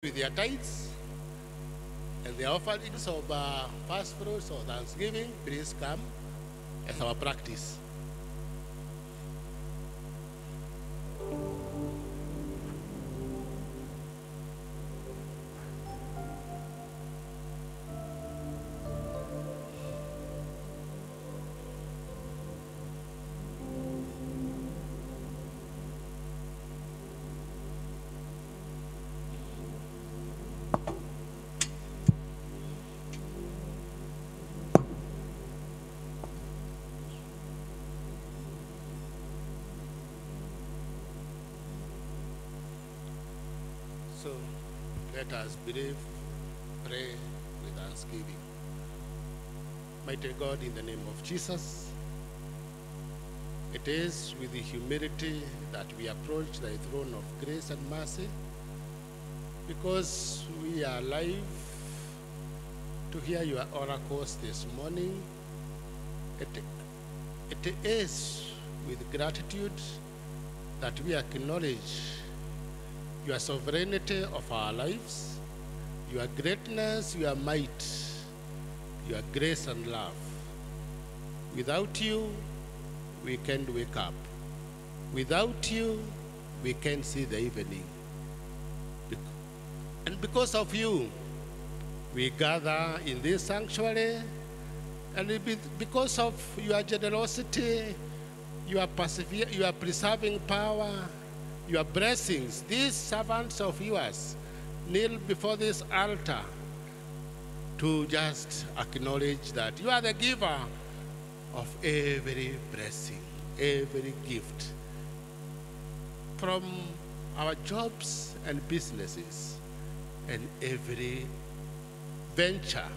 With their tithes and their offerings of first fruits or thanksgiving, please come as our practice. So let us believe, pray with thanksgiving. Mighty God, in the name of Jesus, it is with the humility that we approach thy throne of grace and mercy, because we are alive to hear your oracles this morning. It is with gratitude that we acknowledge your sovereignty of our lives, your greatness, your might, your grace and love. Without you, we can't wake up. Without you, we can't see the evening. And because of you, we gather in this sanctuary, and because of your generosity, your preserving power, your blessings, these servants of yours kneel before this altar to just acknowledge that you are the giver of every blessing, every gift. From our jobs and businesses and every venture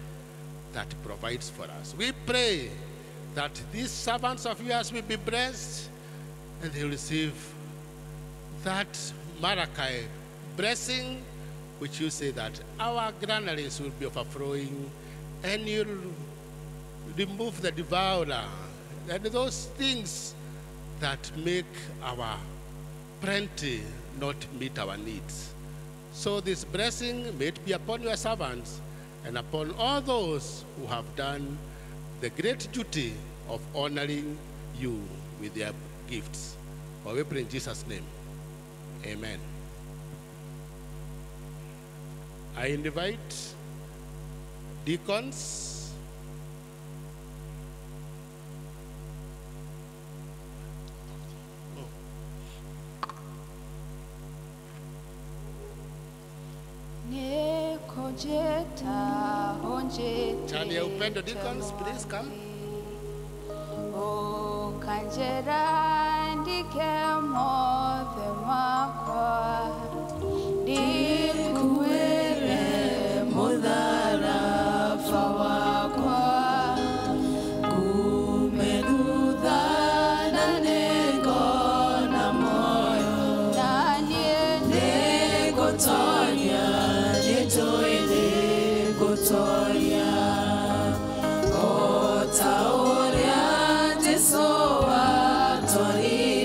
that provides for us. We pray that these servants of yours will be blessed and they will receive that Malachi blessing, which you say that our granaries will be overflowing, and you'll remove the devourer and those things that make our plenty not meet our needs. So this blessing may it be upon your servants and upon all those who have done the great duty of honoring you with their gifts. For we pray in Jesus' name. Amen. I invite deacons. Chania Upendo deacons, please come. O kanjera ndike mothe makwa ndikuwere mutharafa wakwa kumethutha na nĩngona moyo na niĩ nĩngũtonya nĩnjũĩ nĩngũtonya o ta ũrĩa Jesũ atoririe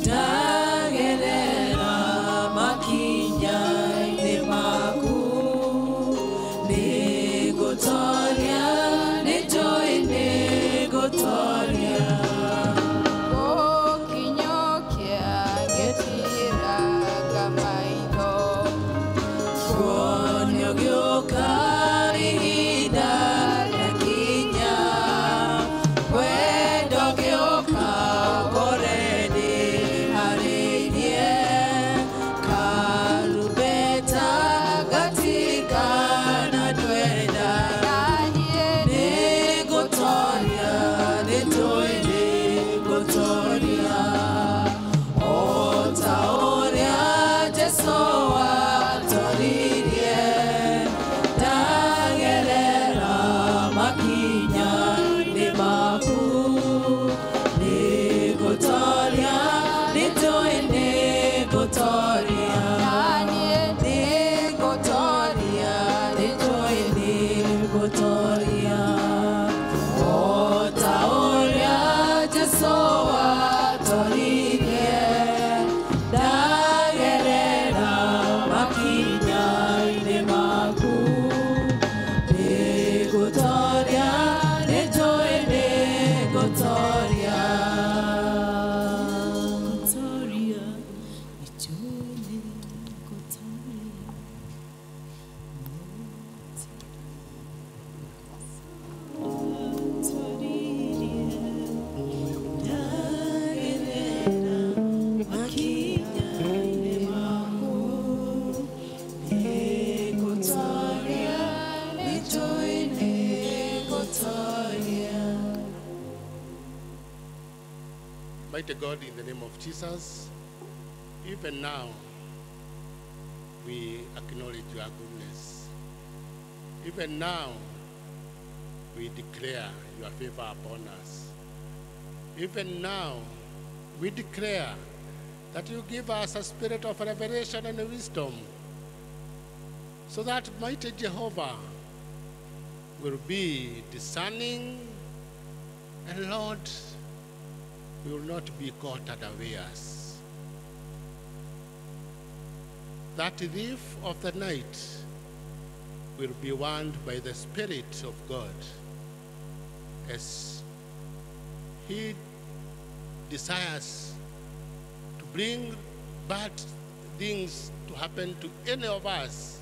ndagerera. Mighty God, in the name of Jesus, even now, we acknowledge your goodness. Even now, we declare your favor upon us. Even now, we declare that you give us a spirit of revelation and wisdom, so that mighty Jehovah will be discerning, and Lord, we will not be caught unawares. That thief of the night will be warned by the Spirit of God as he desires to bring bad things to happen to any of us.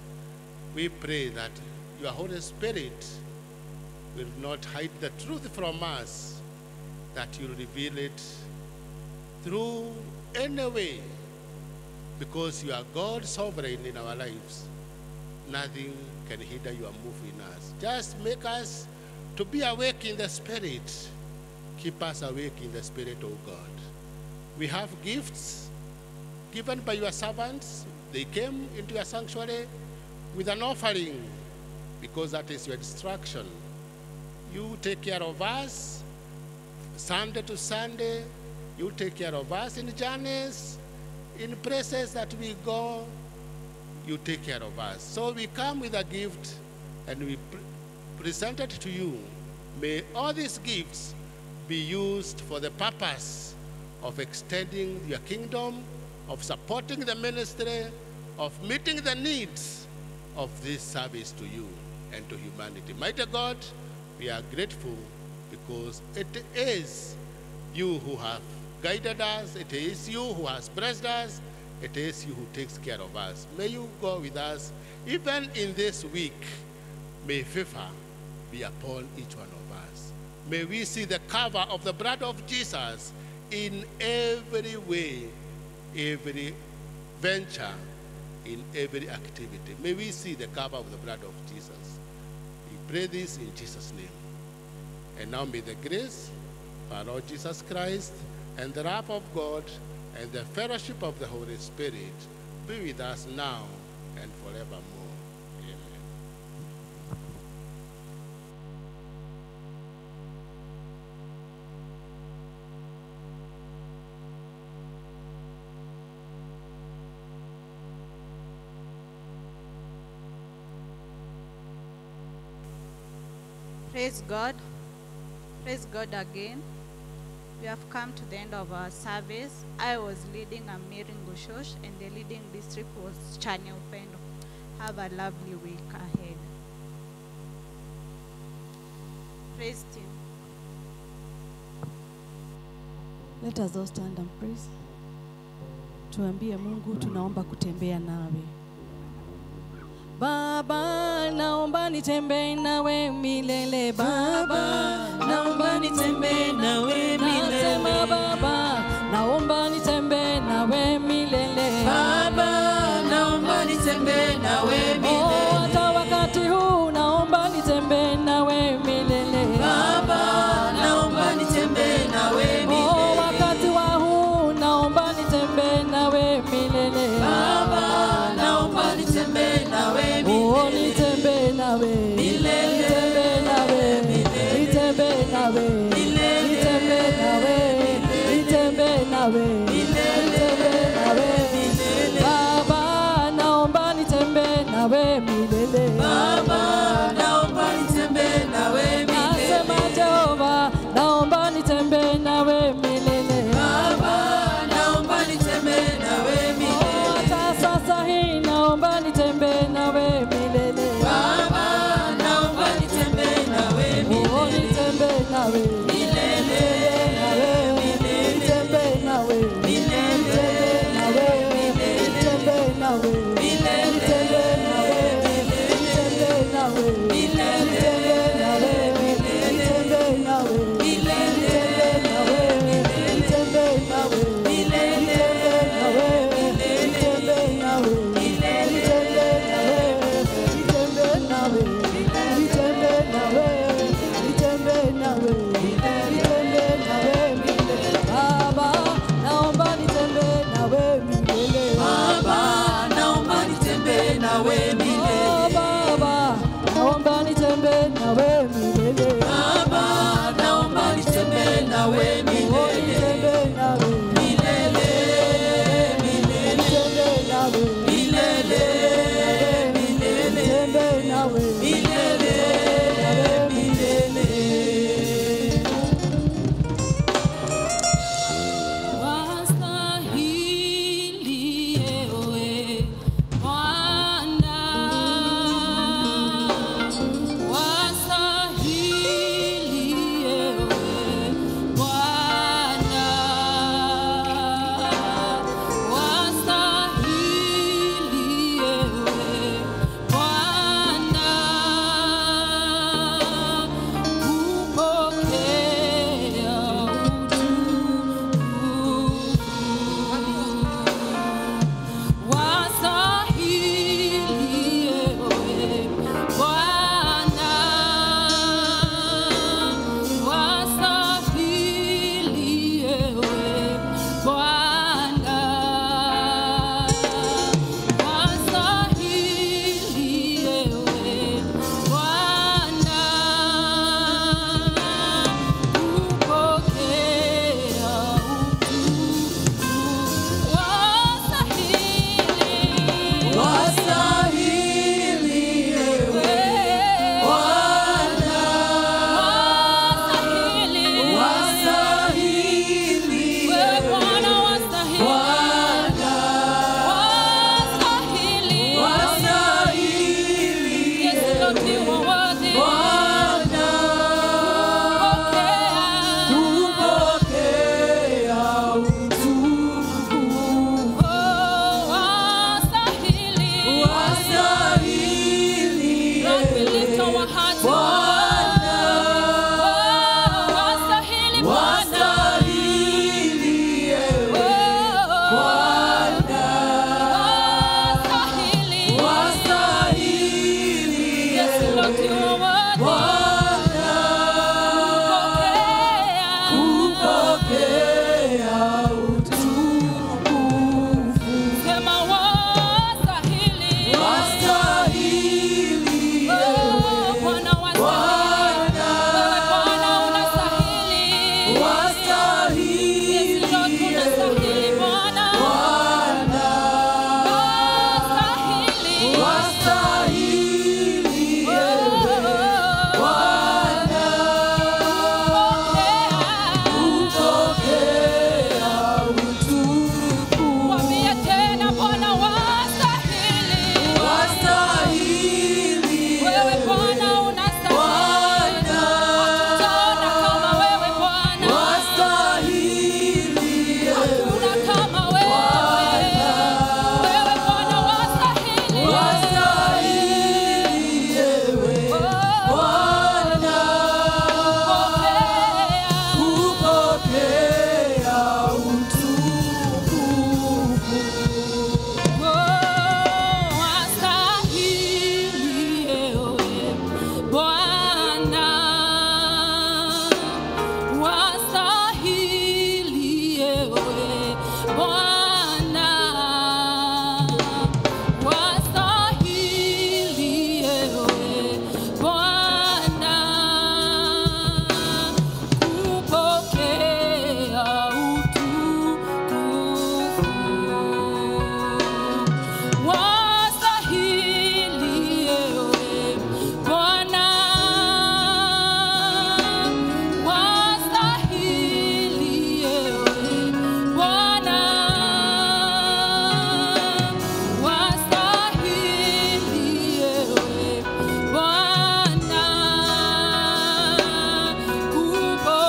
We pray that your Holy Spirit will not hide the truth from us, that you reveal it through any way, because you are God sovereign in our lives. Nothing can hinder your move in us. Just make us to be awake in the Spirit. Keep us awake in the Spirit, O God. We have gifts given by your servants. They came into your sanctuary with an offering, because that is your instruction. You take care of us Sunday to Sunday. You take care of us in journeys, in places that we go. You take care of us. So we come with a gift and we present it to you. May all these gifts be used for the purpose of extending your kingdom, of supporting the ministry, of meeting the needs of this service to you and to humanity. Mighty God, we are grateful because it is you who have guided us, it is you who has blessed us, it is you who takes care of us. May you go with us even in this week. May favor be upon each one of us. May we see the cover of the blood of Jesus in every way, every venture, in every activity. May we see the cover of the blood of Jesus. We pray this in Jesus' name. And now may the grace of our Lord Jesus Christ and the love of God and the fellowship of the Holy Spirit be with us now and forevermore. Amen. Praise God. Praise God again. We have come to the end of our service. I was leading Amiri Ngushosh, and the leading district was Chania Upendo. Have a lovely week ahead. Praise team. Let us all stand and praise. Tuambie Mungu tunaomba kutembea nawe. Baba, naomba nitembee nawe milele. Baba, naomba nitembee nawe milele. Nasema Baba, naomba nitembee nawe milele. Baba, naomba nitembee nawe milele. Oh, hata wakati huu naomba nitembee nawe milele. Baba, naomba nitembee nawe milele. Oh, wakati wa huu naomba nitembee nawe milele. Baba, naomba nitembee nawe milele. Oh, nitembee nawe milele. Nitembee nawe milele. Nitembee nawe milele. Nitembee nawe milele. Nitembee nawe milele. Nitembee nawe milele. Baba, naomba nitembee nawe milele. Baba, naomba nitembee nawe milele. Nasema Jehova, naomba nitembee nawe milele. Baba, naomba nitembee nawe milele. Oh, hata sasa hii naomba nitembee nawe milele. Baba, naomba nitembee nawe milele. Oh, nitembee nawe milele. Nitembee nawe milele. Nitembee nawe milele. Nitembee nawe milele. Nitembee nawe. nawe milele. Baba, naomba nitembee nawe milele. Baba, naomba nitembee nawe milele. Nitembee nawe milele, milele. Nitembee nawe milele, milele. Nitembee nawe milele, milele. Wastahili ewe Bwana, wastahili ewe Bwana, wastahili ewe Bwana, kupokea utukufu. Wastahili ewe Bwana, wastahili ewe Bwana, wastahili ewe Bwana, kupokea utukufu. Wastahili, Wastahili ewe Bwana, wastahili, wastahili wewe Bwana wastahili, Bwana, wastahili, wastahili Yesu Lord you are worthy, Bwana, kupokea kupokea utukufu. Oh, wastahili, Wastahili Lord we lift our hearts, Bwana, oh, wastahili Bwana, wastahili ewe oh, Bwana, wastahili, wastahili Yesu Lord you are worthy, Bwana, kupokea kupokea utukufu. Sema wastahili, Wastahili oh, Bwana wastahili, Bwana, wewe Bwana unastahili, wastahili Yesu Lord unastahili Bwana, Bwana, wastahili, wastahili oh, Bwana, kupokea. kupokea utukufu. Mwambie tena Bwana wastahili, Wastahili wewe Bwana unastahili, Bwana, hatutaona kama wewe Bwana, wastahili hakuna kama wewe, wewe Bwana wastahili, wastahili ewe oh, Bwana, kupokea. kupokea utukufu. Oh, wastahili ewe Bwana, wastahili ewe Bwana, wastahili ewe Bwana, kupokea utukufu. Wastahili ewe Bwana, wastahili ewe Bwana, wastahili ewe Bwana,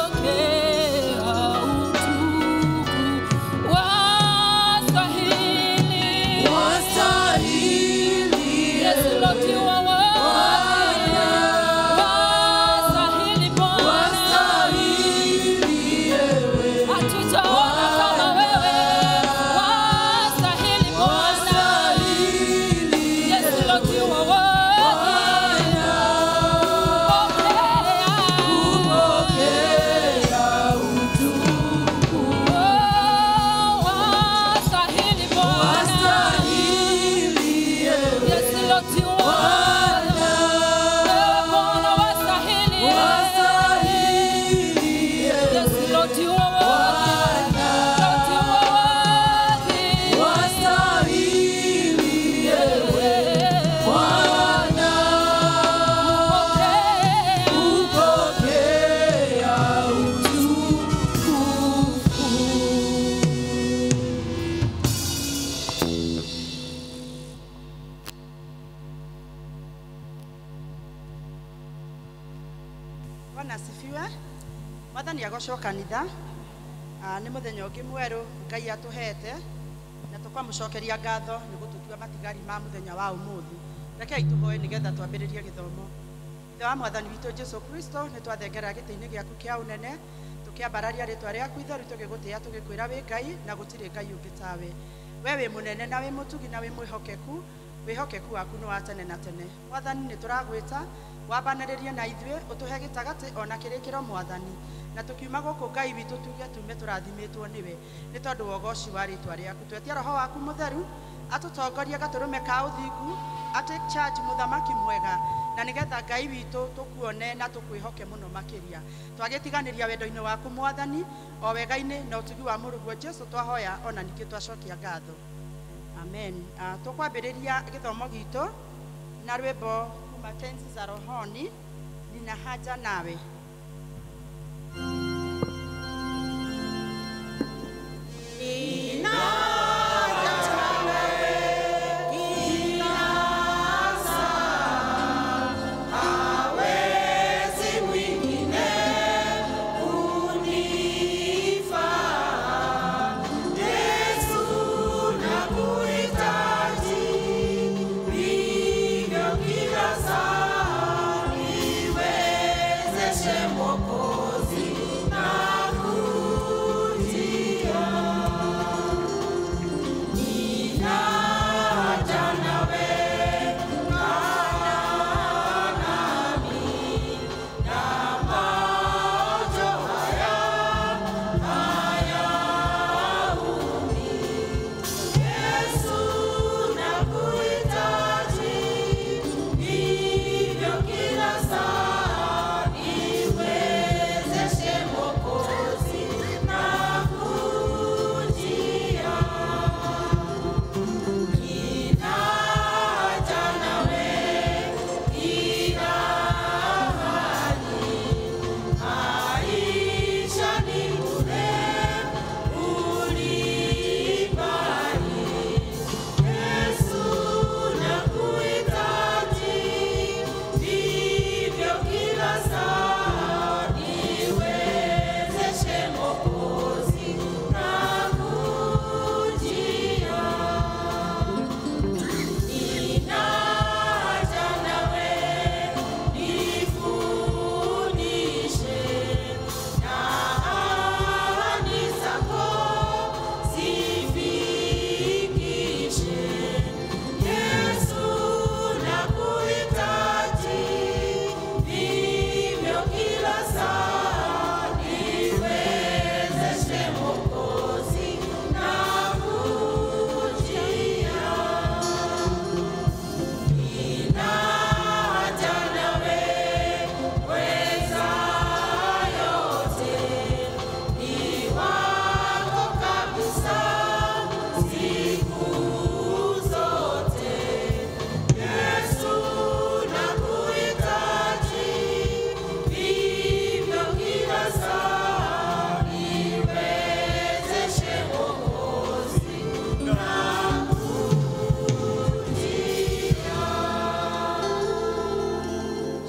kupokea utukufu. Wastahili, Wastahili Yesu Lord you are worthy. Wastahili Bwana, wastahili ewe hatujaona kama wewe. Wastahili Bwana, wastahili Yesu Lord you are worthy. Kupokea, kupokea utukufu. oh, wastahili Bwana, Wastahili ewe Yesu Lord, you are Bwana wastahili. Yes, Lord, you are worthy. Lord, you are worthy. Kupokea. Bwana asifiwe. Mwathani agocwo kanitha. Nĩ mũthenya ũngĩ mwerũ Ngai atũhete na tũkamũcokeria ngatho nĩ gũtũtua matigari ma mũthenya wa ũmũthĩ. Rekei tũhoe nĩgetha twambĩrĩrie gĩthomo. Ithe wa Mwathani witũ Jesu Kristo, nĩ twathengera gĩtĩ-inĩ gĩaku kĩa ũnene tũkĩambararia rĩtwa rĩaku itheru tũgĩgũtĩĩa tũgĩkwĩra wĩ Ngai na gũtirĩ Ngai ũngĩ tawe. We wĩ mũnene na wĩ mũtugi na wĩ mwĩhokeku, wĩhokeku waku nĩ wa tene na tene. Mwathani nĩ tũragwĩta wambanĩrĩrie na ithuĩ ũtũhe gĩtagatĩ ona kĩrĩkĩro Mwathani, na tũkiuma gũkũ Ngai witũ tuge tume tũrathimĩtwo nĩwe nĩ tondũ wa ũgoci wa rĩtwa rĩaku. Twetia roho waku mũtheru atũtongorie gatũrũme ka ũthingu, a take charge mũthamaki mwega, na nĩgetha Ngai witũ tũkuone na tũkwĩhoke mũno makĩria. Twagĩtiganĩria wendo-inĩ waku Mwathani, o wega-inĩ na ũtugi wa mũrũguo Jesu twahoya ona ningĩ twacokia ngatho. Amen. Tũkwambĩrĩria gĩthomo gitũ na rwĩmbo kuma Tenzi za Rohoni, Nina Haja Nawe.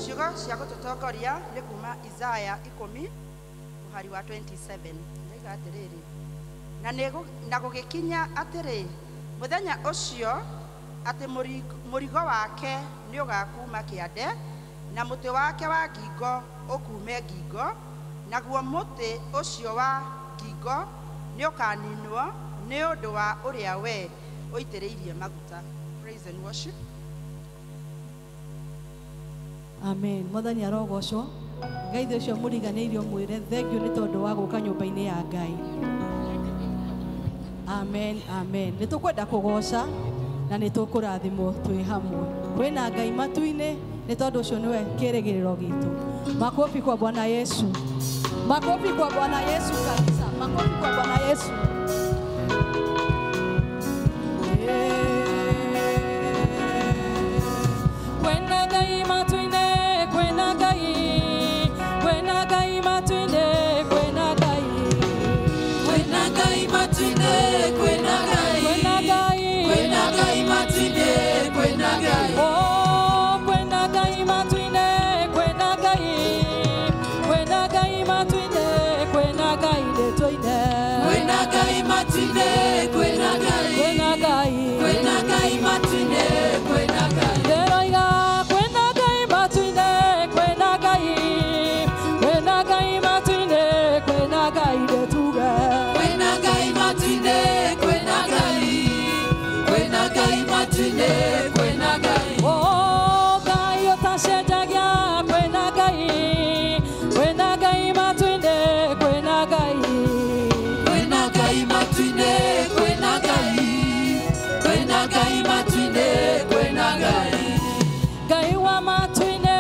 Ciugo cia gũtũtongoria nĩ kuma Isaya 10 mũhari wa 27. Ndaiga atĩrĩrĩ, na gũgĩkinya atĩrĩ mũthenya ũcio atĩ mũrigo wake nĩ ũgakuma kĩande na mũtĩ wake wa ngingo ũkume ngingo, naguo mũtĩ ũcio wa ngingo nĩ ũkaninwo nĩ ũndũ wa ũrĩa we ũitĩrĩirie maguta. Praise and worship. Amen. Mwathani arogocwo. Ngai thĩ ũcio mũriganĩirio mwĩre thank you nĩ tondũ wa gũka nyũmba-inĩ ya Ngai. Amen, amen. Nĩ tũkwenda kũgoca Na nĩ tũkũrathimwo twĩ hamwe. Kwĩna Ngai matu-inĩ, nĩ tondũ ũcio nĩwe kĩĩrĩgĩrĩro gitũ. Makofi kwa Bwana Yesu. Makofi kwa Bwana Yesu kanisa. Makofi kwa Bwana Yesu. Kwena Ngai matu-inĩ, kwena Ngai, kwena Ngai matu-inĩ, kwena Ngai. Kwena Ngai matu-inĩ, kwena Ngai. Kwena Ngai. Kwena Ngai matu-inĩ, kwena Ngai. Oh, kwena Ngai matu-inĩ, kwena Ngai. Kwena Ngai matu-inĩ, kwena Ngai nĩtũine. Kwena Ngai matu-inĩ, kwena Ngai. Kwena Ngai. Kwena Ngai matu-inĩ, kwena Ngai. Ndĩroiga kwena Ngai matu-inĩ, kwena Ngai. Kwena Ngai matu-inĩ, kwena Ngai nĩtuge. Kwena Ngai matu-inĩ, kwena Ngai. Kwena Ngai matu-inĩ, kwena Ngai. Oh, Ngai ũtacenjagia, kwena Ngai. Kwena Ngai matu-inĩ, kwena Ngai. Kwena Ngai matu-inĩ, kwena Ngai. Kwena Ngai matu-inĩ, kwena Ngai. Ngai wa matu-inĩ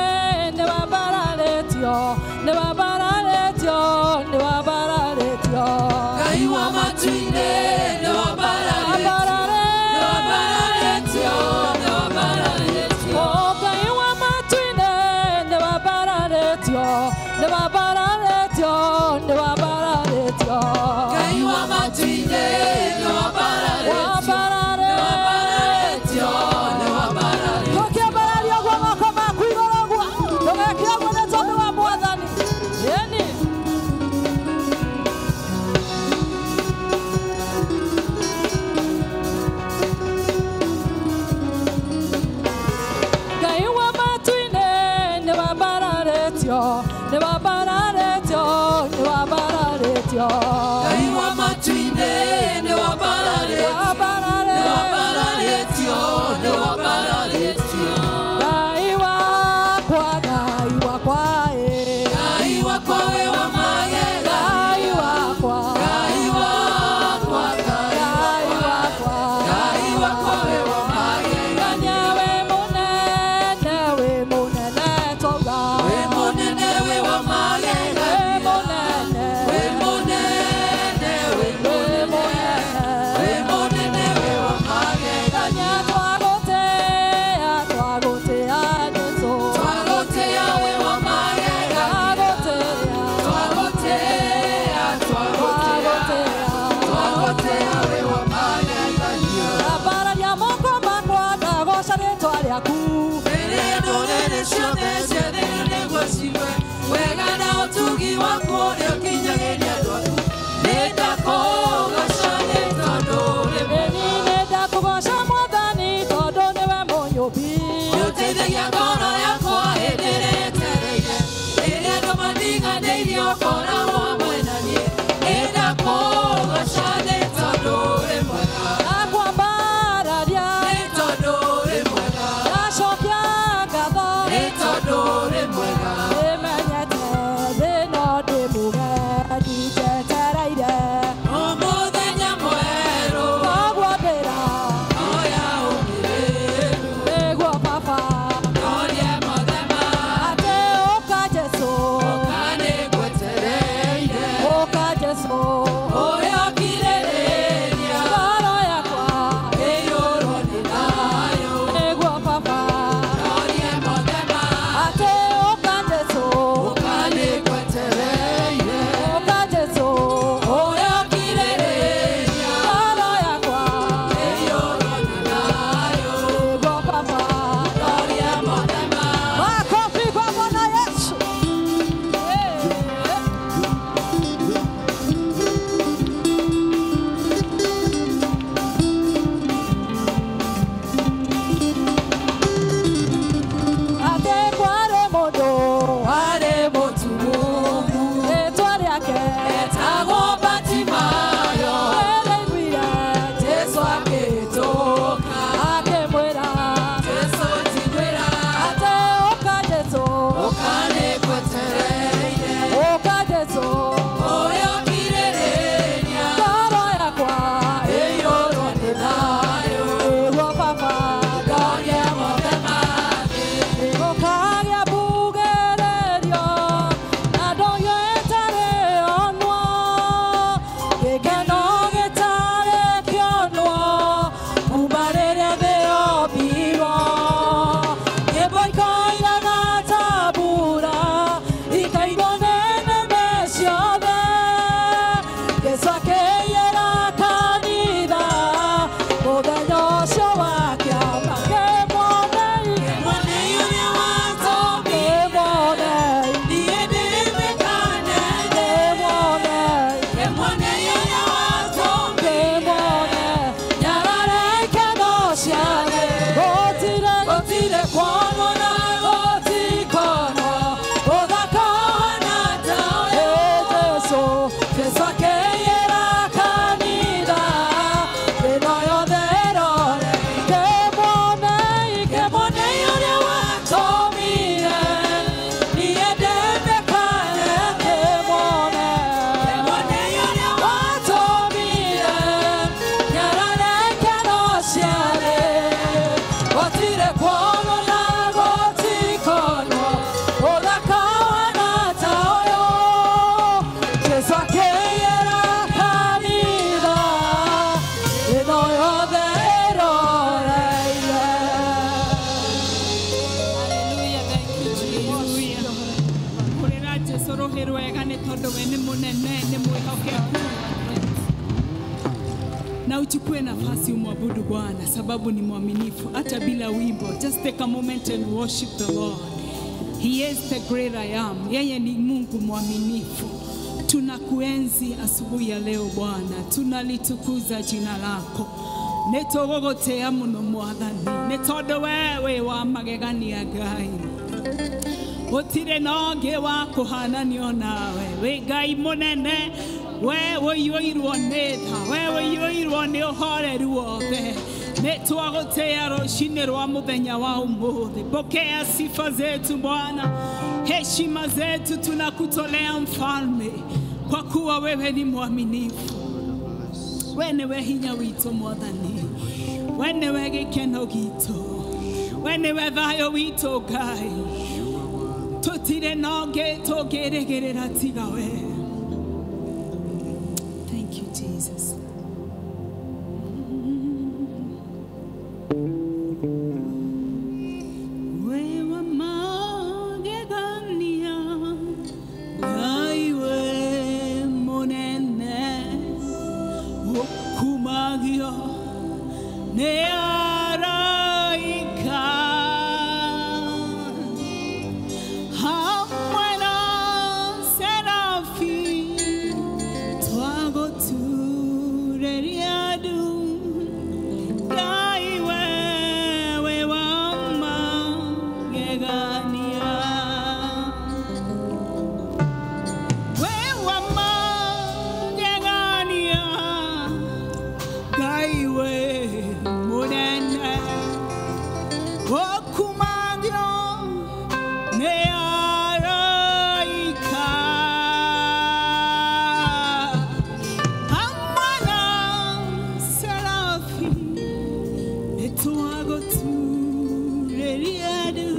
nĩwambararĩtio, nĩwambararĩtio, nĩwambararĩtio. Ngai wa matu-inĩ nĩwambararĩtio, nĩwambararĩtio, nĩwambararĩtio. Oh, Ngai wa matu-inĩ nĩwambararĩtio, nĩwambararĩtio, nĩwambararĩtio. Ngai wa matu-inĩ nĩwambararĩtio, nĩwambararĩtio, nĩwambararĩtio. Tũkĩambararia ũguo moko maku igũrũ ũguo, ndũgeke ũguo nĩ tondũ wa Mwathani. Ĩni. Ngai wa matu-inĩ nĩwambararĩtio, nĩwambararĩtio, nĩwambararĩtio. Ngai wa matu-inĩ nĩwambararĩtio, nĩwambararĩtio, nĩwambararĩtio. Ngai wakwa, Ngai wakwa, ĩ. Ngai wakwa we wa magegania, Ngai wakwa, Ngai wakwa, Ngai Ngai wakwa. Ngai wakwa we wa magegania. Nganya wĩ mũnene, wĩ mũnene twauga. We mũnene we wa Wĩ magegania, mũnene, we mũnene, we wĩ mũnene, mũnene. we mũnene we wa magegania. Nganya twagũtĩa, twagũtĩa Jesũ. Twagũtĩa we wa magegania, Twagũtĩa, twagũtĩa, twagũtĩa, twagũtĩa we wa magegania. Ndambararia moko makwa ndagoca rĩtwa rĩaku. Rĩrĩa ndũrĩrĩ ciothe ciathĩrwo nĩguo cigue wega na ũtugi waku ũrĩa ũkinyagĩria andũ aku. Nĩndakũgoca nĩ tondũ ũrĩ mwega. Ĩni nĩndakũgoca Mwathani tondũ nĩwe mũnyũmbi. Nĩũteithagia ngoro yakwa hĩndĩ ĩrĩa ĩtereire. Rĩrĩa andũ mandiganĩirie ũkoragwo hamwe na niĩ. Nĩndakũgoca nĩ tondũ ũrĩ mwega. Ndakwambararia, Nĩ tondũ ũrĩ mwega. ndacokia ngatho. Nĩ tondũ ũrĩ mwega. Nĩmenyete thĩna ndĩ mũgeni njetereire. O mũthenya mwerũ, Koguo ndĩra, oya ũmĩrĩru. nĩguo baba, Norie mothe ma atĩ ũka Jesũ. ũka nĩngweterere. Gũtirĩ kuonwo na gũtikonwo ũthaka ũhana ta ũyũ. Jesũ, Jesũ akĩiyĩra kanitha, ĩno yothe ĩrore. Kĩmuonei, kĩmuonei ũrĩa watũmire niĩ ndĩmĩkane. Kĩmuone, kĩmuonei ũrĩa watũmire nyarare ikeno ciarĩ. Gũtirĩ kuonwo na gũtikonwo ũthaka ũhana ta ũyũ. Jesũ akĩiyĩra kanitha, ĩno yothe ĩroreire. Hallelujah, thank you, Jesus. Hũrĩra Jesũ rũhĩ rwega nĩ tondũ we nĩ mũnene, nĩ mwĩhokeku. Na uchukue nafasi umwabudu Bwana sababu ni mwaminifu hata bila wimbo. Just take a moment and worship the Lord. He is the great I am. Yeye ni Mungu mwaminifu. Tunakuenzi asubuhi ya leo Bwana, tunalitukuza jina lako. Nĩ tũgũgũtĩa mũno Mwathani, nĩ tondũ we wĩ wa magegania Ngai. Gũtirĩ na ũngĩ wa kũhananio nawe. Wĩ Ngai mũnene, we ũiyũirwo nĩ tha, we ũiyũirwo nĩ ũhoreru wothe. Nĩ twagũtĩa rũcinĩ rwa mũthenya wa ũmũthĩ. Pokea sifa zetu Bwana, heshima zetu tunakutolea Mfalme, kwa kuwa wewe ni mwaminifu. We nĩwe hinya witũ Mwathani, we nĩwe gĩkeno gitũ, we nĩwe thayũ witũ Ngai. Tũtirĩ na ũngĩ tũngĩrĩgĩrĩra tiga we. Thank you, Jesus. We wa magegania, Ngai we mũnene, ũkumagio nĩ araika. Hamwe na serafi twagũturĩria ndu, Ngai wewe wa magegania. We wa magegania, Ngai we mũnene, ũkumagio nĩ araika. Hamwe na serafi nĩtwagũturĩria ndu.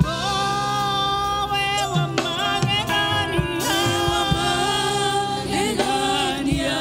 Oh, we wa magegania, Magegania,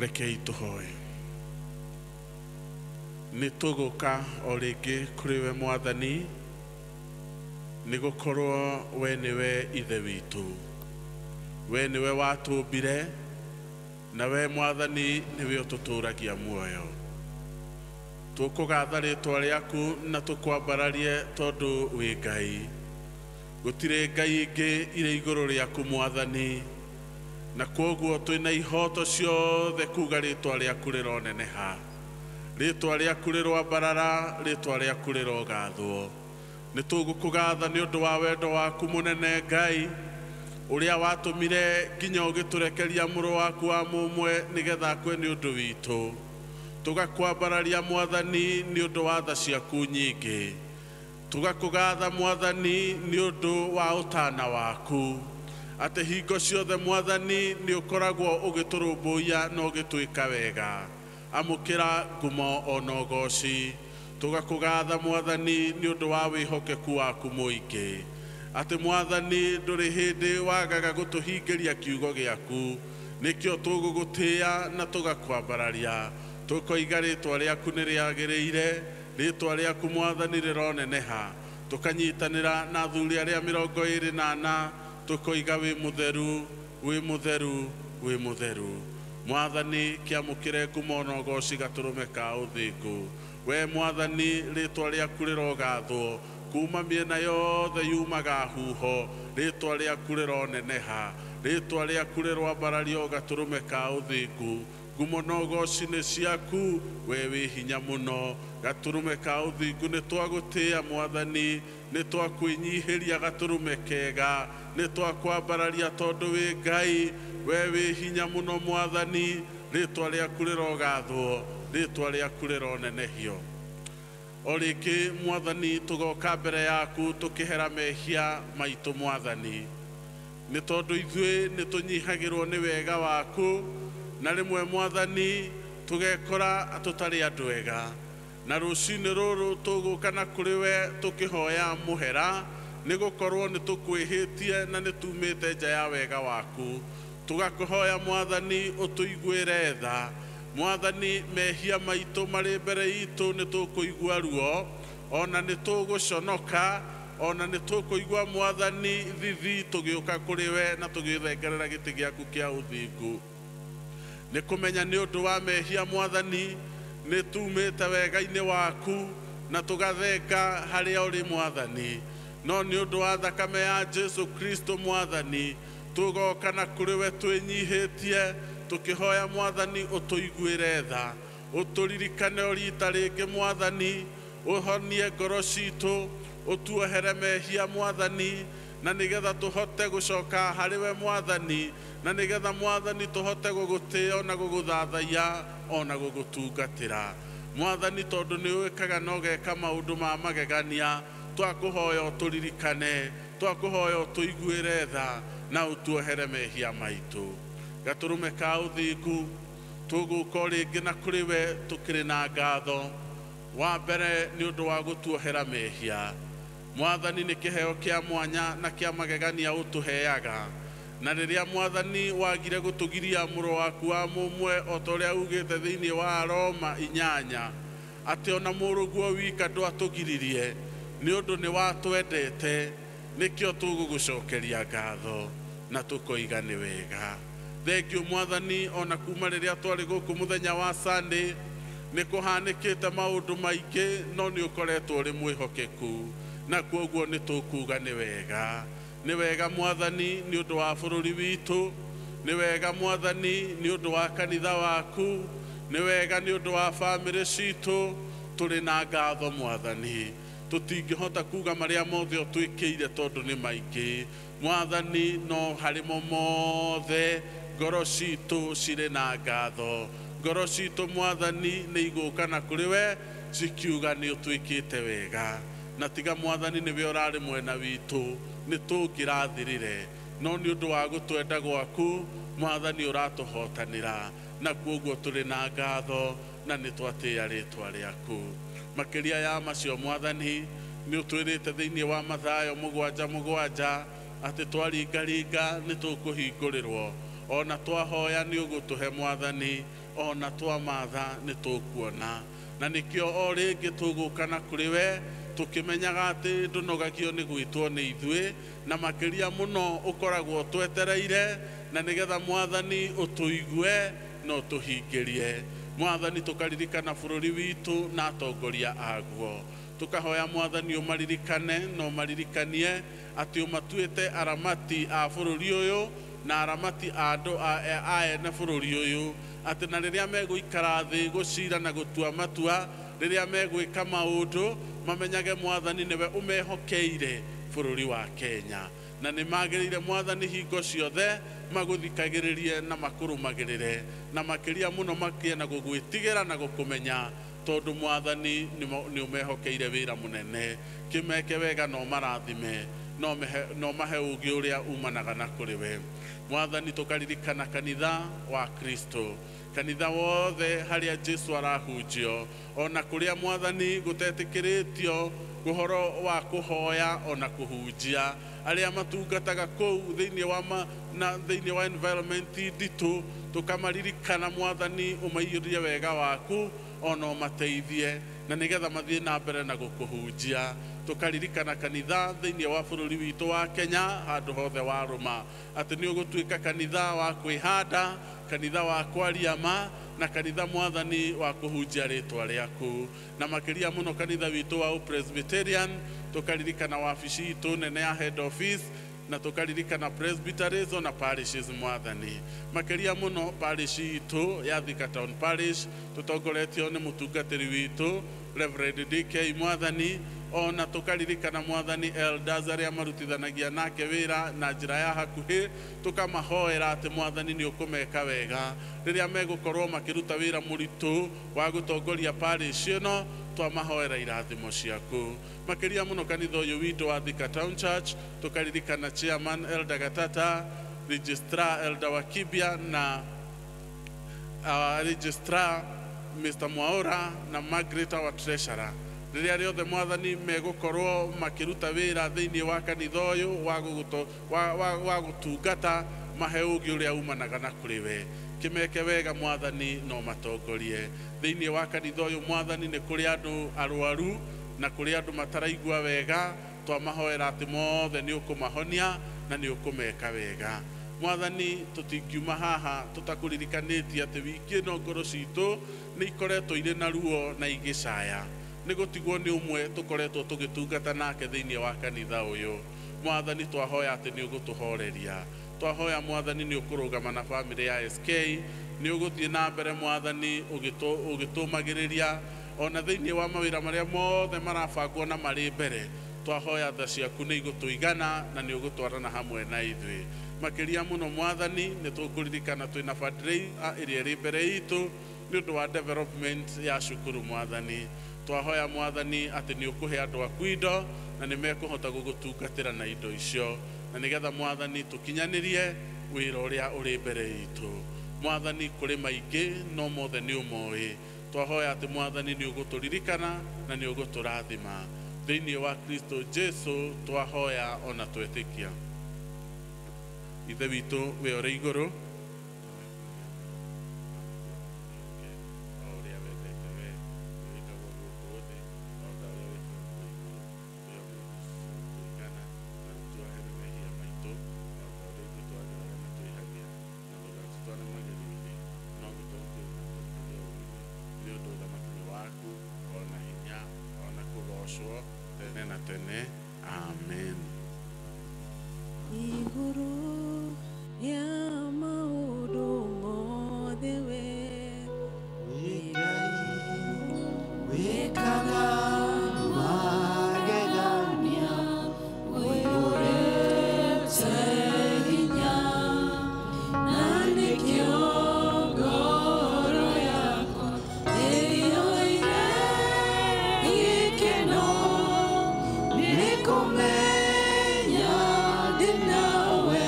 Rekei tũhoe. Nĩ tũgũka o rĩngĩ kũrĩ we Mwathani, nĩ gũkorwo we nĩwe Ithe witũ, we nĩwe watũmbire, na we Mwathani nĩwe ũtũtũragia muoyo. Tũkũgatha rĩtwa rĩaku na tũkwambararie tondũ wĩ Ngai. Gũtirĩ Ngai ingĩ irĩ igũrũ rĩaku Mwathani, na kwoguo twĩna ihoto ciothe kuga rĩtwa rĩaku rĩroneneha, rĩtwa rĩaku rĩroambarara, rĩtwa rĩaku rĩrogathwo. Nĩ tũgũkũgatha nĩ ũndũ wa wendo waku mũnene Ngai, ũrĩa watũmire nginya ũgĩtũrekeria mũrũ waku wa mũmwe nĩgetha akue nĩ ũndũ witũ. Tũgakwambararia Mwathani nĩ ũndũ wa tha ciaku nyingĩ. Tũgakũgatha Mwathani nĩ ũndũ wa ũtana waku, atĩ hingo ciothe Mwathani nĩ ũkoragwo ũgĩtũrũmbũiya na ũgĩtwĩka wega. Amũkĩra ngumo ona ũgoci. Tũgakũgatha Mwathani nĩ ũndũ wa wĩhokeku waku mũingĩ, atĩ Mwathani ndũrĩ hĩndĩ wagaga gũtũhingĩria kiugo gĩaku. Nĩkĩo tũgũgũtĩĩa na tũgakwambararia, tũkoiga rĩtwa rĩaku nĩ rĩagĩrĩire, rĩtwa rĩaku Mwathani rĩroneneha. Tũkanyitanĩra na athuri arĩa 24 tũkoiga wĩ mũtheru, wĩ mũtheru, wĩ mũtheru. Mwathani kĩamũkĩre ngumo na ũgoci gatũrũme ka ũthingu. We Mwathani rĩtwa rĩaku rĩrogathwo kuma mĩena yothe yumaga huho, rĩtwa rĩaku rĩroneneha, rĩtwa rĩaku rĩroambarario gatũrũme ka ũthingu. Ngumo na ũgoci nĩ ciaku, we wĩ hinya mũno. Gatũrũme ka ũthingu nĩ twagũtĩĩa Mwathani, nĩ twakwĩnyihĩria gatũrũme kega, nĩ twakwambararia tondũ wĩ Ngai, we wĩ hinya mũno Mwathani, rĩtwa rĩaku rĩrogathwo, rĩtwa rĩaku rĩronenehio. O rĩngĩ Mwathani tũgoka mbere yaku tũkĩhera mehia maitũ Mwathani, nĩ tondũ ithuĩ nĩ tũnyihagĩrwo nĩ wega waku, na rĩmwe Mwathani tũgekora tũtarĩ andũ ega. Na rũcinĩ rũrũ tũgũka na kũrĩ we tũkĩhoya mũhera, nĩ gũkorwo nĩ tũkwĩhĩtie na nĩ tumĩte nja ya wega waku. Tũgakũhoya Mwathani ũtũiguĩre tha. Mwathani mehia maitũ marĩ mbere itũ nĩ tũkũigua ruo, ona nĩ tũgũconoka, ona nĩ tũkũigua Mwathani thithi tũgĩũka kũrĩ we na tũgĩthengerera gĩtĩ gĩaku kĩa ũthingu. Nĩ kũmenya nĩ ũndũ wa mehia Mwathani nĩ tumĩte wega-inĩ waku na tũgathenga harĩa ũrĩ Mwathani, no nĩ ũndũ wa thakame ya Jesu Kristo Mwathani tũgoka na kũrĩ we twĩnyihĩtie tũkĩhoya Mwathani ũtũiguĩre tha, ũtũririkane o rita rĩngĩ Mwathani, ũhonie ngoro citũ, ũtuohere mehia Mwathani, na nĩgetha tũhote gũcoka harĩ we Mwathani, na nĩgetha Mwathani tũhote gũgũtĩĩa ona gũgũthathaiya ona gũgũtungatĩra. Mwathani tondũ nĩ ũĩkaga na ũgeka maũndũ ma magegania, twakũhoya ũtũririkane, twakũhoya ũtũiguĩre tha na ũtuohere mehia maitũ. Gatũrũme ka ũthingu tũgũka o rĩngĩ na kũrĩ we tũkĩrĩ na ngatho. Wa mbere nĩ ũndũ wa gũtuohera mehia. Mwathani nĩ kĩheo kĩa mwanya na kĩa magegania ũtũheaga, na rĩrĩa Mwathani wagire gũtũgiria mũrũ waku wa mũmwe o ta ũrĩa ugĩte thĩinĩ wa Roma 8 atĩ ona mũrũguo wika ndwatũgiririe nĩ ũndũ nĩ watwendete, nĩkĩo tũgũgũcokeria ngatho na tũkoiga nĩ wega. Thengio Mwathani, ona kuma rĩrĩa twarĩ gũkũ mũthenya wa Sunday nĩ kũhanĩkĩte maũndũ maingĩ, no nĩ ũkoretwo ũrĩ mwĩhokeku, na kwoguo nĩ tũkuga nĩ wega. Nĩ wega Mwathani nĩ ũndũ wa bũrũri witũ, nĩ wega Mwathani nĩ ũndũ wa kanitha waku, nĩ wega nĩ ũndũ wa bamĩrĩ citũ. Tũrĩ na ngatho Mwathani, tũtingĩhota kuga marĩa mothe ũtwĩkĩire tondũ nĩ maingĩ Mwathani, no harĩmo mothe ngoro citũ cirĩ na ngatho. Ngoro citũ Mwathani nĩ igũka na kũrĩ we cikiuga nĩ ũtwĩkĩte wega, na tiga Mwathani nĩwe ũrarĩ mwena witũ nĩ tũngĩrathirire, no nĩ ũndũ wa gũtwenda gwaku Mwathani ũratũhotanĩra, na kwoguo tũrĩ na ngatho na nĩ twatĩĩa rĩtwa rĩaku. Makĩria ya macio Mwathani nĩ ũtwĩrĩte thĩinĩ wa Mathayo 7:7 atĩ twaringaringa nĩ tũkũhingũrĩrwo, ona twahoya nĩ ũgũtũhe Mwathani, ona twamatha nĩ tũkuona. Na nĩkĩo o rĩngĩ tũgũka na kũrĩ we tũkĩmenyaga atĩ ndũnogagio nĩ gwĩtwo nĩ ithuĩ, na makĩria mũno ũkoragwo twetereire na nĩgetha Mwathani ũtũigue na ũtũhingĩrie. Mwathani tũkaririkana bũrũri witũ na atongoria aguo. Tukahoya Mwathani ũmaririkane na ũmaririkanie atĩ ũmatuĩte aramati a bũrũri ũyũ na aramati a andũ a ene bũrũri ũyũ, atĩ na rĩrĩa megũikara thĩ gũcira na gũtua matua, rĩrĩa megwĩka maũndũ mamenyage Mwathani nĩwe ũmehokeire bũrũri wa Kenya, na nĩ magĩrĩire Mwathani hingo ciothe magũthikagĩrĩrie na makũrũmagĩrĩre, na makĩria mũno makĩe na gũgwĩtigĩra na gũkũmenya, tondũ Mwathani nĩ ũmehokeire wĩra mũnene. Kĩmeke wega no marathime, no mahe ũũgĩ ũrĩa umanaga na kũrĩ we. Mwathani tũkaririkana kanitha wa Kristo, kanitha wothe harĩa Jesu arahunjio, ona kũrĩa Mwathani gũtetĩkĩrĩtio ũhoro wa kũhoya ona kũhunjia, arĩa matungataga kũu thĩinĩ wa na thĩinĩ wa environment nditũ, tũkamaririkana Mwathani ũmaiyũrie wega waku ona ũmateithie na nĩgetha mathiĩ na mbere na gũkũhunjia. Tũkaririkana kanitha thĩinĩ wa bũrũri witũ wa Kenya handũ hothe warũma, atĩ nĩ ũgũtuĩka kanitha wa kwĩhanda, kanitha wa kwaria ma, na kanitha Mwathani wa kũhunjia rĩtwa rĩaku. Na makĩria mũno kanitha witũ wa Presbyterian, tũkaririkana wabici itũ nene ya head office, na tũkaririkana presbyteries ona parishes Mwathani. Makĩria mũno parish itũ ya Thika Town Parish tũtongoretio nĩ mũtungatĩri witũ Reverend DK Mwathani, ona tũkaririkana Mwathani elders arĩa marutithanagia nake wĩra na njĩra ya hakuhĩ, tũkamahoera atĩ Mwathani nĩ ũkũmeka wega rĩrĩa megũkorwo makĩruta wĩra mũritũ wa gũtongoria parish ĩno, twamahoera irathimo ciaku. Makĩria mũno kanitha ũyũ witũ wa Thika Town Church, tũkaririkana chairman Elder Gatata, registrar Elder Wakibia na registrar Mr. Mwaura na Margaret our treasurer. Rĩrĩa rĩothe Mwathani megũkorwo makĩruta wĩra thĩinĩ wa kanitha ũyũ wa gũtungata, mahe ũũgĩ ũrĩa umanaga na kũrĩ we. Kĩmeke wega Mwathani no matongorie. Thĩinĩ wa kanitha ũyũ Mwathani nĩ kũrĩ andũ arwaru na kũrĩ andũ mataraigua wega, twamahoera atĩ mothe nĩ ũkũmahonia na nĩ ũkũmeka wega. Mwathani tũtingiuma haha tũtakũririkanĩtie atĩ wiki ĩno ngoro citũ nĩ ikoretwo irĩ na ruo na igĩcaya, nĩ gũtigwo nĩ ũmwe tũkoretwo tũgĩtungata nake thĩinĩ wa kanitha ũyũ. Mwathani twahoya atĩ nĩ ũgũtũhoreria, twahoya Mwathani nĩ ũkũrũgama na bamĩrĩ ya SK, nĩ ũgũthiĩ na mbere Mwathani ũgĩtũmagĩrĩria ona thĩinĩ wa mawĩra marĩa mothe marabangwo na marĩ mbere. Twahoya tha ciaku nĩ igũtũigana na nĩ ũgũtwarana hamwe na ithuĩ. Makĩria mũno Mwathani nĩ tũkũririkana twĩna fundraiser ĩrĩa ĩrĩ mbere itũ nĩ ũndũ wa development ya cukuru Mwathani. Twahoya Mwathani atĩ nĩ ũkũhe andũ aku indo na nĩ mekũhota gũgũtungatĩra na indo icio, na nĩgetha Mwathani tũkinyanĩrie wĩra ũrĩa ũrĩ mbere itũ. Mwathani kũrĩ maingĩ no mothe nĩ ũmoĩ. Twahoya atĩ Mwathani nĩ ũgũtũririkana na nĩ ũgũtũrathima. Thĩinĩ wa Kristo Jesu twahoya ona twetĩkia. Ithe witũ wĩ ũrĩ igũrũ, tene na tene. Amen. Igũrũ ya maũndũ mothe we Ngai wĩkaga magegania, ũiyũrĩte hinya, na nĩkĩo ngoro yakwa ĩiyũire gĩkeno nĩ kũmenya ndĩ nawe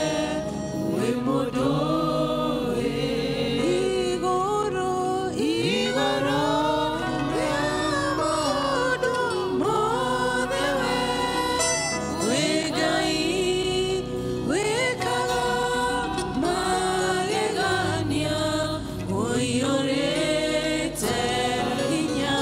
wĩ mũndũ. Igũrũ igũrũ rĩa maũndũ mothe we wĩ Ngai wĩkaga magegania, ũiyũrĩte hinya,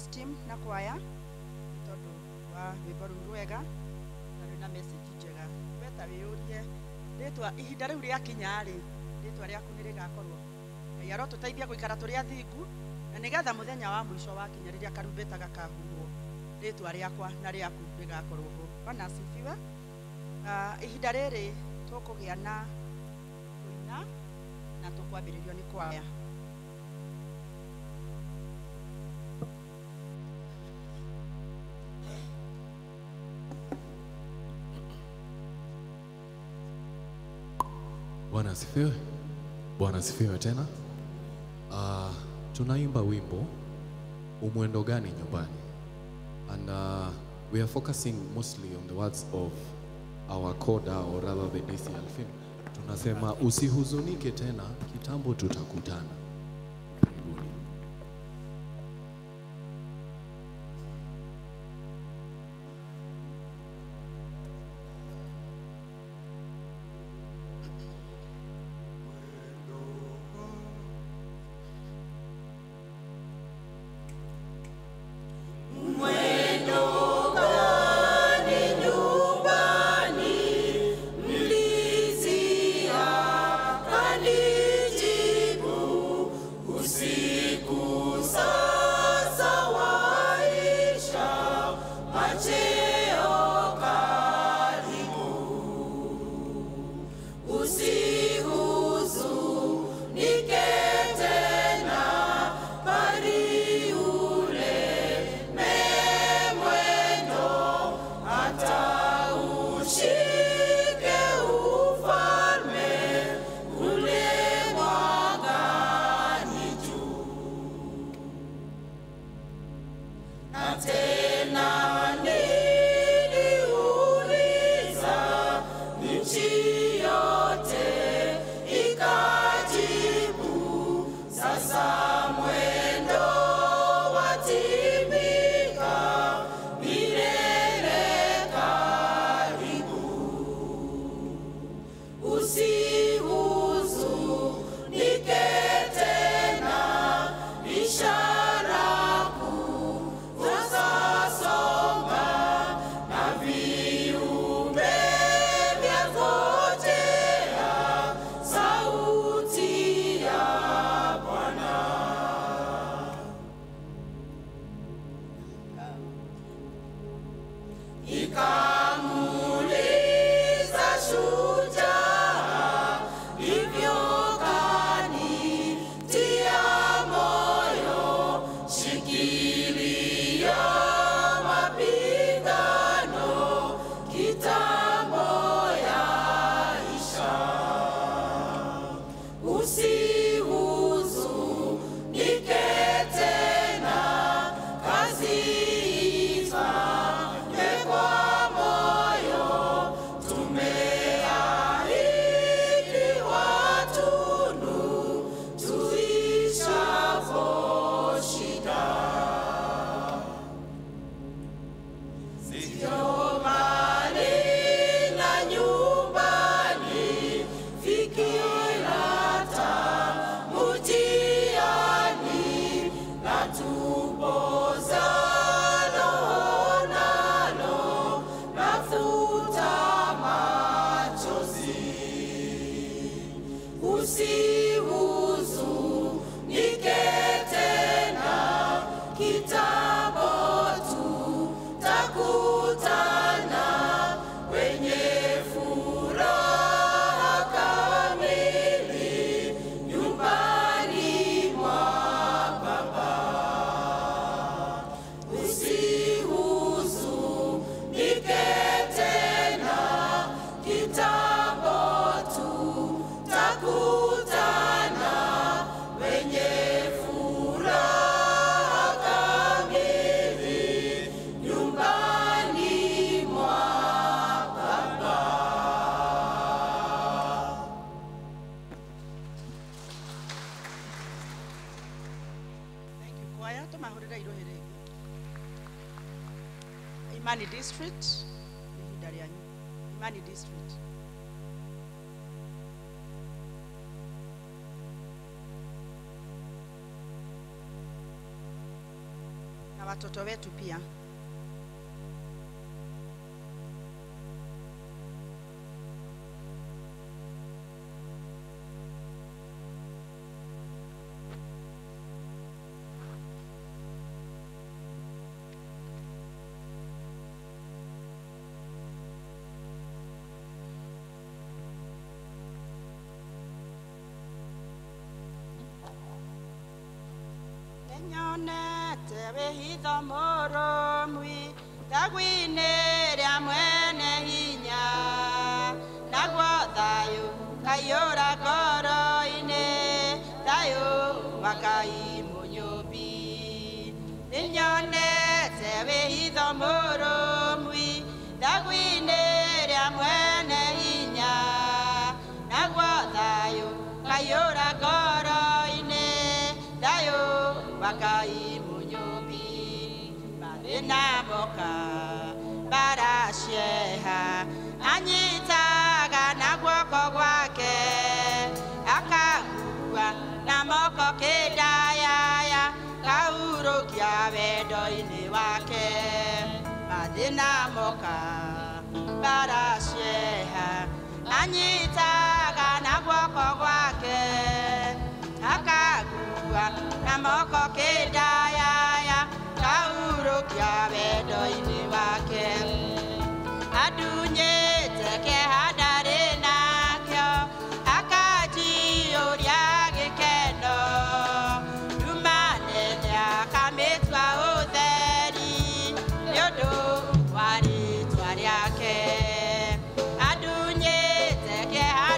Praise team na kwaya nĩ tondũ wa rwĩmbo rũu rwega na rwĩna message njega. Weta wĩyũrie rĩtwa ihinda rĩu rĩakinya rĩ, rĩtwa rĩaku nĩ rĩgakorwo. Ngai arotũteithia gũikara tũrĩ athingu na nĩgetha mũthenya wa mũico wakinya rĩrĩa karumbeta gakahuhwo rĩtwa rĩakwa na rĩaku rĩgakorwo ho. Bwana asifiwe. Ihinda rĩrĩ tũkũgĩa na kũina na tũkwambĩrĩrio nĩ kwaya. Bwana asifiwe. Bwana asifiwe tena. Tunaimba wimbo Umwendo Gani Nyumbani, and we are focusing mostly on the words of our coda, or rather the DC Alfin. Tunasema usihuzunike tena, kitambo tutakutana. Karibuni. Imani District, ihinda rĩanyu. Imani District. Na watoto wetu pia. Nyonete wĩhitho mũrũmwi thagwi-inĩ rĩa mwene hinya, naguo thayũ kaiyũra ngoro-inĩ, thayũ wa Ngai mũnyũmbi. Nĩnyonete wĩhitho mũrũmwi thagwi-inĩ rĩa mwene hinya, naguo thayũ kaiyũra ngoro-inĩ, thayũ wa Ngai mũnyũmbi. Mathĩna moka baracieha, anyitaga na guoko gwake, akakua na moko kĩndayaya, kahurũkia wendo-inĩ wake. Mathĩna moka baracieha, anyitaga na guoko gwake, akakua na moko kĩndayaya, kahurũkia wendo-inĩ wake. Adunyĩte kĩeha ndarĩ nakĩo, akanjiyũria gĩkeno, nduma nene akamĩtua ũtheri, nĩ ũndũ wa rĩĩtwa rĩake. Adunyĩte kĩeha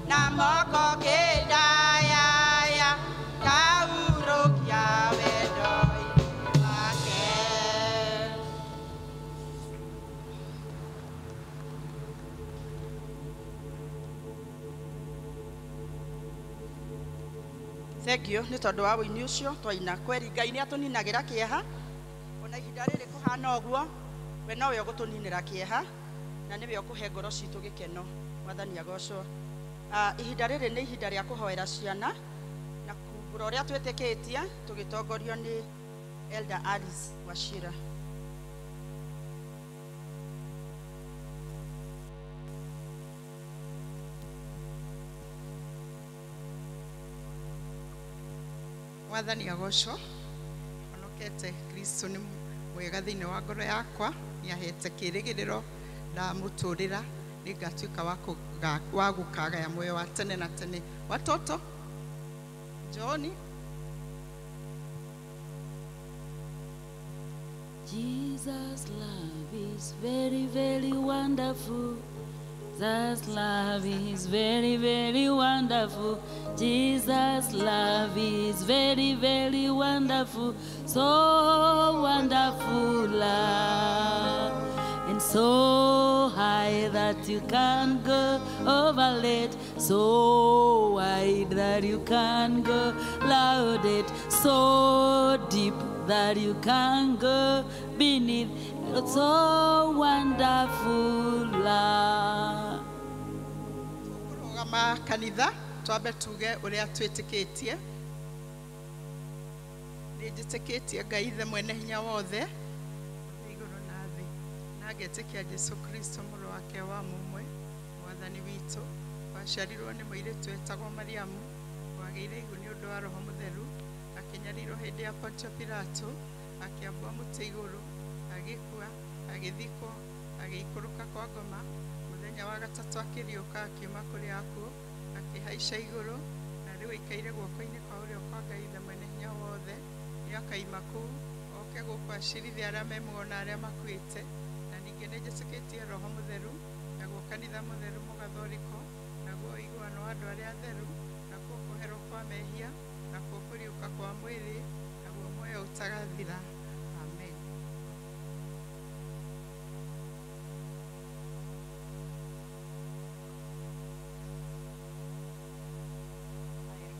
Na moko kĩndayaya ngahurũkia wendo-inĩ wake. Thank you nĩ tondũ wa wũini ũcio twaina. Kweri Ngai nĩ atũninagĩra kĩeha ona ihinda rĩrĩ kũhana ũguo, we nowe ũgũtũninĩra kĩeha na nĩwe ũkũhe ngoro citũ gĩkeno. Mwathani agocwo. Ihinda rĩrĩ nĩ ihinda rĩa kũhoera ciana na kumbũra ũrĩa twĩtĩkĩtie tũgĩtongorio nĩ Elder Alice Wachira. Mwathani agocwo. Honokete Kristo nĩ mwega thĩinĩ wa ngoro yakwa, nĩahete kĩrĩgĩrĩro ndamũtũrĩra nĩngatuĩka wa gũkagaya muoyo wa tene na tene. Watoto njooni. Jesus' love is very, very wonderful. Jesus' love is very, very wonderful. Jesus' love is very, very wonderful. So wonderful love. And so high that you can't go over it. So wide that you can't go loud it. So deep that you can't go beneath. It's so wonderful love. Tũkũrũgama kanitha twambe tuge ũrĩa twĩtĩkĩtie. Nĩ njĩtĩkĩtie Ngai Ithe mwene hinya wothe igũrũ na thĩ, na ngetĩkia Jesũ Kristo mũrũ wake wa mũmwe Mwathani witũ, waciarirwo nĩ mũirĩtu wetagwo Mariamu, wagĩire ihu nĩ ũndũ wa Roho Mũtheru, akĩnyarirwo hĩndĩ ya Pontio Pilato, akĩambwo mũtĩ igũrũ, agĩkua, agĩthikwo, agĩikũrũka kwa ngoma, mũthenya wa gatatũ akĩriũka akiuma kũrĩ akuũ, akĩhaica igũrũ, na rĩu aikaire guoko-inĩ kwa ũrĩo kwa Ngai Ithe mwene hinya wothe. Nĩakaima kũu oke gũkũ acirithie arĩa me muoyo na arĩa makuĩte. Na ningĩ nĩ njĩtĩkĩtie Roho Mũtheru, naguo kanitha mũtheru mũgathoriko, naguo ũiguano wa andũ arĩa atheru, nakuo kũherwo kwa mehia, nakuo kũriũka kwa mwĩrĩ, naguo muoyo ũtagathira. Amen.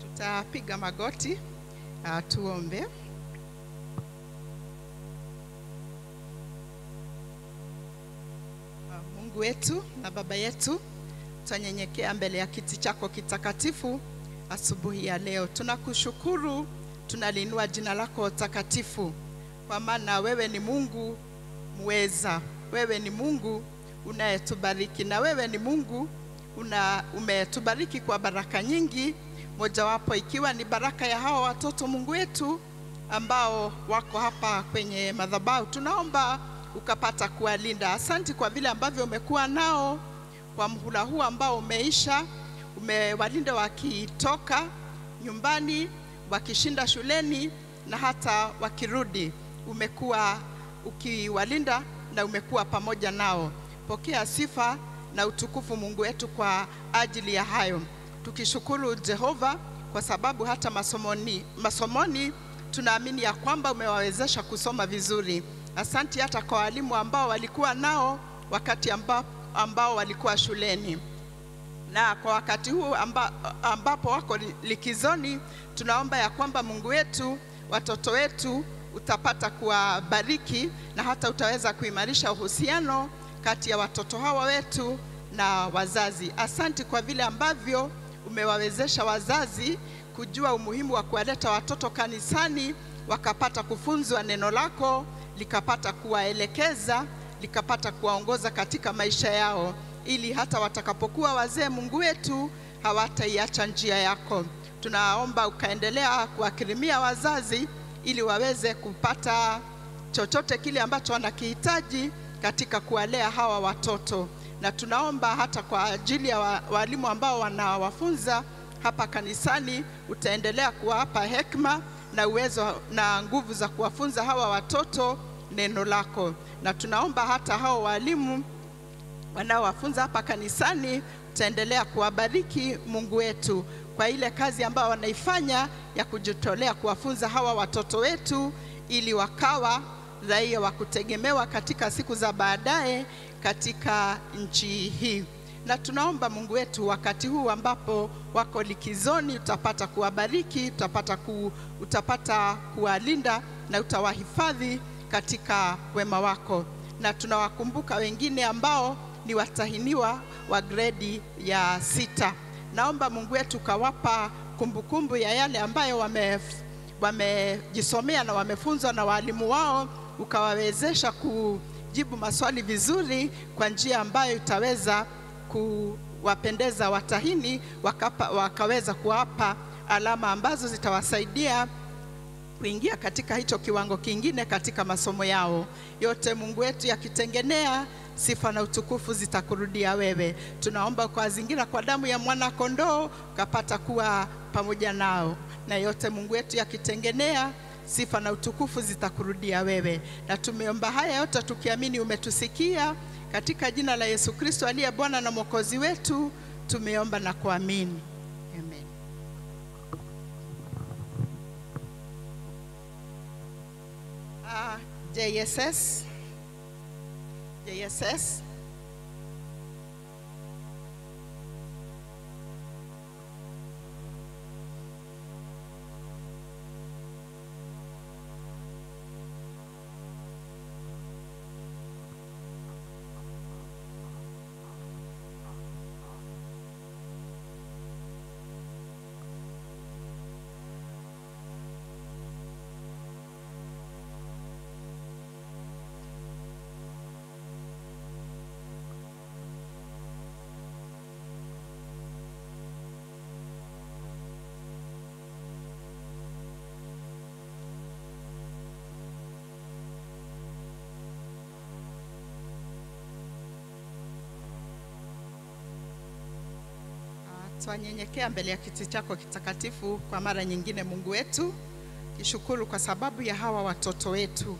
Tutapiga magoti tuombe. Mungu wetu na Baba yetu, tunanyenyekea mbele ya kiti chako kitakatifu asubuhi ya leo. Tunakushukuru, tunalinua jina lako takatifu, kwa maana wewe ni Mungu mweza, wewe ni Mungu unayetubariki, na wewe ni Mungu umetubariki kwa baraka nyingi, mojawapo ikiwa ni baraka ya hawa watoto Mungu wetu ambao wako hapa kwenye madhabahu. Tunaomba ukapata kuwalinda. Asante kwa vile ambavyo umekuwa nao kwa muhula huu ambao umeisha. Umewalinda wakitoka nyumbani, wakishinda shuleni na hata wakirudi. Umekuwa ukiwalinda na umekuwa pamoja nao. Pokea sifa na utukufu Mungu wetu kwa ajili ya hayo. Tukishukuru Jehova kwa sababu hata masomoni tunaamini ya kwamba umewawezesha kusoma vizuri. Asante hata kwa walimu ambao walikuwa nao wakati ambao walikuwa shuleni. Na kwa wakati huu ambapo wako likizoni, tunaomba ya kwamba Mungu wetu, watoto wetu utapata kuwabariki na hata utaweza kuimarisha uhusiano kati ya watoto hawa wetu na wazazi. Asante kwa vile ambavyo umewawezesha wazazi kujua umuhimu wa kuwaleta watoto kanisani, wakapata kufunzwa neno lako, likapata kuwaelekeza, likapata kuwaongoza katika maisha yao, ili hata watakapokuwa wazee Mungu wetu hawataiacha njia yako. Tunaomba ukaendelea kuwakirimia wazazi ili waweze kupata chochote kile ambacho wanakihitaji katika kuwalea hawa watoto. Na tunaomba hata kwa ajili ya walimu ambao wanawafunza hapa kanisani, utaendelea kuwapa hekima na uwezo na nguvu za kuwafunza hawa watoto neno lako. Na tunaomba hata hao walimu wanaowafunza hapa kanisani Utaendelea kuwabariki Mungu wetu kwa ile kazi ambayo wanaifanya ya kujitolea kuwafunza hawa watoto wetu ili wakawa raia wa kutegemewa katika siku za baadaye katika nchi hii. Na tunaomba Mungu wetu wakati huu ambapo wako likizoni, utapata kuwabariki, utapata kuwalinda na utawahifadhi katika wema wako. Na tunawakumbuka wengine ambao ni watahiniwa wa gredi ya 6. Naomba Mungu wetu kawapa kumbukumbu ya yale ambayo wamejisomea na wamefunzwa na walimu wao, ukawawezesha kujibu maswali vizuri kwa njia ambayo itaweza kuwapendeza watahini, wakaweza kuwapa alama ambazo zitawasaidia kuingia katika hicho kiwango kingine katika masomo yao. Yote Mungu wetu yakitengenea, sifa na utukufu zitakurudia wewe. Tunaomba kwa zingira kwa damu ya mwana kondoo ukapata kuwa pamoja nao. Na yote Mungu wetu yakitengenea, sifa na utukufu zitakurudia wewe. Na tumeomba haya yote tukiamini umetusikia, katika jina la Yesu Kristo aliye Bwana na Mwokozi wetu tumeomba na kuamini. Amen. JSS. JSS. Twanyenyekea mbele ya kiti chako kitakatifu kwa mara nyingine Mungu wetu, kishukuru kwa sababu ya hawa watoto wetu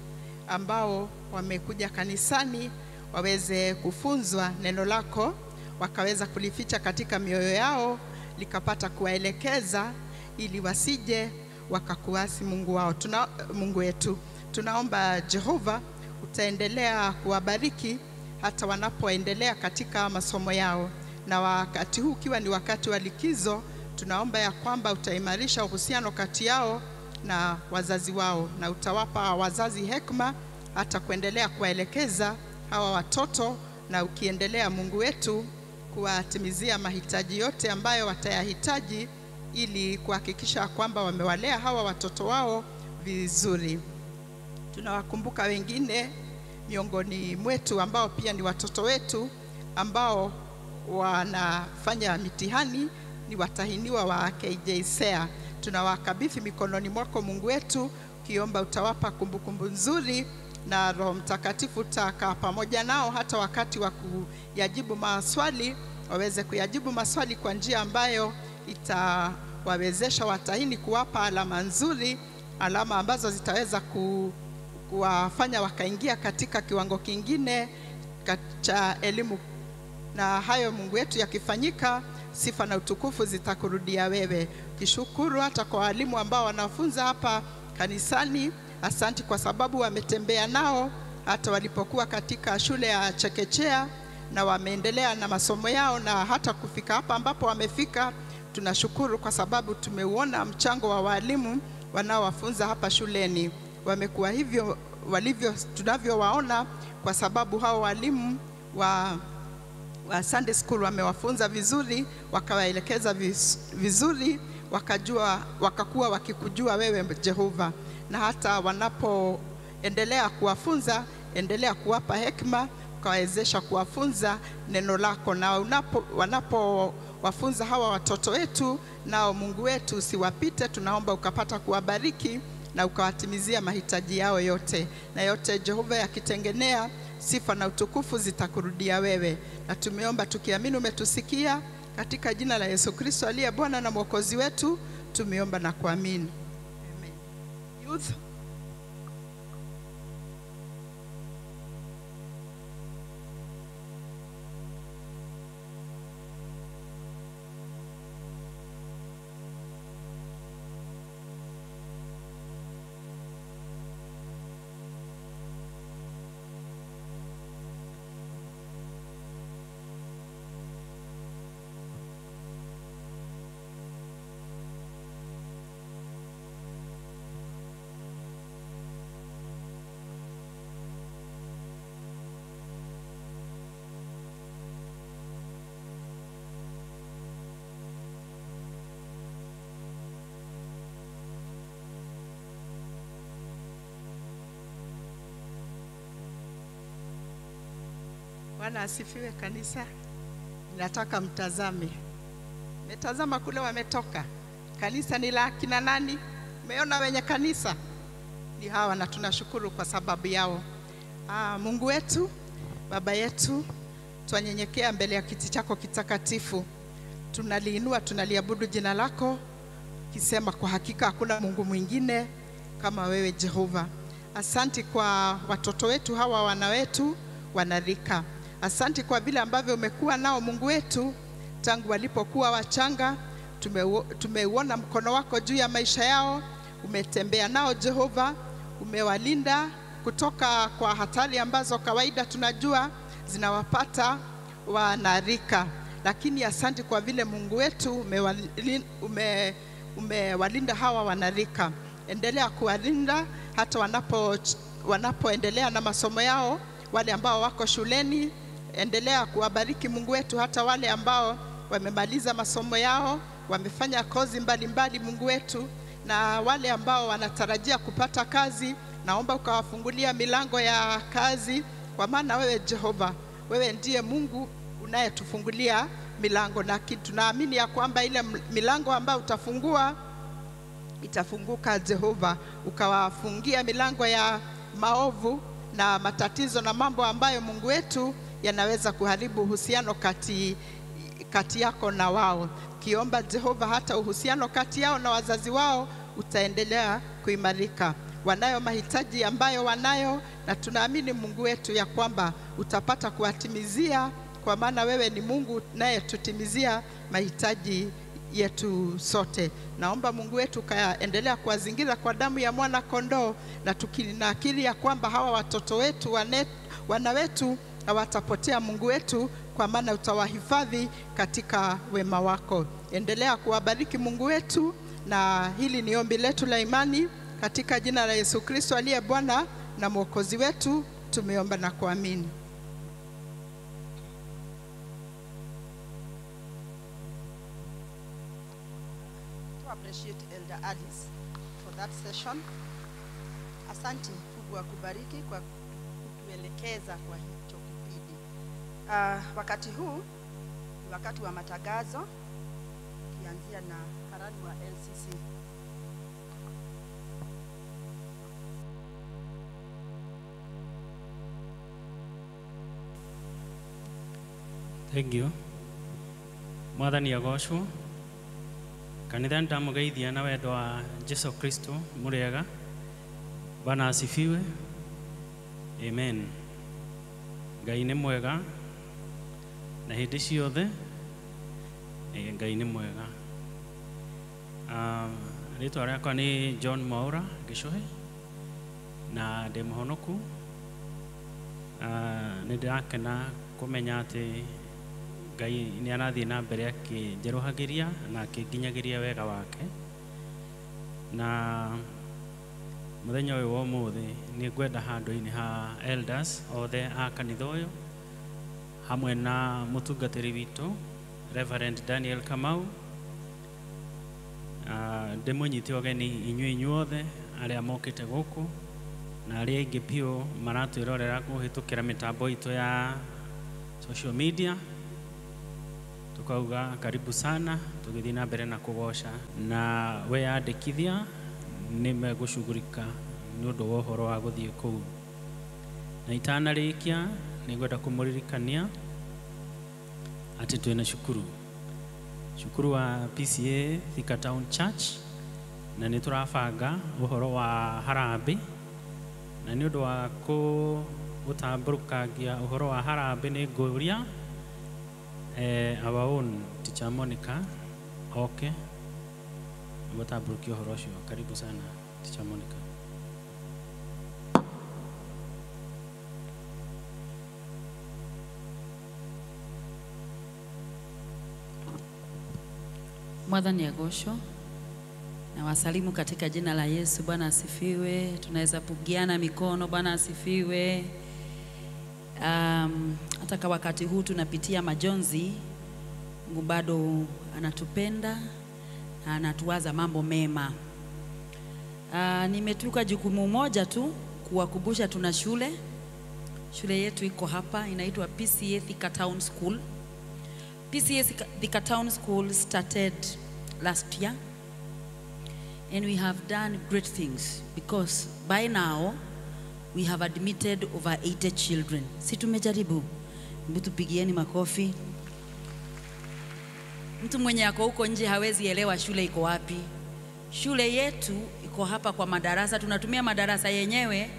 ambao wamekuja kanisani waweze kufunzwa neno lako, wakaweza kulificha katika mioyo yao, likapata kuwaelekeza ili wasije wakakuasi Mungu wao. Mungu wetu, tunaomba Jehova utaendelea kuwabariki hata wanapoendelea katika masomo yao. Na wakati huu ukiwa ni wakati wa likizo, tunaomba ya kwamba utaimarisha uhusiano kati yao na wazazi wao, na utawapa wazazi hekima hata kuendelea kuwaelekeza hawa watoto, na ukiendelea Mungu wetu kuwatimizia mahitaji yote ambayo watayahitaji ili kuhakikisha kwamba wamewalea hawa watoto wao vizuri. Tunawakumbuka wengine miongoni mwetu ambao pia ni watoto wetu ambao wanafanya mitihani, ni watahiniwa wa KJSEA. Tunawakabidhi mikononi mwako Mungu wetu, kiomba utawapa kumbukumbu nzuri na Roho Mtakatifu utakaa pamoja nao hata wakati wa kuyajibu maswali, waweze kuyajibu maswali kwa njia ambayo itawawezesha watahini kuwapa alama nzuri, alama ambazo zitaweza kuwafanya wakaingia katika kiwango kingine cha elimu. Na hayo Mungu wetu yakifanyika, sifa na utukufu zitakurudia wewe. Kishukuru hata kwa walimu ambao wanafunza hapa kanisani, asanti kwa sababu wametembea nao hata walipokuwa katika shule ya chekechea na wameendelea na masomo yao na hata kufika hapa ambapo wamefika. Tunashukuru kwa sababu tumeuona mchango wa walimu wanaowafunza hapa shuleni. Wamekuwa hivyo walivyo tunavyowaona kwa sababu hao walimu wa Sunday school wamewafunza vizuri, wakawaelekeza vizuri, wakajua, wakakuwa wakikujua wewe Jehova. Na hata wanapoendelea kuwafunza, endelea kuwapa hekima, ukawawezesha kuwafunza neno lako. Na wanapowafunza hawa watoto wetu, nao Mungu wetu usiwapite, tunaomba ukapata kuwabariki na ukawatimizia mahitaji yao yote. Na yote Jehova yakitengenea, sifa na utukufu zitakurudia wewe. Na tumeomba tukiamini umetusikia, katika jina la Yesu Kristo aliye Bwana na Mwokozi wetu tumeomba na kuamini. Amen. Youth. Bwana asifiwe kanisa. Nataka mtazame. Metazama kule wametoka. Kanisa ni la kina nani? Umeona wenye kanisa? Ni hawa, na tunashukuru kwa sababu yao. Mungu wetu, Baba yetu, twanyenyekea mbele ya kiti chako kitakatifu. Tunaliinua, tunaliabudu jina lako, kisema kwa hakika hakuna Mungu mwingine kama wewe Jehova. Asante kwa watoto wetu hawa, wana wetu wanarika. Asante kwa vile ambavyo umekuwa nao Mungu wetu tangu walipokuwa wachanga. Tumeuona mkono wako juu ya maisha yao. Umetembea nao Jehova, umewalinda kutoka kwa hatari ambazo kawaida tunajua zinawapata wanarika. Lakini asante kwa vile Mungu wetu umewalinda hawa wanarika. Endelea kuwalinda hata wanapoendelea na masomo yao, wale ambao wako shuleni. Endelea kuwabariki Mungu wetu hata wale ambao wamemaliza masomo yao, wamefanya kozi mbalimbali Mungu wetu, na wale ambao wanatarajia kupata kazi, naomba ukawafungulia milango ya kazi, kwa maana wewe Jehova, wewe ndiye Mungu unayetufungulia milango, na tunaamini ya kwamba ile milango ambayo utafungua itafunguka Jehova. Ukawafungia milango ya maovu na matatizo na mambo ambayo Mungu wetu yanaweza kuharibu uhusiano kati yako na wao. Kiomba Jehova hata uhusiano kati yao na wazazi wao utaendelea kuimarika. Wanayo mahitaji ambayo wanayo, na tunaamini Mungu wetu ya kwamba utapata kuwatimizia, kwa maana wewe ni Mungu naye tutimizia mahitaji yetu sote. Naomba Mungu wetu kaendelea kuwazingira kwa damu ya mwana kondoo, na tukinakili ya kwamba hawa watoto wetu, wana wetu hawatapotea Mungu wetu, kwa maana utawahifadhi katika wema wako. Endelea kuwabariki Mungu wetu, na hili ni ombi letu la imani katika jina la Yesu Kristo aliye Bwana na Mwokozi wetu, tumeomba na kuamini. To appreciate Elder Alice for that session. Asante, Mungu akubariki kwa kutuelekeza kwa hicho kipindi. Wakati huu ni wakati wa matangazo, kianzia na karani wa LCC. Thank you. Mwathani agocwo. Kanitha ndamugeithia na wendo wa Jesu Kristo muriega. Bwana asifiwe. Amen. Ngai nĩ mwega na hĩndĩ ciothe. Ngai nĩ mwega. Rĩtwa rĩakwa nĩ John Mwaura Gĩcũhĩ na ndĩ mũhonoku. Nĩ ndĩrakena kũmenya atĩ Ngai nĩ arathiĩ na mbere akĩnjerũhagĩria na akĩnginyagĩria wega wake. Na mũthenya ũyũ wa ũmũthĩ nĩ ngwenda handũ-inĩ ha elders othe a kanitha ũyũ hamwe na mũtungatĩri witũ Reverend Daniel Kamau, ndĩmũnyite ũgeni inyuĩ inyuothe arĩa mokĩte gũkũ na arĩa aingĩ biũ maratwĩrorera kũhĩtũkĩra mĩtambo itũ ya social media. Tukauga karibu sana, tũgĩthiĩ na mbere na kũgoca, na weyandĩkithia nĩ megũcugurika nĩ ũndũ wa ũhoro wa gũthiĩ kũu. Na itanarĩkia nĩ ngwenda kũmũririkania atĩ twĩna cukuru wa PCA Thika Town Church, na nĩ tũrabanga ũhoro wa harambĩ, na nĩ ũndũ wa gũtambũrũkangia ũhoro wa harambĩ nĩ ngũria our own teacher Monica oke gũtambũrũkia ũhoro ũcio. Karibu sana teacher Monica. Mwathani agocwo. Na wasalimu katika jina la Yesu. Bwana asifiwe. Tunaweza pugiana mikono. Bwana asifiwe. Hata kwa wakati huu tunapitia majonzi, Mungu bado anatupenda na anatuwaza mambo mema. Nimetuka jukumu moja tu kuwakumbusha tuna shule Shule yetu iko hapa, inaitwa PCA Thika Town School. PCA Thika Town School started last year, and we have done great things because by now we have admitted over 80 children. Si tumejaribu? Hebu tupigieni makofi. Mtu mwenye ako huko nje hawezi elewa shule iko wapi. Shule yetu iko hapa kwa madarasa, tunatumia madarasa yenyewe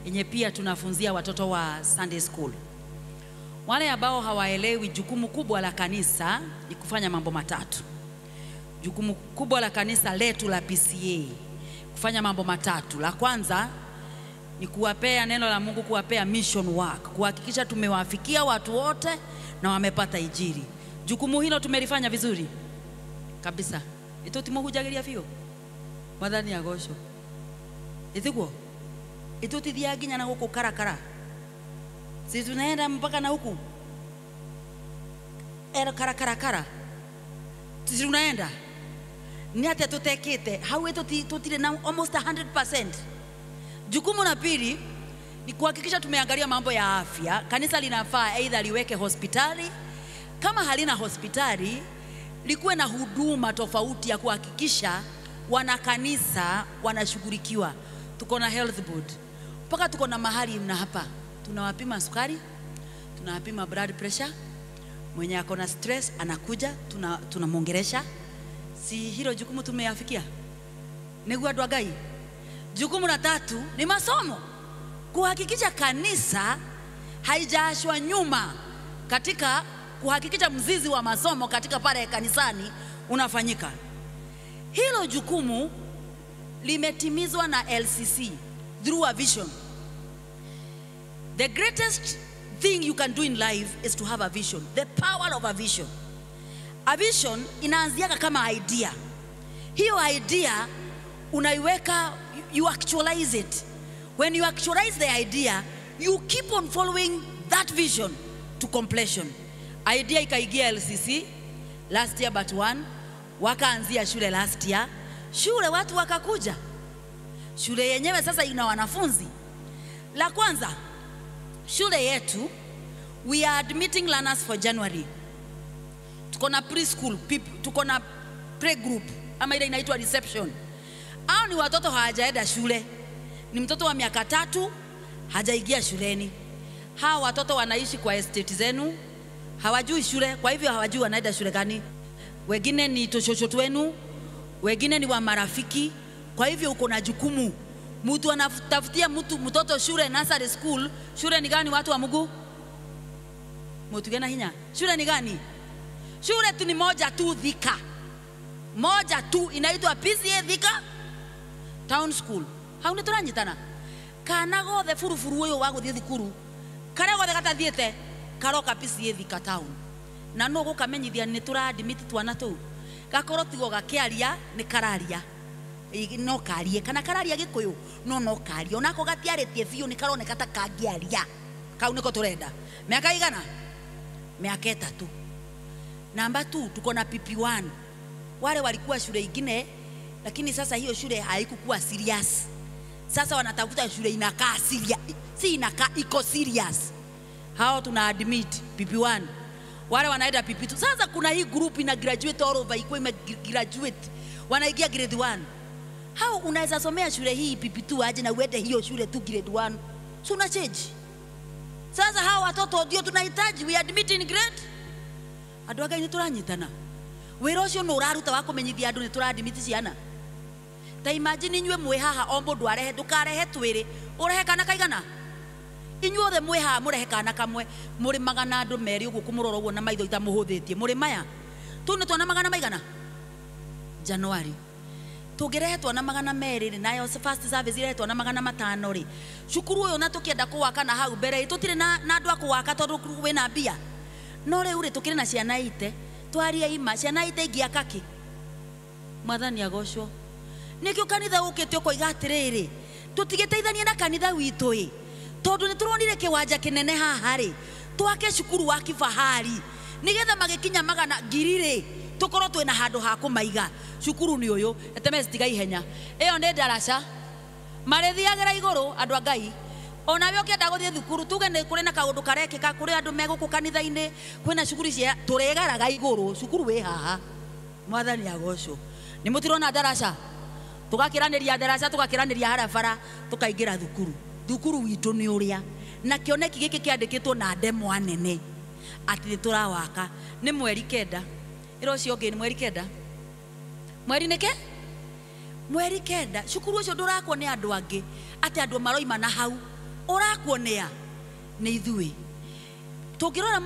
yenye pia tunafunzia watoto wa Sunday school. Wale ambao hawaelewi, jukumu kubwa la kanisa ni kufanya mambo matatu. Jukumu kubwa la kanisa letu la PCA kufanya mambo matatu. La kwanza ni kuwapea neno la Mungu, kuwapea mission work, kuhakikisha tumewafikia watu wote na wamepata injili. Jukumu hilo tumelifanya vizuri kabisa. Ito timohujagiria biũ Mwathani agocwo. Ĩtiguo ĩtũtithiaga nginya na gũkũ karakara, si tunaenda mpaka na huku ero karakara, si tunaenda ni atia tutekete hau tũtirĩ na almost 100%. Jukumu la pili ni kuhakikisha tumeangalia mambo ya afya. Kanisa linafaa aidha liweke hospitali, kama halina hospitali likuwe na huduma tofauti ya kuhakikisha wanakanisa wanashughulikiwa. Tuko na health board, mpaka tuko na mahali mna hapa tunawapima sukari, tunawapima blood pressure. Mwenye ako na stress anakuja, tunamuongelesha. Si hilo jukumu tumeafikia? Niguo andũ a Ngai. Jukumu la tatu ni masomo, kuhakikisha kanisa haijaachwa nyuma katika kuhakikisha mzizi wa masomo katika pale kanisani unafanyika. Hilo jukumu limetimizwa na LCC through a vision. The greatest thing you can do in life is to have a vision. The power of a vision. A vision inaanziaga kama idea. Hiyo idea unaiweka, you actualize it. When you actualize the idea, you keep on following that vision to completion. Idea ikaingia LCC last year but one. Wakaanzia shule last year. Shule watu wakakuja. Shule yenyewe sasa ina wanafunzi. La kwanza, shule yetu, we are admitting learners for January. Tuko na preschool, tuko na playgroup, ama ile inaitwa reception. Hao ni watoto hawajaenda shule. Ni mtoto wa miaka 3 hajaingia shuleni. Hao watoto wanaishi kwa estate zenu, hawajui shule, kwa hivyo hawajui wanaenda shule gani. Wengine ni toshosho wenu, wengine ni wa marafiki. Kwa hivyo uko na jukumu. Mtu anatafutia mtoto shule nursery school, shule ni gani watu wa Mungu? Mtu gani hinya? Shule ni gani? Shule tu ni moja tu Thika. Moja tu inaitwa PCA Thika Town School. Hau nĩ tũranyitana? Kana gothe buruburu ũyũ wa gũthiĩ thukuru, karĩa gothe gatathiĩte karoka PCA Thika Town. Na no gũkamenyithia nĩ tũradimiti twana tũu. Gakorwo tigo gakĩaria nĩ kararia. No karie kana kararia Gĩkũyũ no karie. Onako gatiarĩtie biũ nĩ karoneka ta kangĩaria. Kau nĩko tũrenda. Miaka igana? Miaka 3. Namba 2 tuko na PP1. Wale walikuwa shule ingine, lakini sasa hiyo shule haikukuwa serious. Sasa wanatafuta shule inakaa serious. Si inakaa, iko serious. Hao tuna admit PP1. Wale wanaenda PP2. Sasa kuna hii group ina graduate all over, iko ime graduate. Wanaingia grade 1. Hao unaweza somea shule hii PP2 aje na uende hiyo shule tu grade 1. So una change. Sasa hao watoto ndio tunahitaji, we admit in grade. Andũ a Ngai nĩ tũranyitana. Wĩra ũcio nĩ ũraruta wa kũmenyithia andũ nĩ tũradimiti ciana. Ta imagine inyuĩ mwĩ haha o mũndũ arehe, ndũkarehe twĩrĩ, ũrehe kana kaigana? Inyuĩ othe mwĩ haha mũrehe kana kamwe, mũrĩ magana andũ merĩ ũguo kũmũrora ũguo na maitho itamũhũthĩtie. Mũrĩ maya? Tũu nĩ twana magana maigana? January. Tũngĩrehe twana 200 rĩ, nayo first service irehe twana 500 rĩ. Cukuru ũyũ na tũkĩenda kũwaka na hau mbere, tũtirĩ na andũ a kũwaka tondũ wĩna mbia. No rĩu rĩ tũkĩrĩ na ciana ite, twarie ima, ciana ite ingĩaka kĩ? Mwathani agocwo. Nĩkĩo kanitha ũkĩte ũkoiga atĩrĩrĩ, tũtigĩteithanie na kanitha witũ ĩ, tondũ nĩ tũronire kĩwanja kĩnene haha rĩ, twake cukuru wa kifahari nĩgetha magĩkinya 100,000 rĩ, tũkorwo twĩna handũ ha kũmaiga. Cukuru nĩ ũyũ, eteme citiga ihenya. Ĩyo nĩ ndaraca, marĩthiagĩra igũrũ andũ a Ngai. Onawe ũkĩenda gũthiĩ thukuru tuge nĩ kũrĩ na kaũndũ karekĩka kũrĩ andũ megũkũ kanitha-inĩ kwĩna cukuru cia tũrĩgaraga igũrũ cukuru wĩ haha. Mwathani agocwo. Nĩ mũtirona ndaraca tũgakĩranĩria ndaraca tũgakĩranĩria harabara tũkaingĩra thukuru. Thukuru witũ nĩ ũrĩa na kĩoneki gĩkĩ kĩandĩkĩtwo na ndemwa nene atĩ tũrawaka nĩ mweri 9 ĩra ũcio ũngĩ nĩ mweri 9 mweri nĩke mweri 9 cukuru ũcio ndũrakwo nĩ andũ angĩ atĩ andũ maroima na hau ũrakwo nĩa nĩ ithuĩ. Tũngĩrora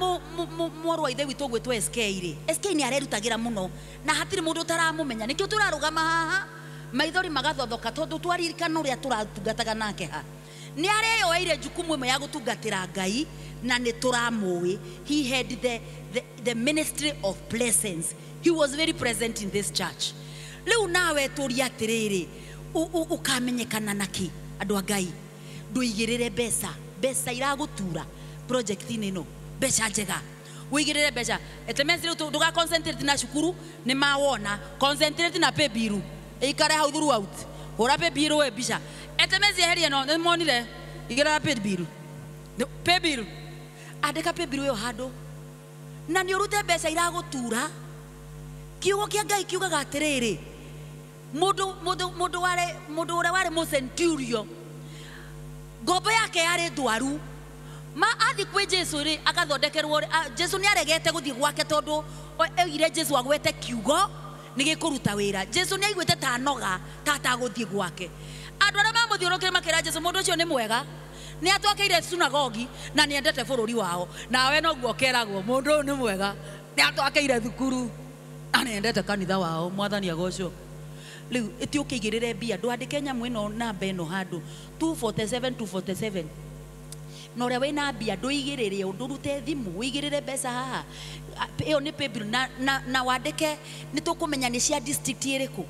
mwarũ wa ithe witũ ũgwĩtwo SK rĩ, SK nĩ arerutagĩra mũno na hatirĩ mũndũ ũtaramũmenya nĩkĩo tũrarũgama haha maithori magathothoka tondũ twaririkana ũrĩa tũratungataga nake ha. Nĩ areyoeire jukumu ĩmwe ya gũtungatĩra Ngai na nĩ tũramũĩ. He had the ministry of presence. He was very present in this church. Rĩu nawe tũria atĩrĩrĩ ũkamenyekana nakĩ andũ a Ngai ndũigĩrĩre mbeca mbeca iragũtura project-inĩ ĩno mbeca njega ũigĩrĩre mbeca etemezi rĩu ndũga concentrate na cukuru nĩ mawona concentrate na pay bill ĩikare hau throughout hũra pay bill we mbica etemezi eherie no nĩ monire igĩrĩra pay bill pay bill andĩka pay bill ĩyo handũ na nĩ ũrute mbeca iragũtura. Kiugo kĩa Ngai kiugaga atĩrĩrĩ mũndũ ũrĩa warĩ mũcenturio ngombo yake yarĩ ndwaru ma athi kwĩ Jesu rĩ agathondekerwo. Jesu nĩ aregete gũthiĩ gwake tondũ oigire Jesu agwete kiugo nĩ gĩkũruta wĩra. Jesu nĩ aiguĩte ta noga ta atagũthiĩ gwake. Andũ arĩa mamũthiũrũrũkĩire makĩra Jesu mũndũ ũcio nĩ mwega nĩ atwakĩire synagogi na nĩ endete bũrũri wao nawe noguo keragwo mũndũ ũyũ nĩ mwega nĩ atwakĩire thukuru na nĩ endete kanitha wao. Mwathani agocwo. Rĩu ĩti ũkĩigĩrĩre mbia ndwandĩke nyamũ ĩno namba ĩno handũ 247 247 na ũrĩa wĩna mbia ndũigĩrĩre ũndũrute thimũ ũigĩrĩre mbeca haha ĩyo nĩ paybill na wandĩke nĩ tũkũmenya nĩ cia district ĩrĩkũ.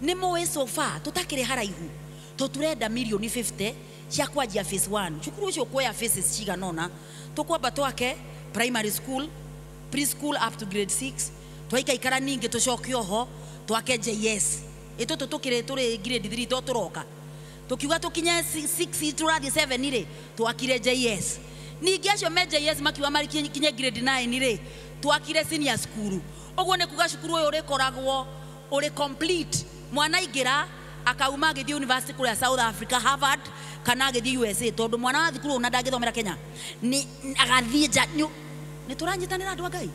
Nĩ mũĩ so far tũtakĩrĩ haraihu tũturenda mirioni 50 cia kwanjia phase 1 cukuru ũcio kuoya phases cigana ũna tũkwamba twake primary school preschool up to grade 6 twaikaikara ningĩ tũcoke oho twake JS ĩtũtũ tũkĩrĩ tũrĩ grade 3 to tũroka tukiuga tukinye 6 tũrathiĩ 7 rĩ twakire JS ningĩ acio me JS makiuga makinye grade 9 rĩ twakire senior school. Ũguo nĩ kuga cukuru ũyũ ũrĩkoragwo ũrĩ complete mwana aingĩra akauma agĩthiĩ university kũrĩa South Africa Harvard kana agĩthiĩ USA tondũ mwana wa thukuru ona ndangĩthomera Kenya nĩ agathiĩ nja. Nĩ tũranyitanĩra andũ a Ngai.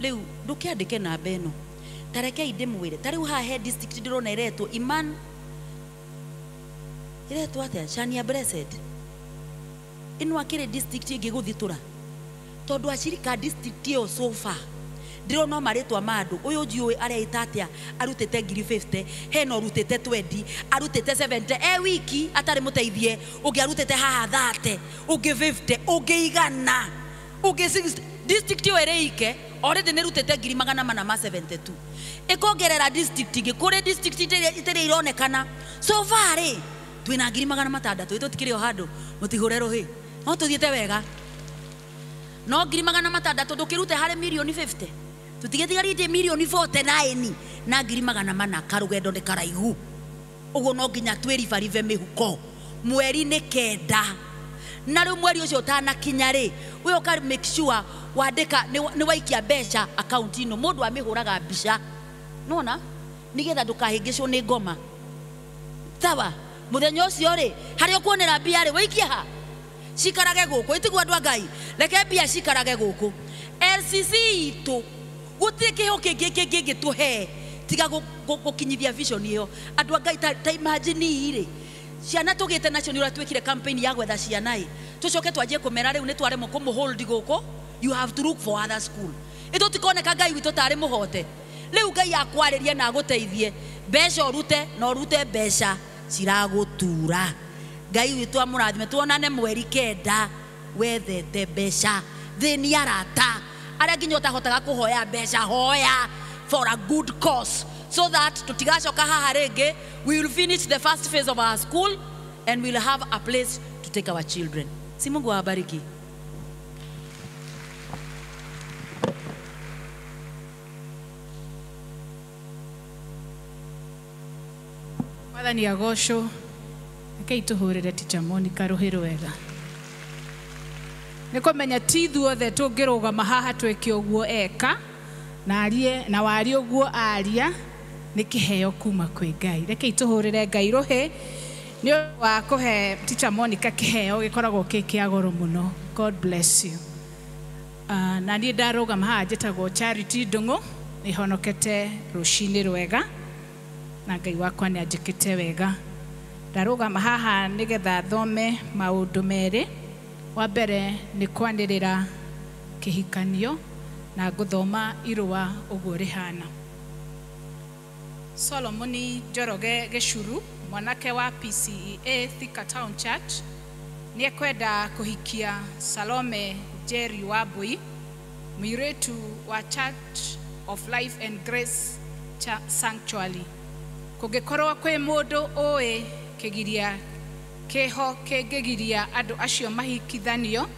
Rĩu ndũkĩandĩke namba ĩno ta rekei ndĩmwĩre ta rĩu haha he district ndĩrona ĩretwo Iman ĩretwo atĩa Shania Blessed ĩno akĩrĩ district ĩngĩ gũthitũra tondũ acirika district ĩyo so far ndĩrona marĩtwa ma andũ ũyũ njiũĩ areĩta atĩa arutĩte ngiri 50 hena ũrutĩte 20 arutĩte 70 e wiki atarĩ mũteithie ũngĩ arutĩte haha 30 ũngĩ 50 ũngĩ igana ũngĩ 60 district ĩyo ĩrĩ ike already nĩ rutĩte ngiri 472 ĩkongerera district ĩngĩ kũrĩ district itarĩ ironekana so far rĩ twĩna ngiri 600 ĩtũtikĩrĩ o handũ mũtihũre rũhĩ no tũthiĩte wega no ngiri 600 ndũkĩrute harĩ mirioni 50 tũtigĩtigarĩtie mirioni 49 na ngiri 400 karũgendo nĩ karaihu ũguo no nginya twĩribaribe mĩhuko mweri nĩ 9 na rĩu mweri ũcio ũtanakinya rĩ we ũka make sure wandĩka nĩ waikia mbeca akaunti ĩno mũndũ amĩhũraga mbica nona nĩgetha ndũkahĩngĩcwo nĩ ngoma sawa. Mũthenya ũcio rĩ harĩa ũkuonera mbia rĩ waikie ha cikarage gũkũ ĩtiguo andũ a Ngai reke mbia cikarage gũkũ. LCC itũ gũtirĩ kĩheo kĩngĩ kĩngĩtũhe tiga gũkinyithia vision ĩyo andũ a Ngai ta imagine rĩ ciana tũgĩte nacio nĩ ũrĩa twĩkire campaign ya gwetha ciana ĩ tũcoke twanjie kũmera rĩu nĩ twaremwo kũmũhold gũkũ you have to look for other school ĩtũtikoneka Ngai witũ tarĩ mũhote. Rĩu Ngai akwarĩrie na agũteithie mbeca ũrute na ũrute mbeca ciragũtura. Ngai witũ amũrathime tuonane mweri 9 wethete mbeca thĩni arata arĩa nginya ũtahotaga kũhoya mbeca hoya for a good cause so that tutigacoka haha rĩngĩ. We will finish the first phase of our school and we'll have a place to take our children. Si Mungu awabariki. Mwathani agocwo. Rekei tũhũrĩre Teacher Monica rũhĩ rwega. Nĩ kũmenya ti ithuothe tũngĩrũgama haha twĩke ũguo eka na arie na warie ũguo aria nĩ kĩheo kuma kwĩ Ngai. Rekei tũhũrĩre Ngai rũhĩ nĩ ũndũ wa kũhe Teacher Monica kĩheo gĩkoragwo kĩ kĩa goro mũno. God bless you. Na niĩ ndarũgama haha njĩtagwo Charity Ndung'u, nĩhonokete rũcinĩ rwega na Ngai wakwa nĩ anjĩkĩte wega. Ndarũgama haha nĩgetha thome maũndũ merĩ. Wa mbere nĩ kwanĩrĩra kĩhikanio na ngũthoma irũa ũguo rĩhana. Solomoni Njoroge Gĩcuru, mwanake wa PCEA Thika Town Church, nĩ ekwenda kũhikia Salome Jerry Wambui, mũirĩtu wa Church of Life and Grace Sanctuary. Kũngĩkorwo kwĩ mũndũ ũĩ kĩgiria kĩho kĩngĩgiria andũ acio mahikithanio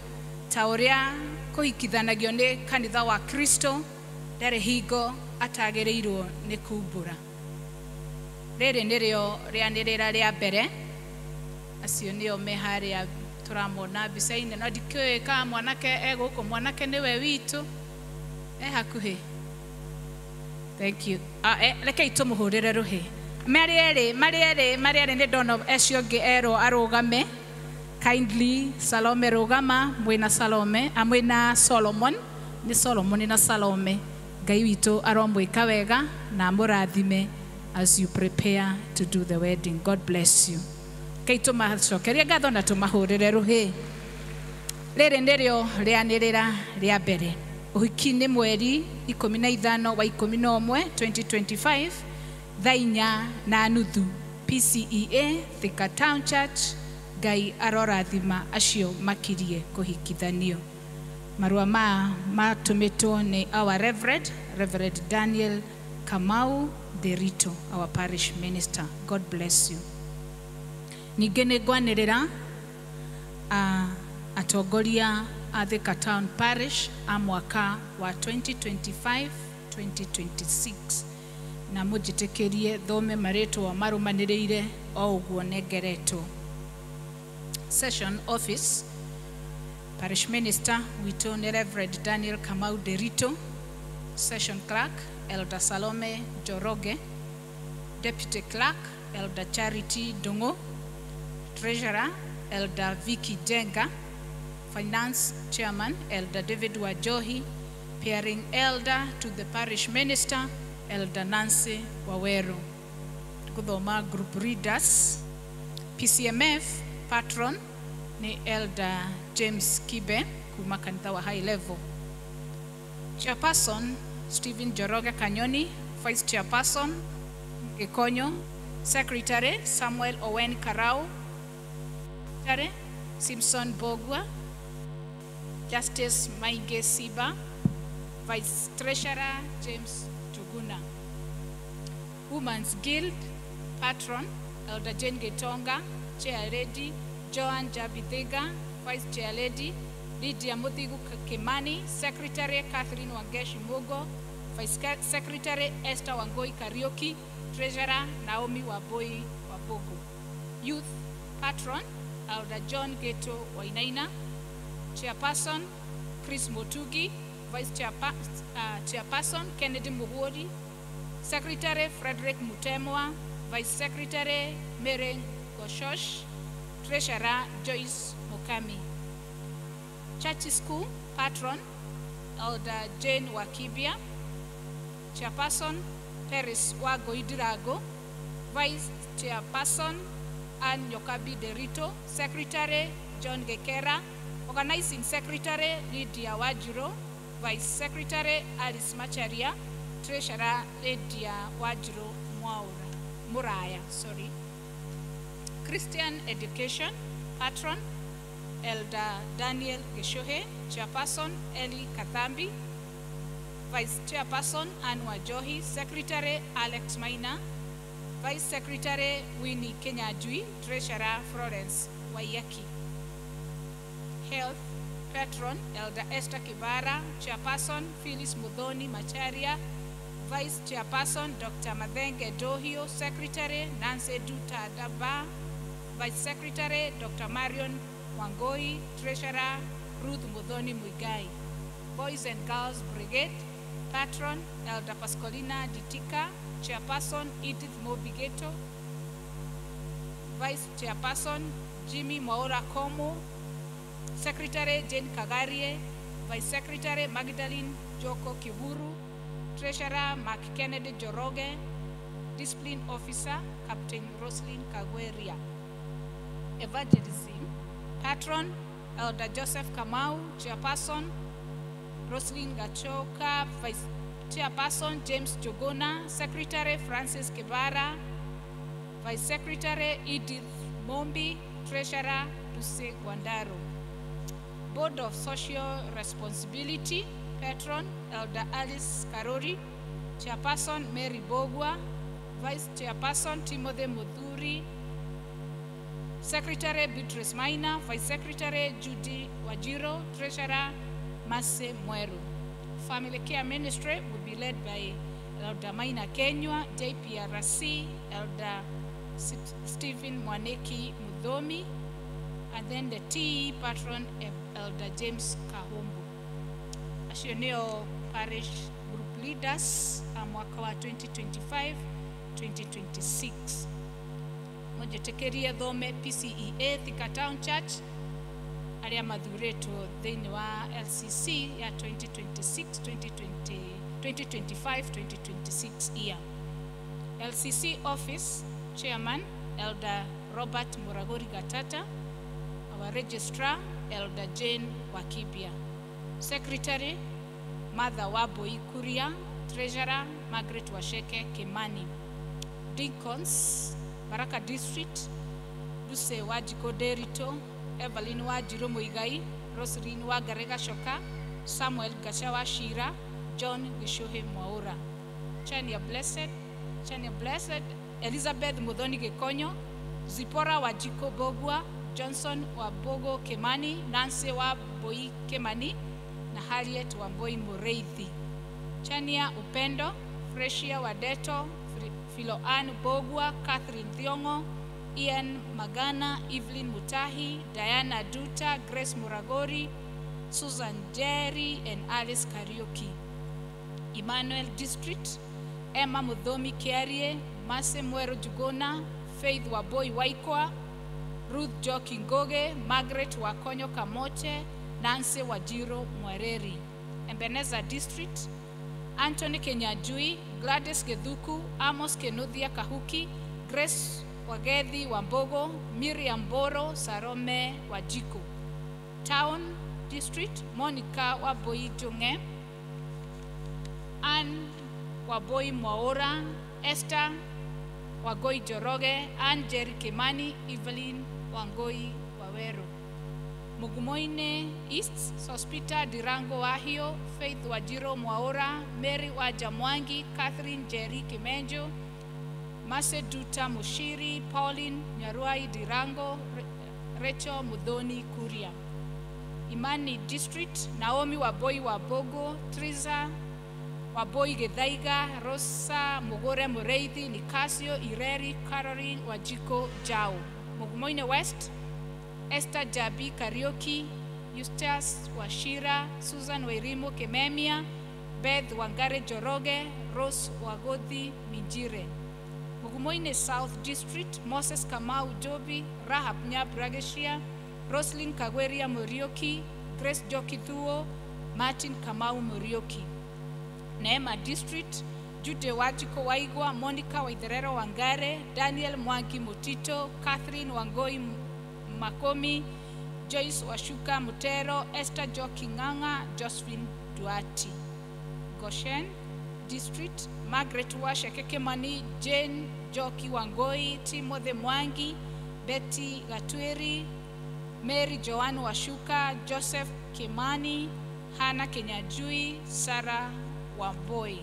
ta ũrĩa kũhikithanagio nĩ kanitha wa Kristo, ndarĩ hingo atagĩrĩirwo nĩ kumbũra. Rĩrĩ nĩrĩo rĩanĩrĩra rĩa mbere. Acio nĩo me harĩa tũramona mbica-inĩ, no ndikĩũĩ kana mwanake e gũkũ. Mwanake nĩwe witũ, e hakuhĩ. Thank you. Rekei tũmũhũrĩre rũhĩ. Marĩ erĩ nĩ ndona acio ũngĩ erwo arũgame. Kindly Salome rũgama, mwĩna Salome, mwĩna Solomon, nĩ Solomon na Salome. Ngai witũ aromwĩka wega na amũrathime as you prepare to do the wedding. God bless you. Rekei tũmacokerie ngatho na tũmahũrĩre rũhĩ. Rĩrĩ nĩrĩo rĩanĩrĩra rĩa mbere. Ũhiki nĩ mweri 15 wa 11 2025 thaa 4:30 PCEA Thika Town Church. Ngai arorathima acio makirie kũhikithanio. Marũa ma matũmĩtwo nĩ our Reverend Daniel Kamau Derito, our parish minister. God bless you. Ningĩ nĩ ngwanĩrĩra atongoria a Thika Town Parish a mwaka wa 2025-2026, na mũnjĩtĩkĩrie thome marĩtwa marũmanĩrĩire o ũguo nengeretwo. Session Office, Parish Minister witũ nĩ Reverend Daniel Kamau Derito, Session Clerk Elder Salome Njoroge, Deputy Clerk Elder Charity Ndung'u, Treasurer Elder Vicky Jenga, Finance Chairman Elder David Wajohi, Pairing Elder to the Parish Minister Elder Nancy Waweru. Gũthoma Group Readers, PCMF Patron ni Elder James Kibe kuma kanitha wa High Level. Chairperson Stephen Njoroge Kanyoni, Vice Chairperson Gikonyo, Secretary Samuel Owen Karau, Secretary Simpson Bogwa, Justice Mainge Siba, Vice Treasurer James Tuguna. Women's Guild Patron Elder Jane Gitonga, Chair Lady Joan Jabithiga, Vice Chair Lady Lydia Muthigu Kimani, Secretary Catherine Wangeshi Mugo, Vice Secretary Esther Wangoi Kariuki, Treasurer Naomi Waboi Wabogo. Youth Patron Elder John Geto Wainaina, Chairperson Chris Motugi, Vice Chairperson Kennedy Muhuri, Secretary Frederick Mutemwa, Vice Secretary Mary Goshosh, Treasurer Joyce Mukami. Church School Patron Elder Jane Wakibia, Chairperson Peris Wagoidirago, Vice Chairperson Ann Nyokabi Derito, Secretary John Gekera, Organizing Secretary Lydia Wajuro, Vice Secretary Alice Macharia, Treasurer Lydia Wajuro Muraya, sorry. Christian Education Patron Elder Daniel Geshohe, Chairperson Eli Kathambi, Vice Chairperson Anwar Johi, Secretary Alex Maina, Vice Secretary Winnie Kenyajui, Treasurer Florence Wayaki. Health Patron Elder Esther Kibara, Chairperson Phyllis Muthoni Macharia, Vice Chairperson Dr. Mathenge Dohio, Secretary Nancy Duta Daba, Vice Secretary Dr. Marion Wangoi, Treasurer Ruth Muthoni Muigai. Boys and Girls Brigade, Patron Elder Pascalina Ditika, Chairperson Edith Mobigeto, Vice Chairperson Jimmy Mwaura Komo, Secretary Jane Kagarie, Vice Secretary Magdalene Joko Kiburu, Treasurer Mark Kennedy Joroge, Discipline Officer Captain Roslyn Kagweria. Evangelism, Patron Elder Joseph Kamau, Chairperson Roslyn Gachoka, Vice Chairperson James Jogona, Secretary Francis Kibara, Vice Secretary Edith Mombi, Treasurer Duse Gwandaro. Board of Social Responsibility, Patron Elder Alice Karori, Chairperson Mary Bogwa, Vice Chairperson Timothy Muthuri, Secretary Beatrice Maina, Vice Secretary Judy Wajiro, Treasurer Mase Mweru. Family Care Ministry will be led by Elder Maina Kenywa, JPRC, Elder Stephen Mwaneki Muthomi, and then the TE Patron Elder James Kahombo. Acio nĩo parish group leaders a mwaka wa 2025 2026. Mũnjĩtĩkĩrie thome PCEA Thika Town Church arĩa mathurĩtwo thĩinĩ wa LCC ya 2026 2025 2026 year. LCC Office Chairman Elder Robert Muragori Gatata, our Registrar Elder Jane Wakibia, Secretary Martha Waboi Kuria, Treasurer Margaret Washeke Kimani. Deacons Baraka District, Duse Wajiko Derito, Evelyn Wajiro Muigai, Roselyn Wangare Gachoka, Samuel Gachawa Shira, John Gishuhe Mwaura. Chania Blessed, Elizabeth Muthoni Gikonyo, Zipora Wajiko Bogwa, Johnson Wabogo Kimani, Nancy Wambui Kimani, na Harriet Wambui Mureithi. Chania Upendo, Freshia Wadeto, Philoan Bogwa, Catherine Thiongo, Ian Magana, Evelyn Mutahi, Diana Duta, Grace Muragori, Susan Jerry, and Alice Kariuki. Emmanuel District, Emma Muthomi Kiarie, Mase Mwero Jugona, Faith Waboi Waikwa, Ruth Joki Ngoge, Margaret Wakonyo Kamoche, Nancy Wajiro Mwareri. Ebenezer District, Anthony Kenyajui, Gladys Gedhuku, Amos Kenuthia Kahuki, Grace Wagethi Wambogo, Miriam Boro, Sarome Wajiko. Town District, Monica Waboi Junge, Ann Waboi Mwaura, Esther Wagoi Joroge, Ann Jerry Kimani, Evelyn Wangoi Waweru. Mugumoine East, Sospita Dirango Wahio, Faith Wajiro Mwaura, Mary Waja Mwangi, Catherine Jerry Kimenjo, Mase Duta Mushiri, Pauline Nyaruai Dirango, Rachel Muthoni Kuria. Imani District, Naomi Waboi Wabogo, Triza Waboi Gethaiga, Rosa Mugore Mureithi, Nicasio Ireri, Caroline Wajiko Jao. Mugumoine West, Esther Jabi Kariuki, Eustace Wachira, Susan Wairimu Kimemia, Beth Wangare Joroge, Rose Wagothi Minjire. Mugumoine South District, Moses Kamau Jobi, Rahab Nyabrageshia, Roslyn Kagweria Murioki, Grace Joki Thuo, Martin Kamau Murioki. Neema District, Jude Wajiko Waigwa, Monica Waitherero Wangare, Daniel Mwangi Mutito, Catherine Wangoi Makomi, Joyce Washuka Mutero, Esther Joki Ng'ang'a, Josephine Duati. Goshen District, Margaret Washeke Kimani, Jane Joki Wangoi, Timothy Mwangi, Betty Gatweri, Mary Joanne Washuka, Joseph Kimani, Hannah Kenyajui, Sarah Wamboi,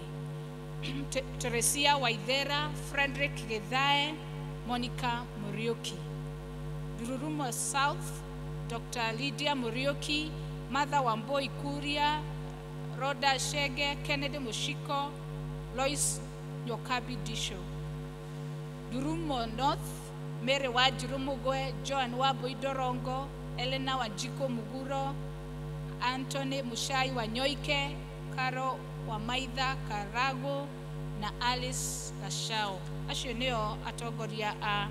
Teresia Waithera, Frederick Gethae, Monica Muriuki. Dururumo South, Dr. Lydia Muriuki, Martha Wamboi Kuria, Rhoda Shege, Kennedy Mushiko, Lois Nyokabi Disho. Durumo North, Mary Wanjiru Mugwe, Joan Wambui Ndorongo, Elena Wanjiku Muguro, Anthony Mushai wa Nyoike, Caro wa Maitha Karago na Alice Gachao. Acio nĩo atongoria a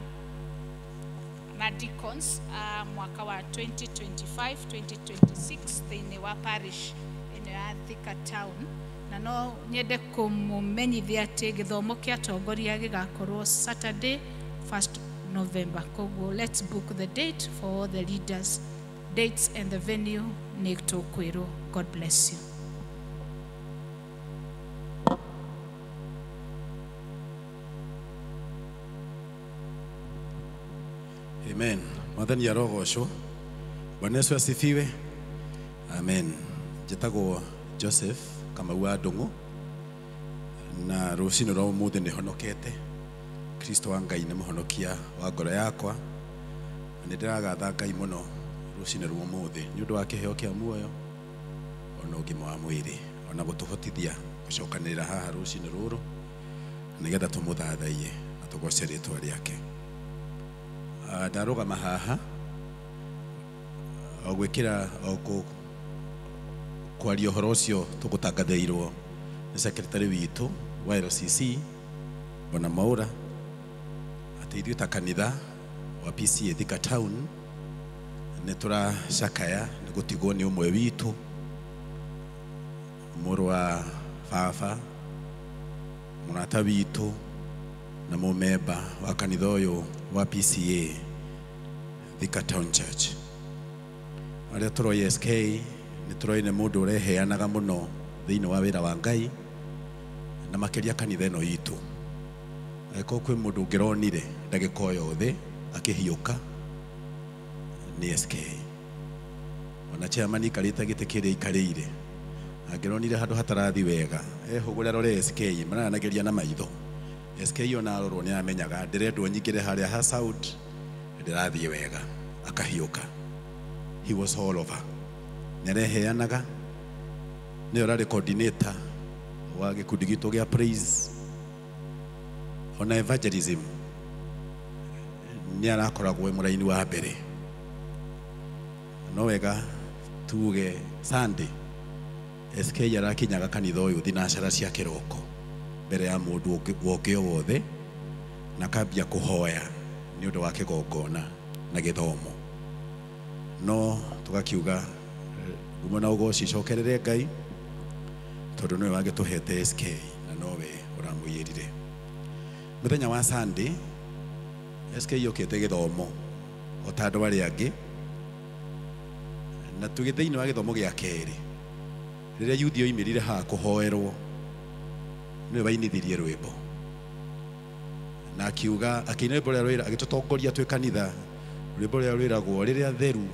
na deacons a mwaka wa 2025 2026 thĩinĩ wa parish ĩno ya Thika Town. Na no nyende kũmũmenyithia atĩ gĩthomo kĩa atongoria gĩgakorwo Saturday 1st November. Koguo let's book the date for all the leaders. Dates and the venue nĩ tũkwĩrwo. God bless you. Amen. Mwathani arogocwo. Bwana Yesu asifiwe. Amen. Njĩtagwo Joseph Kamau wa Ndung'u na rũcinĩ rwa ũmũthĩ nĩ honokete. Kristo wa Ngai nĩ mũhonokia wa ngoro yakwa. Na nĩ ndĩragatha Ngai mũno rũcinĩ rwa ũmũthĩ nĩ ũndũ wa kĩheo kĩa muoyo ona ũgima wa mwĩrĩ ona gũtũhotithia gũcokanĩrĩra haha rũcinĩ rũrũ nĩgetha tũmũthathaiye na tũgoce rĩtwa rĩake. Ndarũgama haha o gwĩkĩra o kwaria ũhoro ũcio tũgũtangathĩirwo nĩ secretary witũ wa LCC Bwana Mwaura atĩ ithuĩ ta kanitha wa PCA Thika Town nĩ tũracakaya nĩ gũtigwo nĩ ũmwe witũ, mũrũ wa baba, mũrata witũ na mũmemba wa kanitha ũyũ wa PCA Thika Town Church. Arĩa tũroĩ SK nĩ tũroĩ nĩ mũndũ ũreheanaga mũno thĩinĩ wa wĩra wa Ngai na makĩria kanitha ĩno itũ. Angĩkorwo kwĩ mũndũ ũngĩronire ndagĩka o yothe akĩhiũka nĩ SK. Ona chairman ikarĩte gĩtĩ kĩrĩa ikarĩire, angĩronire handũ hatarathi wega ehũgũre arore SK, maranagĩria na maitho. SK ona arorwo nĩ amenyaga ndĩrendwo nyingĩre harĩa ha sound ndĩrathiĩ wega, akahiũka. He was all over. Nĩ areheanaga, nĩwe ũrarĩ coordinator wa gĩkundi gitũ gĩa praise ona evangelism nĩ arakoragwo e mũraini wa mbere. No wega tuge Sunday SK arakinyaga kanitha ũyũ thinacara cia kĩroko mbere ya mũndũ ũngĩ o wothe na akambia kũhoya nĩ ũndũ wa kĩgongona na gĩthomo. No tũgakiuga ngumo na ũgoci icokerere Ngai tondũ nĩwe wagĩtũhete SK na nowe ũramũiyĩrire. Mũthenya wa Sunday SK yũkĩte gĩthomo o ta andũ arĩa angĩ, na tũgĩ thĩinĩ wa gĩthomo gĩa kerĩ rĩrĩa yuthi oimĩrire haha kũhoerwo nĩwe wainithirie rwĩmbo na akiuga, akĩina rwĩmbo rũrĩa rwĩra, agĩtũtongoria twĩ kanitha rwĩmbo rũrĩa rwĩragwo rĩrĩa theru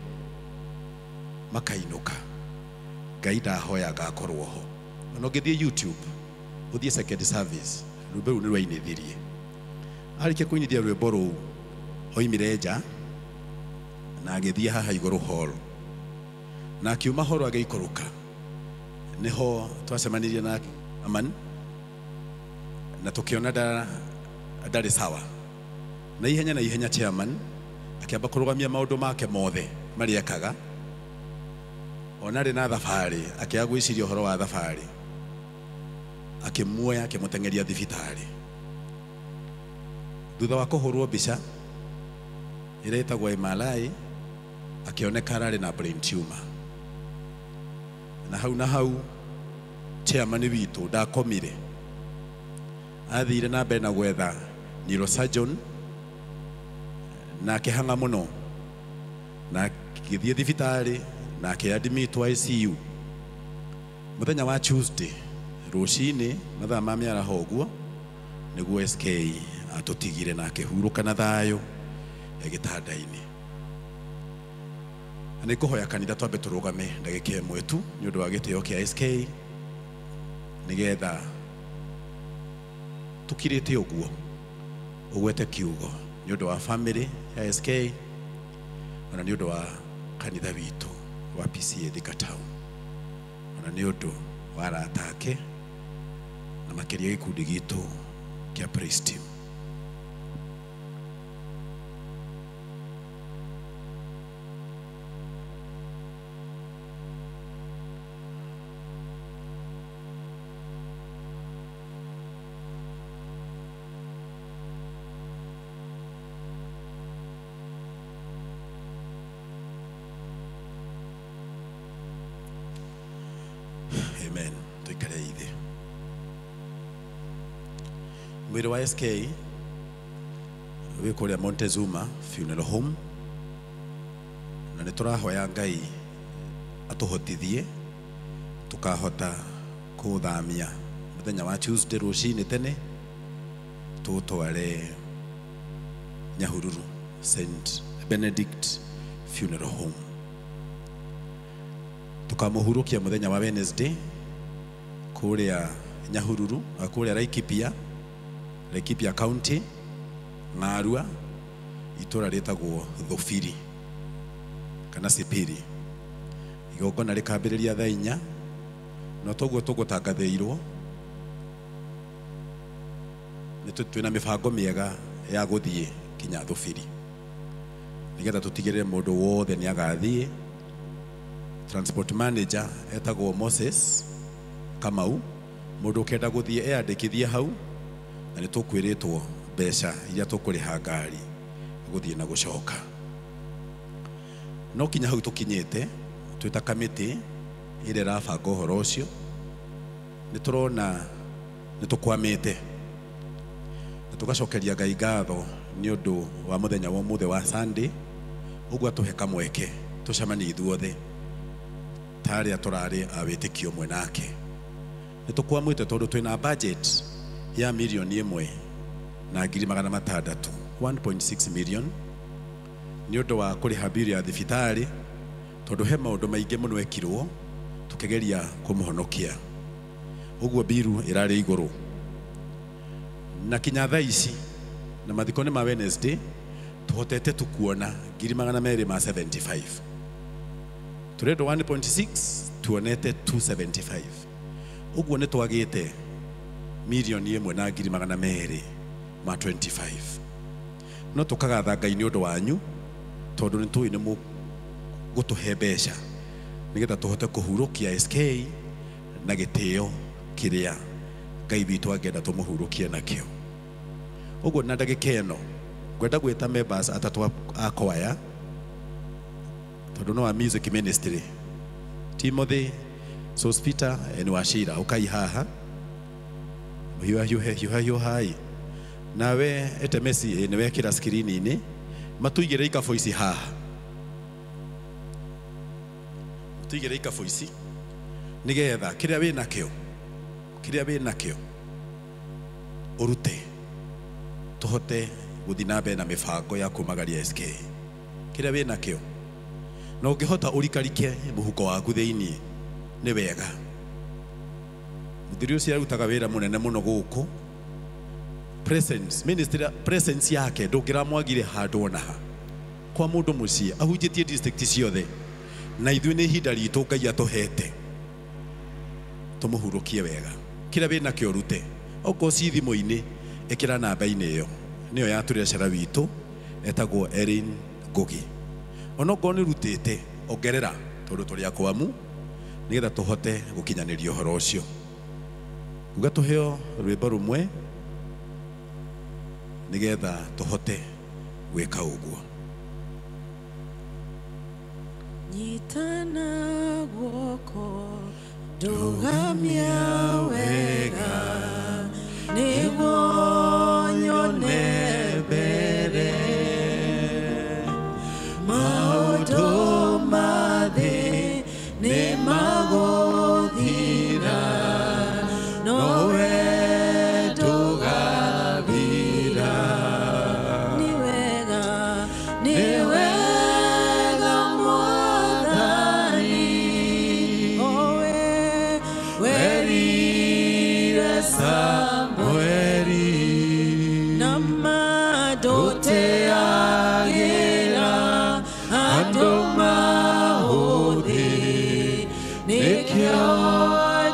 makainũka Ngai ndahoyaga akorwo ho. Ona ũngĩthiĩ YouTube ũthiĩ second service rwĩmbo rũu nĩ rwainithirie. Arĩkia kũinithia rwĩmbo rũu oimire nja na agĩthiĩ haha igũrũ hall, na akiuma hall agĩikũrũka nĩho twacemanirie na Aman na tũkĩona ndarĩ sawa. Na ihenya chairman akĩamba kũrũgamia maũndũ make mothe marĩa ekaga. Ona arĩ na thabarĩ akĩaga gwĩciria ũhoro wa thabarĩ, akĩmuoya akĩmũteng'eria thibitarĩ. Thutha wa kũhũrwo mbica ĩrĩa ĩtagwo MRI akĩoneka ararĩ na brain tumor. Na hau chairman witũ ndakomire, athire na mbere na gwetha neurosurgeon na akĩhang'a mũno na akĩthiĩ thibitarĩ na akĩadmitwo ICU. Mũthenya wa Tuesday rũcinĩ mathaa ma mĩaraho ũguo nĩguo SK atũtigire na akĩhurũka na thayũ gĩtanda-inĩ. Na nĩ ngũhoya kanitha twambe tũrũgame ndagĩka ĩmwe tu nĩ ũndũ wa gĩtĩo kĩa SK nĩgetha tũkirĩte ũguo ũgwete kiugo nĩ ũndũ wa family ya SK ona nĩ ũndũ wa kanitha witũ wa PCA Thika Town ona nĩ ũndũ wa arata ake na makĩria gĩkundi gitũ kĩa praise team. Mwĩrĩ wa SK wĩ kũrĩa Montezuma Funeral Home, na nĩ tũrahoya Ngai atũhotithie tukahota kũthamia mũthenya wa Tuesday rũcinĩ tene tũtware Nyahururu St Benedict Funeral Home. Tukamũhurũkia mũthenya wa Wednesday kũrĩa Nyahururu, kũrĩa Laikipia, Laikipia County, Ng'arua, itũra rĩtagwo Thũbiri kana Sipiri. Igongona rĩkambĩrĩria thaa 4, no toguo tũgũtangathĩirwo nĩ twĩna mĩbango mĩega ya gũthiĩ kinya Thũbiri nĩgetha tũtigĩrĩre mũndũ wothe nĩ agathiĩ. Transport manager etagwo Moses Kamau, mũndũ ũkenda gũthiĩ eyandĩkithie hau, na nĩ tũkwĩrĩtwo mbeca iria tũkũrĩha ngari gũthiĩ na gũcoka. No kinya hau tũkinyĩte twĩ ta kamĩtĩ ĩrĩa ĩrabanga ũhoro ũcio, nĩ tũrona nĩ tũkwamĩte, na tũgacokeria Ngai ngatho nĩ ũndũ wa mũthenya wa ũmũthĩ wa Sunday, ũguo atũhe kamweke tũcemanie ithuothe ta arĩa tũrarĩ a wĩtĩkio ũmwe nake. Nĩ tũkwamĩte tondũ twĩna budget ya mirioni 1,600,000, 1.6 million, nĩ ũndũ wa kũrĩha bill ya thibitarĩ, tondũ he maũndũ maingĩ mũno ekirwo tũkĩgeria kũmũhonokia, ũguo biru ĩrarĩ igũrũ. Na kinya thaa ici na mathiko nĩ ma Wednesday, tũhotete tukuona 275,000, tũrendwo 1.6 tuonete 275, ũguo nĩ twagĩte mirioni 1,225,000. No tũkagatha Ngai nĩ ũndũ wanyu, tondũ nĩ tũĩ nĩ mũgũtũhe mbeca nĩgetha tũhote kũhurũkia SK na gĩtĩo kĩrĩa Ngai witũ angĩenda tũmũhurũkie nakĩo. Ũguo na ndagĩka ĩno ngwenda gwĩta members atatũ a choir, tondũ no a music ministry, Timothy, Sospita and Wachira, ũkai haha hiuha hiuha hiuhai nawe etemesi nĩ wekĩra screen-inĩ, matũigĩre ikabũ ici haha, matũigĩre ikabũ ici nĩgetha kĩrĩa wĩ nakĩo, kĩrĩa wĩ nakĩo ũrute, tũhote gũthiĩ na mbere na mĩbango ya kũmagaria SK. Kĩrĩa wĩ nakĩo, na ũngĩhota ũrikarike mũhuko waku thĩiniĩ nĩ wega. Mũthuri ũcio arutaga wĩra mũnene mũno gũkũ, presence ministry presence yake ndũngĩramwagire handũ ona ha kwa mũndũ mũciĩ, ahunjĩtie district ciothe, na ithuĩ nĩ ihinda ritũ Ngai atũhete tũmũhurũkie wega. Kĩrĩa wĩ nakĩo ũrute, okorwo ci thimũ-inĩ ĩkĩra namba-inĩ ĩyo, nĩyo ya tũrĩacara witũ etagwo Erin Ngugi. Onokorwo nĩ ũrutĩte ongerera, tondũ tũrĩ akwamu, nĩgetha tũhote gũkinyanĩria ũhoro ũcio. Nguga tũheo rwĩmbo rũmwe nĩgetha tũhote gwĩka ũguo. Nyitana guoko ndũgamia wega, nĩguo nyone mbere maũndũ ma thĩ nĩ magũthira, nowe ndũgathira. Nĩ wega, nĩ wega Mwathani, owe werire Samueli na madũteagĩra andũ mahũthĩ, nĩkĩo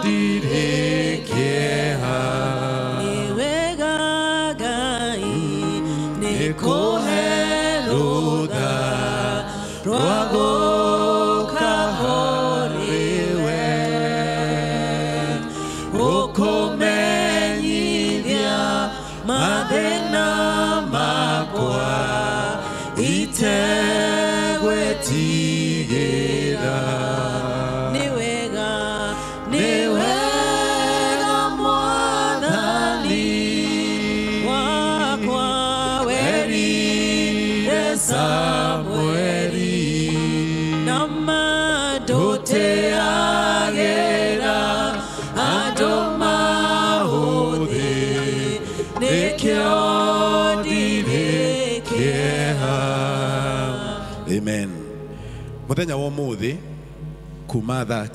ndirĩ kĩeha. Nĩ wega Ngai nĩ kũhe rũtha rwa gũka harĩ we, gũkũmenyithia mathĩna makwa itegwĩtigĩra. Nĩ wega, nĩ wega Mwathani, Samueli na mandoteagera andũ mahũthĩ nĩkĩo ndirĩ kĩeha. Amen. Muthenya wa ũmũthĩ kuma thaa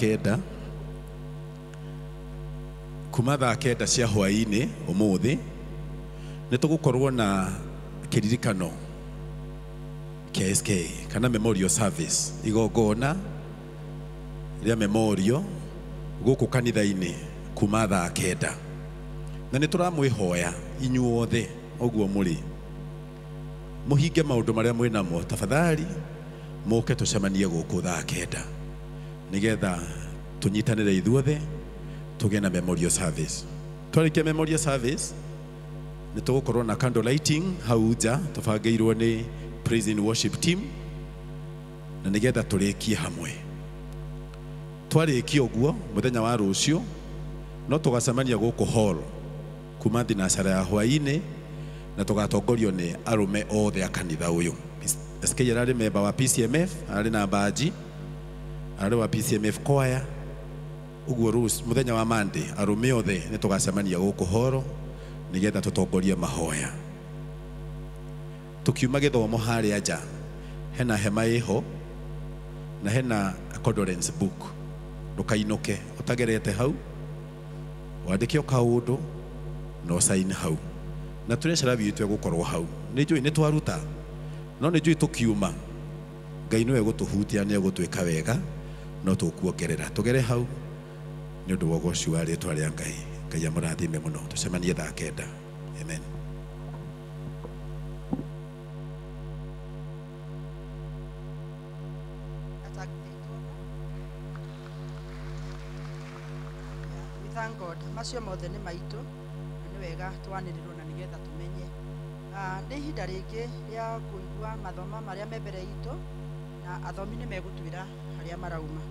kenda cia hwaĩ-inĩ ũmũthĩ nĩ tũgũkorwo na kĩririkano kĩa SK kana memorial service, igongona rĩa memorial gũkũ kanitha-inĩ kuma thaa 9, na nĩ tũramwĩhoya inyuothe ũguo mũrĩ mũhinge maũndũ marĩa mwĩ namo, tafadhali mũke tũcemanie gũkũ thaa 9 nĩgetha tũnyitanĩre ithuothe tũgĩe na memorial service. Twarĩkia memorial service nĩ tũgũkorwo na candle lighting hau nja tũbangĩirwo nĩ praise and worship team, na nĩgetha tũrĩkie hamwe. Twarĩkia ũguo mũthenya wa rũciũ no tũgacemania gũkũ hall kuma thinacara ya hwaĩ-inĩ, na tũgatongorio nĩ arũme othe a kanitha ũyũ. SK ararĩ memba wa PCMF, ararĩ na mbanji, ararĩ wa PCMF choir. Ũguo rũciũ mũthenya wa Monday arũme othe nĩ tũgacemania gũkũ hall nĩgetha tũtongorie mahoya. Tukiuma gĩthomo harĩa nja hena hema ĩho na hena condolence book, ndũkainũke ũtagerete hau, wandĩke o kaũndũ na ũcaine hau, na tũrecara witũ egũkorwo hau. Nĩ njũĩ nĩ twaruta, no nĩ njũĩ tũkiuma Ngai nĩwe egũtũhutia, nĩ egũtwĩka wega, no tũkuongerera tũgere hau nĩ ũndũ wa ũgoci wa rĩtwa rĩa Ngai. Ngai amũrathime mũno, tũcemanie thaa 9. Amen. We thank God. Macio mothe nĩ maitũ na nĩ wega twanĩrĩrwo na nĩgetha tũmenye. Nĩ ihinda rĩngĩ rĩa kũigua mathomo marĩa me mbere itũ, na athomi nĩ megũtwĩra harĩa marauma.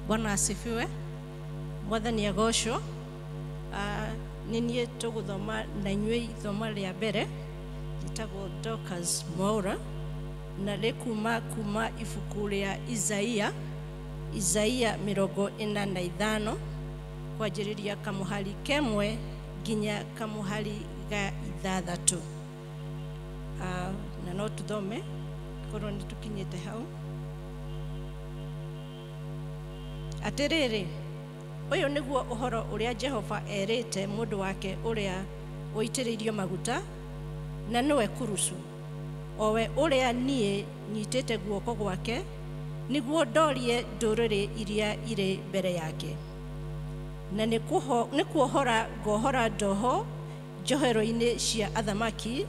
Bwana asifiwe. Mwathani agocwo. Nĩ niĩ tũgũthoma na inyuĩ ithomo rĩa mbere rĩtagwo Dorcas Mwaura, na rĩkuma kuma ibuku rĩa Isaia, Isaia 45 kwanjĩrĩria kamũhari kemwe nginya kamũhari ga 6. Na no tũthome korwo nĩ tũkinyĩte hau. Atĩrĩrĩ, ũyũ nĩguo ũhoro ũrĩa Jehova erĩte mũndũ wake ũrĩa ũitĩrĩirio maguta, na nĩwe Kurusu, o we ũrĩa niĩ nyitĩte guoko gwake, nĩguo ndorie ndũrĩrĩ iria irĩ mbere yake. Na nĩ kuohora ngohora ndoho njohero-inĩ cia athamaki,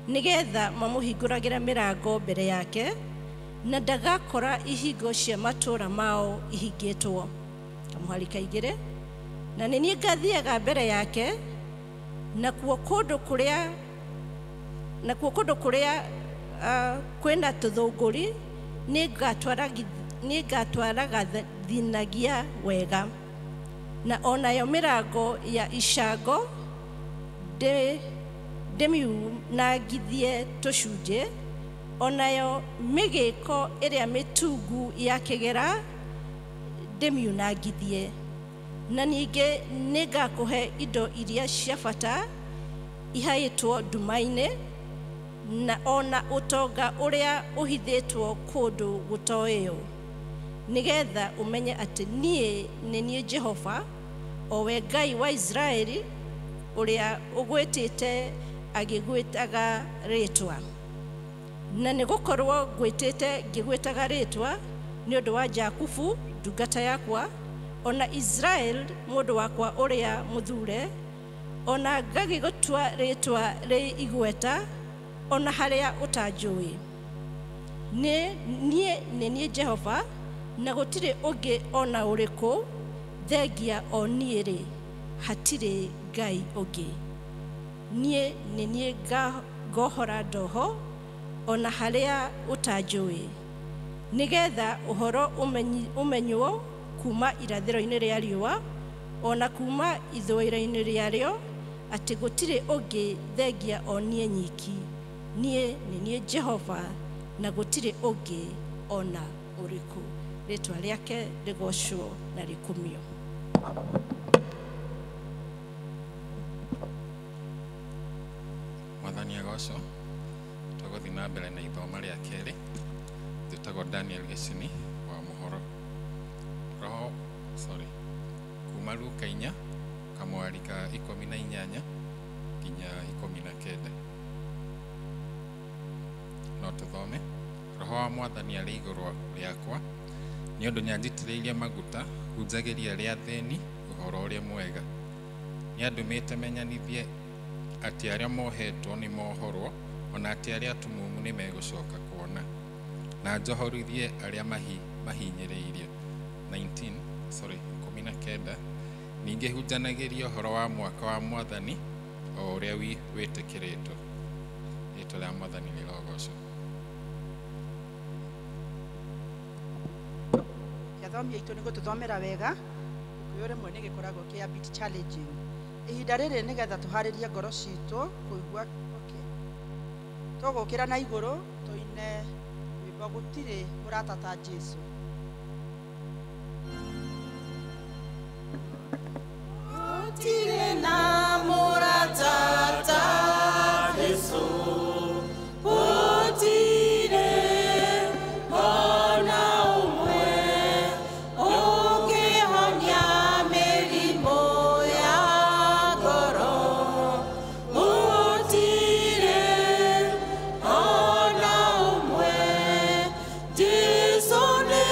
nĩgetha mamũhingũragĩre mĩrango mbere yake, na ndagakora ihingo cia matũũra mao ihingĩtwo. Kamũhari kaigĩrĩ. Na nĩ niĩ ngathiaga mbere yake, nakuo kũndũ kũrĩa kwĩna tũthũngũri nĩ ngatwaraga thinagia wega, na onayo mĩrango ya icango ndĩmiunangithie tũcunjĩ, onayo mĩgĩko ĩrĩa mĩtungu ya kĩgera ndĩmiunangithie. Na ningĩ nĩngakũhe indo iria cia bata ihaĩtwo nduma-inĩ, na ona ũtonga ũrĩa ũhithĩtwo kũndũ gũtoĩyo, nĩgetha ũmenye atĩ niĩ nĩ niĩ Jehova, o we Ngai wa Isiraeli, ũrĩa ũgwĩtĩte agĩgwĩtaga rĩtwa. Na nĩ gũkorwo ngwĩtĩte ngĩgwĩtaga rĩtwa nĩ ũndũ wa Jakubu ndungata yakwa, ona Israel mũndũ wakwa ũrĩa mũthure, ona ngagĩgũtua rĩtwa rĩ igweta, ona harĩa ũtanjũĩ. Niĩ nĩ niĩ Jehova, Na gũtirĩ ũngĩ ona ũrĩkũ thengia o niĩ rĩ, hatirĩ Ngai ũngĩ. Niĩ nĩ niĩ ngohora ndoho ona harĩa ũtanjũĩ, nĩgetha ũhoro ũmenywo kuma irathĩro-inĩ rĩa riũa ona kuma ithũĩro-inĩ rĩarĩo, atĩ gũtirĩ ũngĩ thengia o niĩ nyiki. Niĩ nĩ niĩ Jehova na gũtirĩ ũngĩ ona ũrĩkũ. Rĩtwa rĩake rĩgocwo na rĩkumio. Mwathani agocwo. Tũgũthiĩ na mbere na ithoma rĩa kerĩ. Njĩtagwo Daniel Gĩcini wa Mũhoro. Roho, sorry, kuma Luka 4 kamwari ka 18 nginya 19. No tũthome. Roho wa Mwathani arĩ igũrũ rĩakwa, nĩ ũndũ nĩanjitĩrĩirie maguta hunjagĩrie arĩa athĩni ũhoro ũrĩa mwega. Nĩandũmĩte menyanithie atĩ arĩa mohetwo nĩ mohorwo, ona atĩ arĩa atumumu nĩ megũcoka kuona, na njohorithie arĩa mahinyĩrĩirio. 19 ningĩ hunjanagĩria ũhoro wa mwaka wa Mwathani o ũrĩa wĩtĩkĩrĩtwo. Rĩĩtwa rĩa Mwathani rĩrogocwo. Athomi aitũ nĩ gũtũthomera wega. Gĩkũyũ rĩmwe nĩ gĩkoragwo kĩ a bit challenging. Ihinda rĩrĩ nĩgetha tũharĩrie ngoro citũ kũigua okay. Tũgũkĩra na igũrũ tũine rwĩmbo gũtirĩ mũrata ta Jesũ. Gũtirĩ na mũrata ta Jesũ, gũtirĩ ona ũmwe ũngĩhonia mĩrimũ ya ngoro. Gũtirĩ ona ũmwe, Jesũ nĩ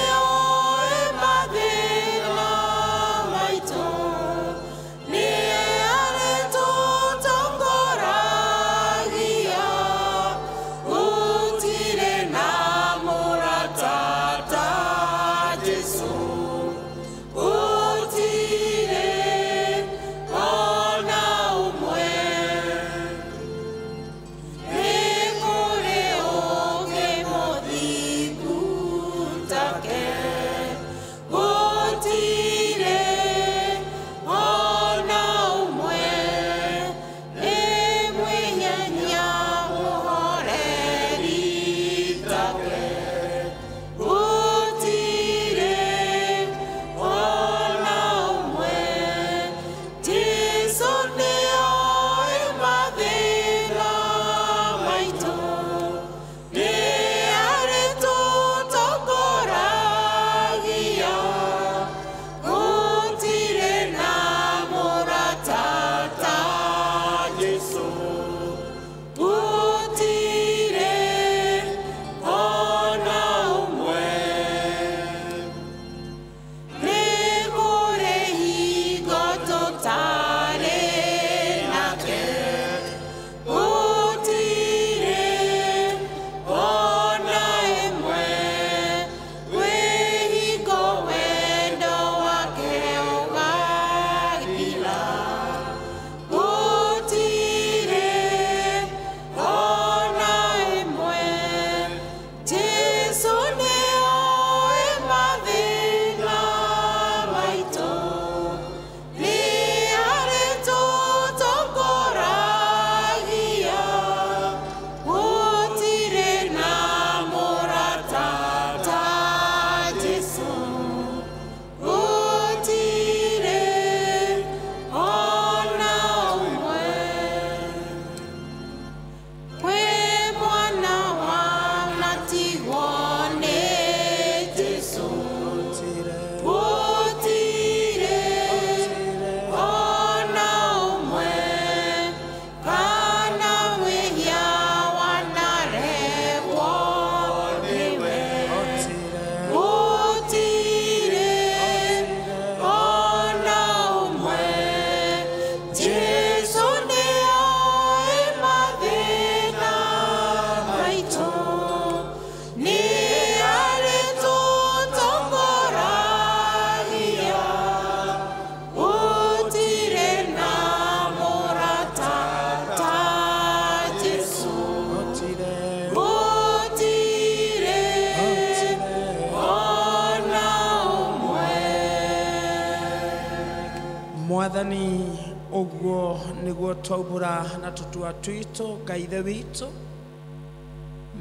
Mwathani ũguo nĩguo twaumbũra na tũtua twitũ Ngai Ithe witũ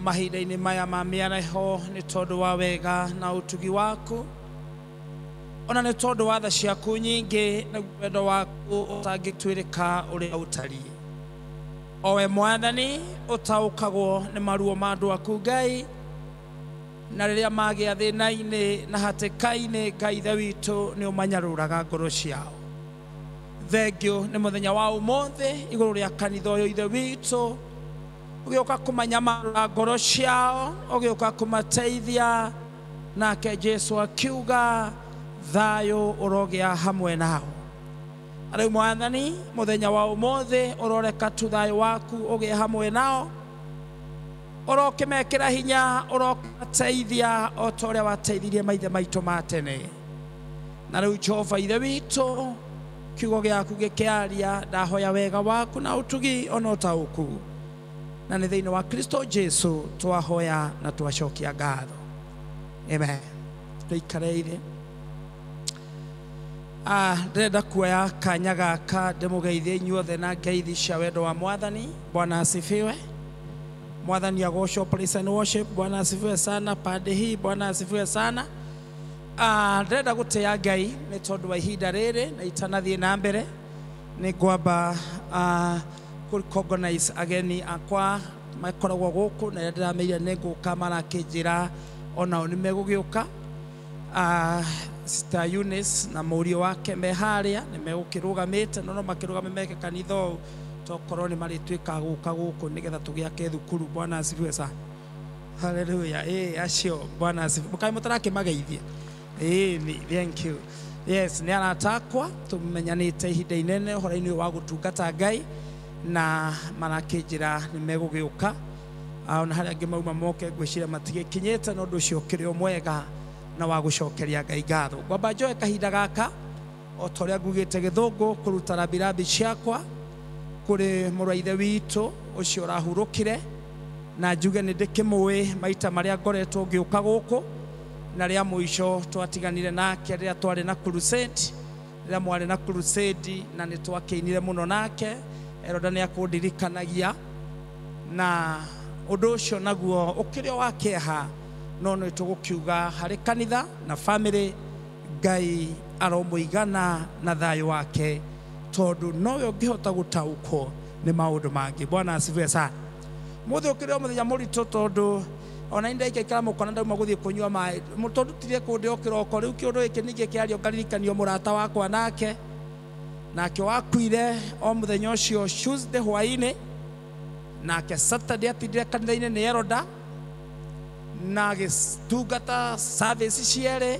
mahinda-inĩ maya ma mĩareho nĩ tondũ wa wega na ũtugi waku ona nĩ tondũ wa tha ciaku nyingĩ na wendo waku ũtangĩtuĩrĩka ũrĩa ũtariĩ. Owe Mwathani ũtaũkagwo nĩ maruo ma andũ aku Ngai na rĩrĩa magĩa thĩna-inĩ na hatĩka-inĩ Ngai Ithe witũ nĩ ũmanyarũraga ngoro ciao. Thengio nĩ mũthenya wa ũmũthĩ igũrũ rĩa kanitha ũyũ Ithe witũ ũgĩũka kũmanyamarũra ngoro ciao, ũgĩũka kũmateithia, nake Jesu akiuga thayũ ũrogĩa hamwe nao. Rĩu Mwathani mũthenya wa ũmũthĩ ũroreka tu thayũ waku ũgĩe hamwe nao, ũrokĩmekĩra hinya, ũrokĩmateithia o ta ũrĩa wateithirie maithe maitũ ma tene. Na rĩu Jehova Ithe witũ kiugo gĩaku gĩkĩaria ndahoya wega waku na ũtugi ona ũtaũku, na nĩ thĩinĩ wa Kristo Jesu twahoya na twacokia ngatho. Amen. Tũikareire. Ndĩrenda kuoya kanya gaka ndĩmũgeithie inyuothe na ngeithi cia wendo wa Mwathani. Bwana asifiwe. Mwathani agocwo. Praise and worship. Bwana asifiwe sana. Pande hii Bwana asifiwe sana. Ndĩrenda gũtĩa Ngai nĩ tondũ wa ihinda rĩrĩ na itanathiĩ na mbere nĩ ngwamba kũ-recognize ageni akwa makoragwo gũkũ na rĩrĩa ndĩrameire nĩ ngũka marakĩnjĩra onao nĩ megũgĩũka. Sister Eunice na mũriũ wake me harĩa nĩ megũkĩrũgamĩte no makĩrũgame meke kanitha ũũ tokorwo nĩ marĩtuĩka gũka gũkũ nĩgetha tũgĩake thukuru. Bwana asifiwe sana. Hallelujah. Acio Bwana asifiwe. Mũkaĩ mũtarakĩmageithia. Thank you. Yes, nĩ arata akwa tũmenyanĩte ihinda inene ũhoro-inĩ wa gũtungata Ngai na marakĩnjĩra nĩ megũgĩũka. Ona harĩa angĩ mauma moke ngwĩciria matigĩkinyĩte, no ũndũ ũcio ũkĩrĩ o mwega na wa gũcokeria Ngai ngatho. Ngwamba njoe kahinda gaka o ta ũrĩa ngugĩte gĩthũngũ kũruta rambirambi ciakwa kũrĩ mũrũ wa Ithe witũ ũcio ũrahurũkire, na njuge nĩ ndĩkĩmũĩ maita marĩa ngoretwo ngĩũka gũkũ na rĩa mũico twatiganire nake rĩrĩa twarĩ na crusade, rĩrĩa mwarĩ na crusade na nĩ twakĩinire mũno nake. Eroda nĩ akũndirikanagia na ũndũ ũcio naguo ũkĩrĩ o wa kĩeha, no nĩ tũgũkiuga harĩ kanitha na family Ngai aromũigana na thayũ wake tondũ nowe ũngĩhota gũtaũkwo nĩ maũndũ mangĩ. Bwana asifiwe sana. Mũthĩ ũkĩrĩ o mũthenya mũritũ tondũ ona indaikaikara mũkona ndauma gũthiĩ kũnyua maĩ tondũ tire kũndĩ o kĩroko rĩu kĩũndũ gĩkĩ ningĩ kĩario ngaririkanio mũrata wakwa nake wakuire o mũthenya ũcio Tuesday hwaĩ-inĩ, nake Saturday atindire kanitha-inĩ nĩ Eroda na agĩtungata service cierĩ,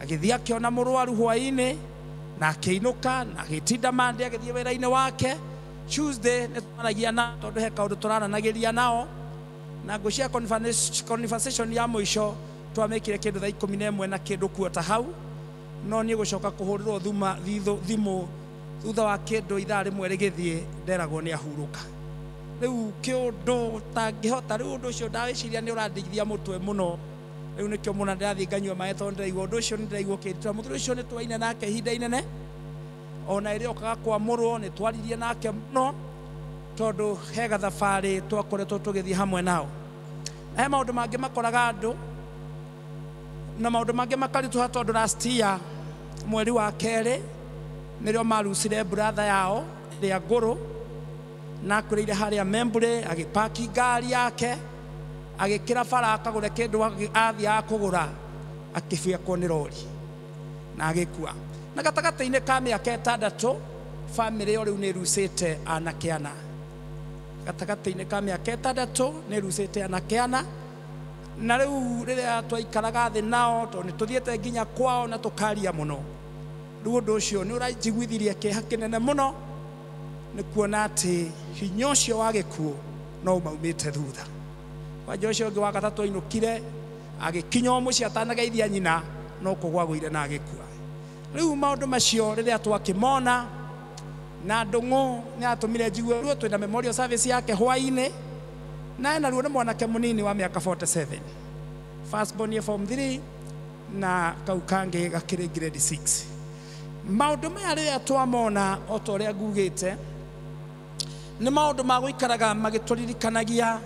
agĩthiĩ akĩona mũrwaru hwaĩ-inĩ na akĩinũka na agĩtinda Monday agĩthiĩ wĩra-inĩ wake. Tuesday nĩ twaragia na tondũ he kaũndũ tũraranagĩria nao na ngwĩciria conversation ya mũico twamĩkire kĩndũ thaa 11 na kĩndũ kuota hau, no niĩ gũcoka kũhũrĩrwo thimũ thutha wa kĩndũ ithaa rĩmwe rĩgĩthiĩ nderagwo nĩ ahurũka. Rĩu kĩũndũ tangĩhota rĩu ũndũ ũcio ndawĩciria nĩ ũrandigithia mũtwe mũno, rĩu nĩkĩo mũno ndĩrathiĩ nganyua maĩ tondũ ndĩraigua ũndũ ũcio nĩ ndĩraigua ũkĩnditũra. Mũthuri ũcio nĩ twaine nake ihinda inene, ona ĩrĩa okaga kwamũrwo nĩ twaririe nake mũno tondũ he gathabarĩ twakoretwo tũgĩthiĩ hamwe nao. Na he maũndũ mangĩ makoraga andũ na maũndũ mangĩ makaritũha tondũ last year mweri wa kerĩ nĩrĩo marucire brother yao rĩa ngũrũ na akũrĩire harĩa Membure, agĩpaki ngari yake agĩkĩra bara akagũre kĩndũ athiaga kũgũra akĩbiakwo nĩ rori na agĩkua. Na gatagatĩ-inĩ ka mĩaka 6 family ĩyo rĩu nĩ ĩrucĩte anake ana. Gatagatĩ-inĩ ka mĩaka 6 nĩ ĩrucĩte anake ana, na rĩu rĩrĩa twaikaraga thĩ nao tondũ nĩ tũthiĩte nginya kwao na tũkaria mũno, rĩu ũndũ ũcio nĩ ũranjiguithirie kĩeha kĩnene mũno nĩ kuona atĩ hinya ũcio wa gĩkuũ no ũmaumĩte thutha. Kwanja ũcio ũngĩ wa gatatũ ainũkire agĩkinya o mũciĩ atanageithia nyina no kũgwa agũire na agĩkua. Rĩu maũndũ macio rĩrĩa twakĩmona na Ndũng'ũ nĩ atũmire njigue ruo, twĩna memorial service yake hwaĩ-inĩ na ena ruo nĩ mwanake mũnini wa mĩaka 47, first born form 3 na kau kangĩ gakĩrĩ grade 6. Maũndũ maya rĩrĩa twamona o ta ũrĩa ngugĩte nĩ maũndũ ma gũikaraga magĩtũririkanagia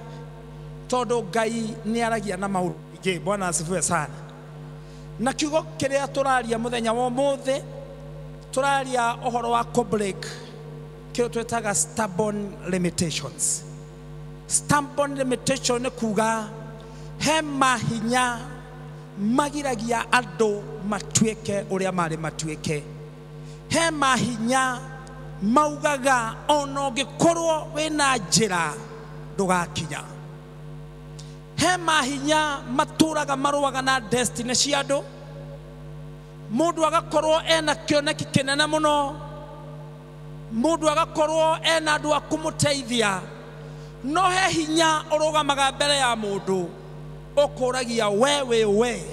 tondũ Ngai nĩ aragia na maũndũ maingĩ. Bwana asifiwe sana. Na kiugo kĩrĩa tũraria mũthenya wa ũmũthĩ, tũraria ũhoro wa kũ-break kĩrĩa twĩtaga stubborn limitations. Stubborn limitation nĩ kuga he mahinya magiragia andũ matuĩke ũrĩa marĩ matuĩke. He mahinya maugaga ona ũngĩkorwo wĩna njĩra ndũgakinya. He mahinya matũraga marũaga na destiny cia andũ. Mũndũ agakorwo ena kĩoneki kĩnene mũno, mũndũ agakorwo ena andũ a kũmũteithia, no he hinya ũrũgamaga mbere ya mũndũ ũkũragia we wĩ we.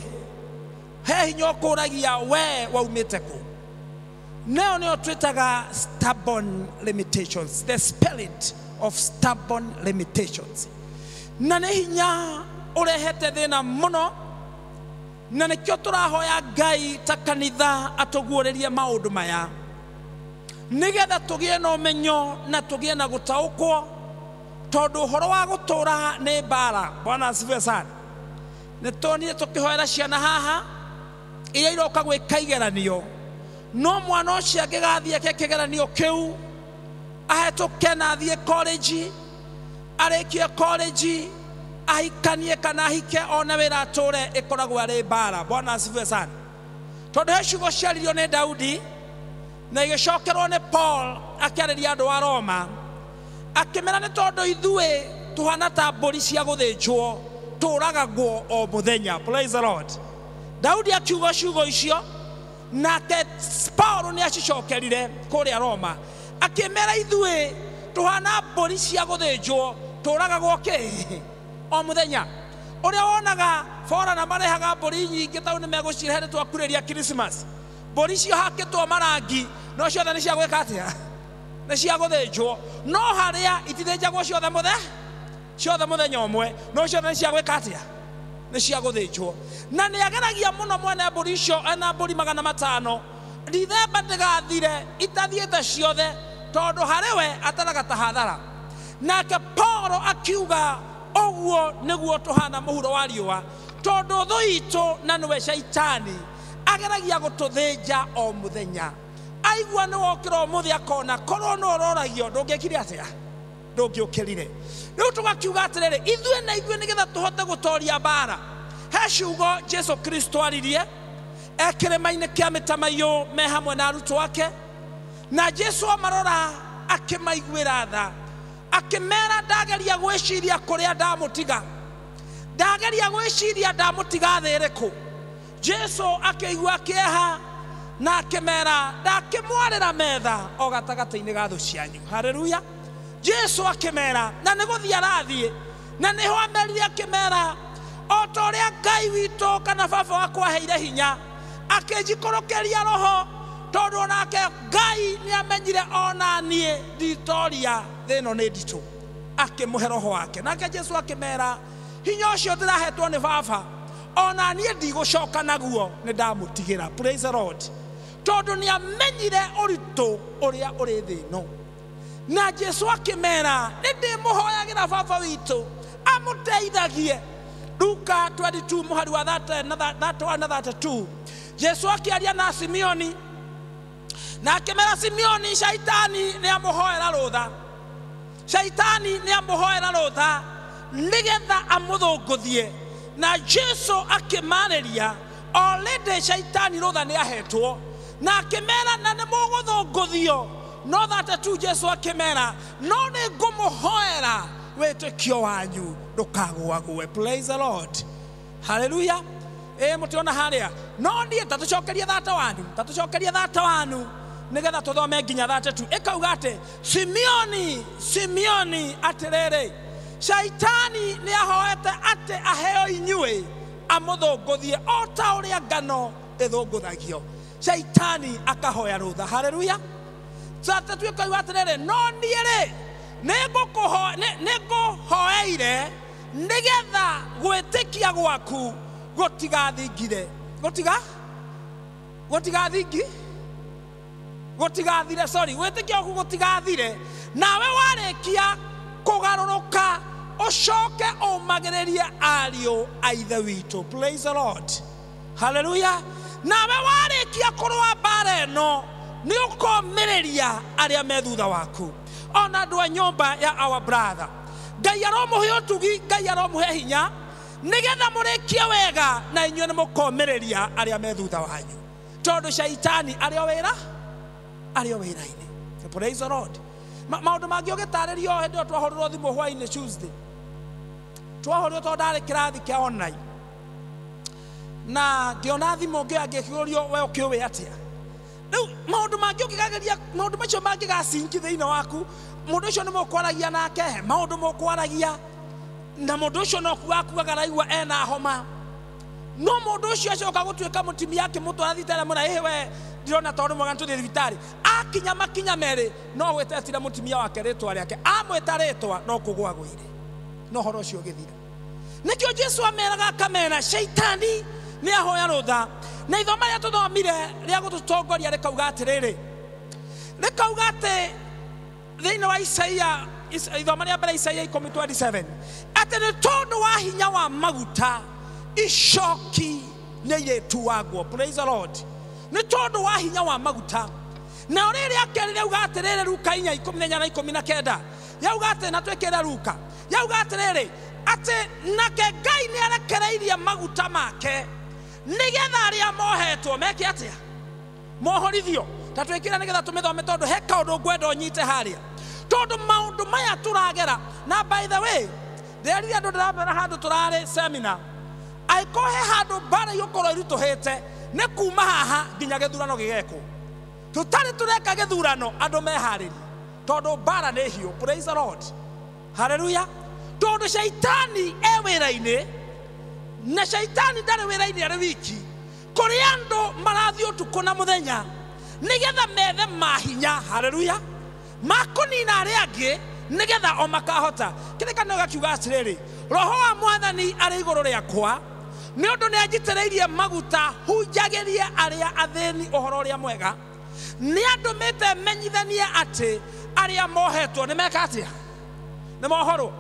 He hinya ũkũragia we waumĩte kũ. Neo nĩyo twĩtaga stubborn limitations, the spirit of stubborn limitations. Na nĩ hinya ũrehete thĩna mũno, na nĩkĩo tũrahoya Ngai ta kanitha atũguũrĩrie maũndũ maya nĩgetha tũgĩe na ũmenyo na tũgĩe na gũtaũkwo, tondũ ũhoro wa gũtũũra nĩ mbara. Bwana asifiwe sana. Nĩ tuonire tũkĩhoera ciana haha iria iroka gwĩka igeranio, no mwana ũcio angĩgathiĩ eke kĩgeranio kĩu ahetũke na athiĩ college, arĩkie college, ahikanie kana ahike one wĩra atũre, ĩkoragwo arĩ mbara. Bwana asifiwe sana. Tondũ he ciugo ciaririo nĩ Daudi na igĩcokerwo nĩ Paul akĩarĩria andũ a Roma, akĩmera nĩ tondũ ithuĩ tũhana ta mbũri cia gũthĩnjwo, tũragagwo o mũthenya. Praise the Lord. Daudi akiuga ciugo icio, nake Paul nĩ acicokerire kũrĩa Roma akĩmera ithuĩ tũhana mbũri cia gũthĩnjwo, tũragagwo kĩ o mũthenya. Ũrĩa wonaga bora na marehaga mbũri nyingĩ tondũ nĩ megũcirehe nĩ twakurĩria Christmas, mbũri icio hakĩtwo marangi no ciothe nĩ cia gwĩka atĩa? Nĩ cia gũthĩnjwo. No harĩa itithĩnjagwo ciothe ciothe mũthenya ũmwe, no ciothe nĩ cia gwĩka atĩa? Nĩ cia gũthĩnjwo. Na nĩ ageragia mũno mwene mbũri icio ena mbũri 500 Dithemba ndĩgathire itathiĩte ciothe, tondũ harĩ we ataraga ta hathara. Nake Paul akiuga ũguo nĩguo tũhana mũhuro wa riũa, tondũ thũ itũ na nĩwe Shaitani ageragia gũtũthĩnja o mũthenya. Aigua nĩ wokĩra ũmũthĩ akona korwo nĩ ũroragio ndũngĩkire atĩa? Ndũngĩũkĩrire. Rĩu tũgakiuga atĩrĩrĩ, ithuĩ na ithuĩ nĩgetha tũhote gũtoria mbara. He ciugo Jesu Kristo aririe e kĩrĩma-inĩ kĩa mĩtamaiyũ me hamwe na arutwo ake, na Jesu amarora akĩmaiguĩra tha, akĩmera ndageria gwĩciria kũrĩa ndamũtiga, ndageria gwĩciria ndamũtiga thĩ ĩrĩkũ. Jesu akĩigua kĩeha na akĩmera ndakĩmwarĩra metha o gatagatĩ-inĩ ga thũ cianyu. Haleluya. Jesu akĩmera na nĩ gũthiĩ arathiĩ, na nĩho amerire akĩmera o ta ũrĩa Ngai witũ kana baba wakwa aheire hinya akĩnjikũrũkĩria roho, tondũ onake Ngai nĩ amenyire ona niĩ nditoria thĩ ĩno nĩ nditũ, akĩmũhe roho wake. Nake Jesu akĩmera hinya ũcio ndĩrahetwo nĩ baba ona niĩ ndigũcoka naguo, nĩ ndamũtigĩra. Praise the Lord. Tondũ nĩ amenyire ũritũ ũrĩa ũrĩ thĩ ĩno. Na Jesu akĩmera nĩ ndĩmũhoyagĩra baba witũ amũteithagie. Luka 22 mũhari wa 31 na 32, Jesu akĩaria na Simeoni na akĩmera Simeoni, Shaitani nĩ amũhoera rũtha, Shaitani nĩ amũhoera rũtha nĩgetha amũthũngũthie. Na Jesu akĩmarĩria already Shaitani rũtha nĩ ahetwo, na akĩmera na nĩ mũgũthũngũthio. No 32 Jesu akĩmera no nĩ ngũmũhoera wĩtĩkio wanyu ndũkagũagũe. Praise the Lord. Hallelujah. Mũtiona harĩa no niĩ tatũcokerie thata wanu, tatũcokerie thata wanu nĩgetha tũthome nginya 32. Ĩkauga atĩ Simeoni, Simeoni, atĩrĩrĩ, Shaitani nĩ ahoete atĩ aheo inyuĩ amũthũngũthie o ta ũrĩa ngano ĩthũngũthagio. Shaitani akahoya rũtha. Haleluya. 32 ĩkauga atĩrĩrĩ, no niĩ rĩ nĩngũhoeire nĩgetha gwĩtĩkia gwaku gũtigathingire. Gũtigathingi? Gũtigathire, sorry, wĩtĩkio waku gũtigathire. Nawe warĩkia kũgarũrũka ũcoke ũmagĩrĩrie ariũ a ithe witũ. Praise the Lord. Hallelujah. Nawe warĩkia kũrũa mbara ĩno nĩ ũkomĩrĩria arĩa me thutha waku, ona andũ a nyũmba ya our brother. Ngai aromũhe ũtugi, Ngai aromũhe hinya nĩgetha mũrĩkie wega na inyuĩ nĩ mũkomĩrĩria arĩa me thutha wanyu, tondũ shaitani arĩ o wĩra, arĩ o wĩra-inĩ. Praise the Lord. Maũndũ mangĩ ũgĩtarĩrio hĩndĩ ĩyo twahũrĩrwo thimũ hwainĩ Tuesday, twahũrĩrwo tondũ ndarĩ kĩrathi kĩa online, na ngĩona thimũ ngĩoya ngĩkĩũrio we ũkĩũĩ atĩa. Rĩu maũndũ mangĩ ũkĩgageria maũndũ macio mangĩgacinki thĩinĩ waku, mũndũ ũcio nĩ mũkwaragia nake, he maũndũ mũkwaragia na mũndũ ũcio no kuga akuaga araigua ena homa, no mũndũ ũcio acoka gũtuĩka mũtumia akĩmũtwara thibitarĩ amwĩra ĩhĩ we ndirona tondũ mwega tũthiĩ thibitarĩ. Akinya makinya merĩ no gwĩtetire mũtumia wake rĩtwa rĩake, amwĩta rĩtwa no kũgũa agũire, no ũhoro ũcio ũgĩthira. Nĩkĩo Jesu ameraga akamera shaitani nĩ ahoya rũtha. Na ithoma rĩrĩa tũthomire rĩa gũtũtongoria rĩkauga atĩrĩrĩ, rĩkauga atĩ thĩinĩ wa Isaia, ithoma rĩa mbere Isaia 10:27, atĩ nĩ tondũ wa hinya wa maguta icoki nĩ irĩtuagwo. Praise the Lord. Nĩ tondũ wa hinya wa maguta. Na rĩrĩa kerĩ rĩauga atĩrĩrĩ, Luka 4:14 na 19, yauga atĩ, na twĩkĩre Luka, yauga atĩrĩrĩ atĩ nake Ngai nĩ arekereirie maguta make nĩgetha arĩa mohetwo meke atĩa? Mohorithio. Ta twĩkĩre nĩgetha tũmĩthome, tondũ he kaũndũ ngwenda ũnyite harĩa, tondũ maũndũ maya tũragera. Na by the way, ndĩrerire andũ ndĩramera handũ tũrarĩ seminar, angĩkorwo he handũ mbara igũkorwo iritũhĩte nĩ kuma haha nginya gĩthurano gĩgekwo. Tũtarĩ tũreka gĩthurano andũ meharĩrie, tondũ mbara nĩ hiũ. Praise the Lord. Hallelujah. Tondũ shaitani e wĩra-inĩ, na shaitani ndarĩ wĩra-inĩ arĩ wiki. Kũrĩ andũ marathiĩ ũtukũ na mũthenya nĩgetha methe mahinya, hallelujah, makũnina arĩa angĩ nĩgetha o makahota. Kĩrĩkanĩro gakiuga atĩrĩrĩ, Roho wa Mwathani arĩ igũrũ rĩakwa nĩ ũndũ nĩ anjitĩrĩirie maguta hunjagĩrie arĩa athĩni ũhoro ũrĩa mwega, nĩ andũmĩte menyithanie atĩ arĩa mohetwo nĩ meka atĩa? Nĩ mohorwo.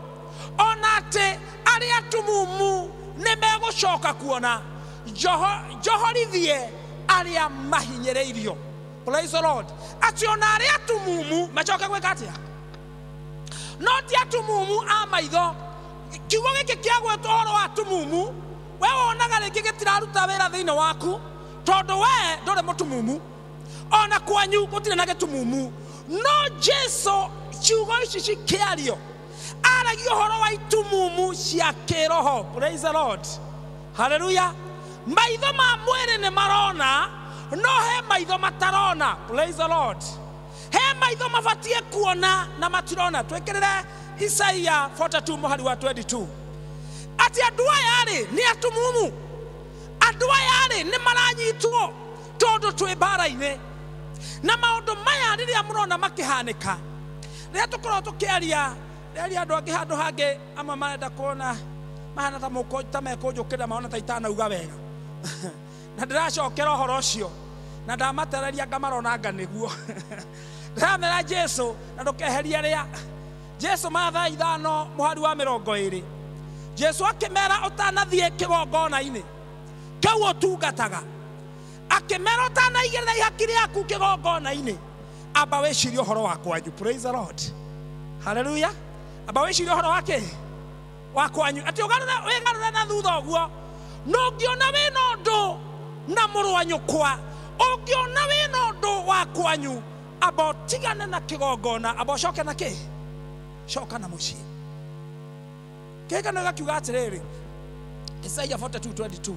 Ona atĩ arĩa atumumu nĩ megũcoka kuona, njohorithie arĩa mahinyĩrĩirio. Praise the Lord. Atĩ ona arĩa atumumu macoke gwĩka atĩa? No ti atumumu a maitho. Kiugo gĩkĩ kĩa gwĩtwo ũhoro wa atumumu, we wonaga rĩngĩ gĩtiraruta wĩra thĩinĩ waku, tondũ we ndũrĩ mũtumumu, ona kwanyu gũtirĩ na gĩtumumu. No Jesu ciugo ici cikĩario aragia ũhoro wa itumumu cia kĩroho. Praise the Lord. Hallelujah. Maitho ma mwĩrĩ nĩ marona, no he maitho matarona. Praise the Lord. He maitho mabatie kuona na matirona. Twĩkĩrĩre Isaia 42 mũhari wa 22, atĩ andũ aya rĩ nĩ atumumu, andũ aya rĩ nĩ maranyitwo tondũ twĩ mbara-inĩ. Na maũndũ maya rĩrĩa mũrona makĩhanĩka, rĩrĩa tũkorwo tũkĩaria, rĩrĩa andũ angĩ handũ hangĩ amwe marenda kuona mahana ta ta mekũnjũkĩrĩra maona ta itanauga wega na ndĩracokera ũhoro ũcio na ndamatereria ngamarona anga nĩguo ndĩramera Jesu na ndũkeherie rĩa Jesu Mathayo 5 mũhari wa 20. Jesu akĩmera ũtanathiĩ kĩgongona-inĩ kĩu ũtungataga, akĩmera ũtanaigĩrĩra ihaki rĩaku kĩgongona-inĩ, amba wĩcirie ũhoro wa kwanyu. Praise the Lord. Hallelujah. Amba wĩcirie ũhoro wa kĩ? Wa kwanyu. Atĩ wĩgarũre na thutha ũguo, no ũngĩona wĩna ũndũ na mũrũ wa nyũkwa, ũngĩona wĩna ũndũ wa kwanyu, amba ũtigane na kĩgongona, amba ũcoke na kĩ? Coka na mũciĩ. Kĩrĩkanĩro gĩkiuga atĩrĩrĩ, Isaia 42:22,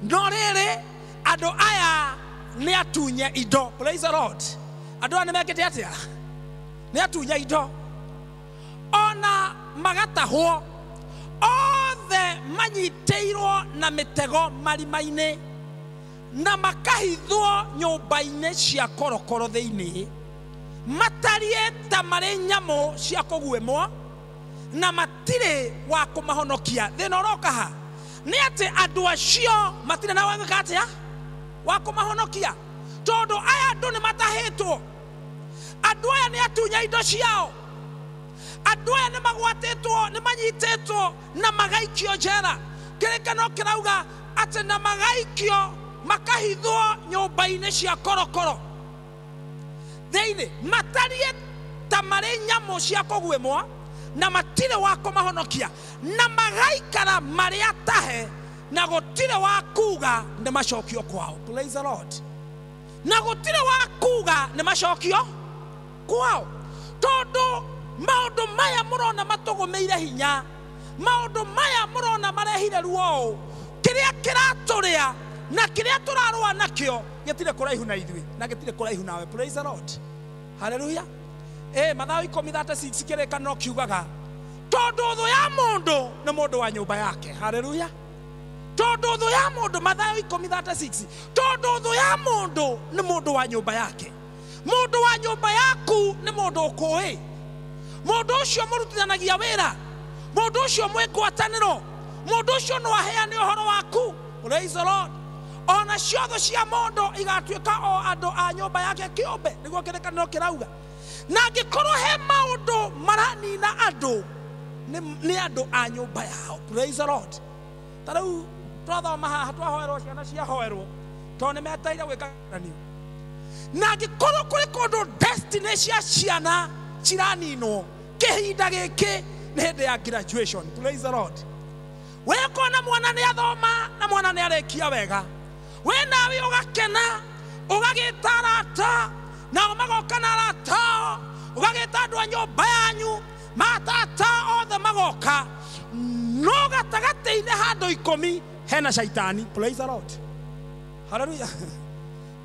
no rĩrĩ andũ aya nĩ atunye indo. Praise the Lord. Andũ aya nĩ mekĩte atĩa? Nĩ atunye indo, ona magatahwo, othe manyitĩirwo na mĩtego marima-inĩ, na makahithwo nyũmba-inĩ cia korokoro thĩinĩ, matariĩ ta marĩ nyamũ cia kũguĩmwo, na matirĩ wa kũmahonokia. Thĩna ũroka ha nĩ atĩ andũ acio matirĩ na wa gwĩka atĩa? Wa kũmahonokia, tondũ aya andũ nĩ matahĩtwo. Andũ aya nĩ atunya indo ciao. Andũ aya nĩ magwatĩtwo, nĩ manyitĩtwo na magaikio njera. Kĩrĩkanĩro kĩrauga atĩ na magaikio makahithwo nyũmba-inĩ cia korokoro. Thĩinĩ matariĩ ta marĩ nyamũ cia kũguĩmwo na matirĩ wa kũmahonokia, na magaikara marĩ atahe na gũtirĩ wa kuga nĩ macokio kwao. Praise the Lord. Na gũtirĩ wa kuga nĩ macokio kwao, tondũ maũndũ maya mũrona matũgũmĩire hinya, maũndũ maya mũrona marehire ruo, kĩrĩa kĩratũrĩa na kĩrĩa tũrarũa nakĩo gĩtirĩ kũraihu na ithuĩ na gĩtirĩ kũraihu nawe. Praise the Lord. Hallelujah. Mathayo 10:36 kĩrĩkanĩro kiugaga tondũ thũ ya mũndũ nĩ mũndũ wa nyũmba yake. Hallelujah. Tondũ thũ ya mũndũ, Mathayo 10:36, tondũ thũ ya mũndũ nĩ mũndũ wa nyũmba yake. Mũndũ wa nyũmba yaku nĩ mũndũ ũkũĩ, mũndũ ũcio mũrutithanagia wĩra, mũndũ ũcio mwĩ ngwatanĩro, mũndũ ũcio no aheane ũhoro waku. Praise the Lord. Ona cio thũ cia mũndũ igatuĩka o andũ a nyũmba yake kĩũmbe, nĩguo kĩrĩkanĩro kĩrauga. Na angĩkorwo he maũndũ maranina andũ nĩ andũ a nyũmba yao. Praise the Lord. Ta rĩu twathoma haha twahoerwo ciana ciahoerwo tondũ nĩ metereire gwĩka kĩgeranio. Na angĩkorwo kũrĩ kũndũ destiny cia ciana ciraninwo kĩhinda gĩkĩ nĩ hĩndĩ ya graduation. Praise the Lord. We kona mwana nĩ athoma na mwana nĩ arĩkia wega, we nawe ũgakena, ũgagĩta arata nao magoka na arata ao, ũgagĩta andũ a nyũmba yanyu, matata othe magoka, no gatagatĩ-inĩ handũ 10 hena shaitani. Praise the Lord. Hallelujah.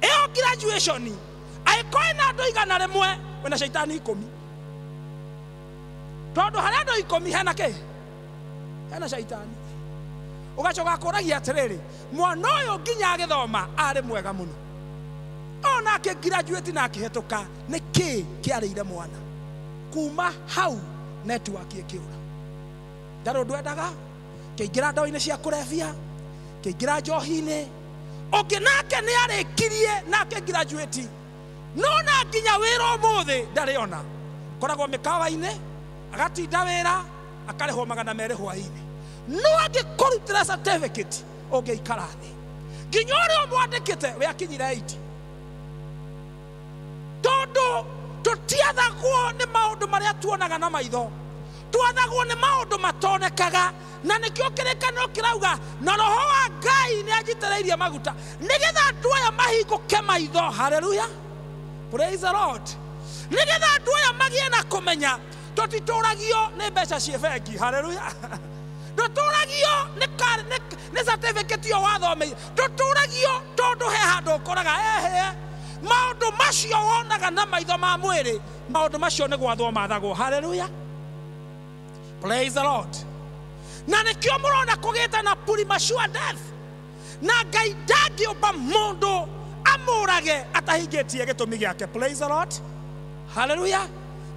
Ĩyo graduation angĩkorwo ĩna andũ 100 wĩna shaitani 10, tondũ harĩa andũ 10 hena kĩ? Hena shaitani. Ũgacoka kũragia atĩrĩrĩ, mwana ũyũ nginya agĩthoma arĩ mwega mũno, ona akĩgraduate na akĩhetũka, nĩ kĩ kĩarĩire mwana? Kuma hau network ĩkĩũra. Ndarĩ ũndũ endaga, kĩingĩra ndawa-inĩ cia kũrebia, kĩingĩra njohi-inĩ. Ũngĩ nake nĩ arĩkirie na akĩgraduate, no na nginya wĩra ũmũthĩ ndarĩ ona. Koragwo mĩkawa-inĩ, agatinda wĩra, akarĩhwo 200 hwaĩ-inĩ. No angĩkũrutĩra certificate ũngĩikara thĩ nginya ũrĩa ũmwandĩkĩte we akinyire 80. Tondũ tũtiathagwo nĩ maũndũ marĩa tuonaga na maitho, twathagwo nĩ maũndũ matonekaga, na nĩkĩo kĩrĩkanĩro kĩrauga na roho wa Ngai nĩ anjitĩrĩirie maguta nĩgetha andũ aya mahingũke maitho. Hallelujah. Praise the Lord. Nĩgetha andũ aya magĩe na kũmenya tũtitũragio nĩ mbeca ciĩ bengi. Hallelujah. Ndũtũragio nĩ certificate ĩyo wathomeire, ndũtũragio tondũ he handũ ũkoraga ehe maũndũ macio wonaga na maitho ma mwĩrĩ, maũndũ macio nĩ gwathwo mathagwo. Hallelujah. Praise the Lord. Na nĩkĩo mũrona kũgĩte na premature death, na Ngai ndangĩũmba mũndũ amũrage atahingĩtie gĩtũmi gĩake. Praise the Lord. Hallelujah.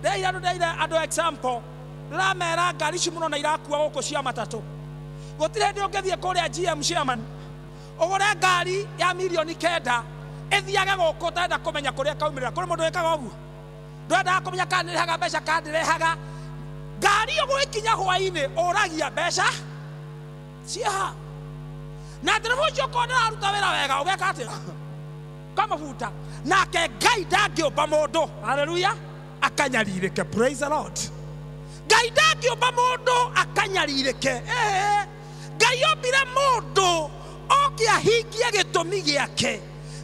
Ndeire andũ example, ndĩramera ngari ici mũno na irakua gũkũ cia matatũ, gũtirĩ hĩndĩ ũngĩthiĩ kũrĩa GM Chairman ũgũre ngari ya 9 million ĩthiage gũkũ ũtarenda kũmenya kũrĩa ĩkaumĩrĩra. Kũrĩ mũndũ wĩkaga ũguo? Ndwendaga kũmenya kana nĩrĩhaga mbeca kana ndĩrehaga. Ngari ĩyo gũgĩkinya hwaĩ-inĩ ũragia mbeca ciĩha, na ndereba ũcio okorwo ndĩraruta wĩra wega ũgeka atĩa? Kamabuta. Nake Ngai ndangĩũmba mũndũ, haleluya, akanyarirĩke. Praise the Lord. Ngai ndangĩũmba mũndũ akanyarirĩke. Ngai ombire mũndũ oke ahingie gĩtũmi gĩake.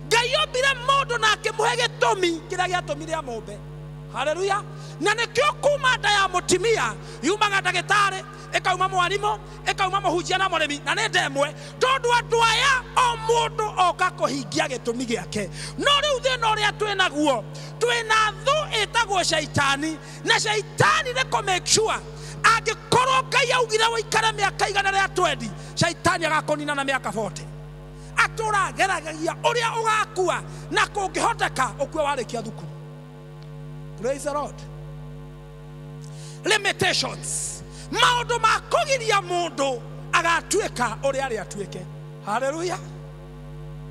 Ngai ombire mũndũ na akĩmũhe gĩtũmi kĩrĩa gĩatũmire amũmbe. Haleluya. Na nĩkĩo kuma nda ya mũtumia yumaga ndagĩtarĩ, ĩkauma mwarimũ, ĩkauma mũhunjia na mũrĩmi, na nĩ ndemwe, tondũ andũ aya o mũndũ oka kũhingia gĩtũmi gĩake. No rĩu thĩna ũrĩa twĩ naguo, twĩna thũ ĩtagwo shaitani, na shaitani nĩ kũ make sure angĩkorwo Ngai augire ũikare mĩaka 120, shaitani agakũnina na mĩaka 40. Atũrageragia ũrĩa ũgakua, na kũngĩhoteka ũkue warĩkia thukuru. Praise the Lord. Limitations, maũndũ ma kũgiria mũndũ agatuĩka ũrĩa arĩ atuĩke. Haleluya.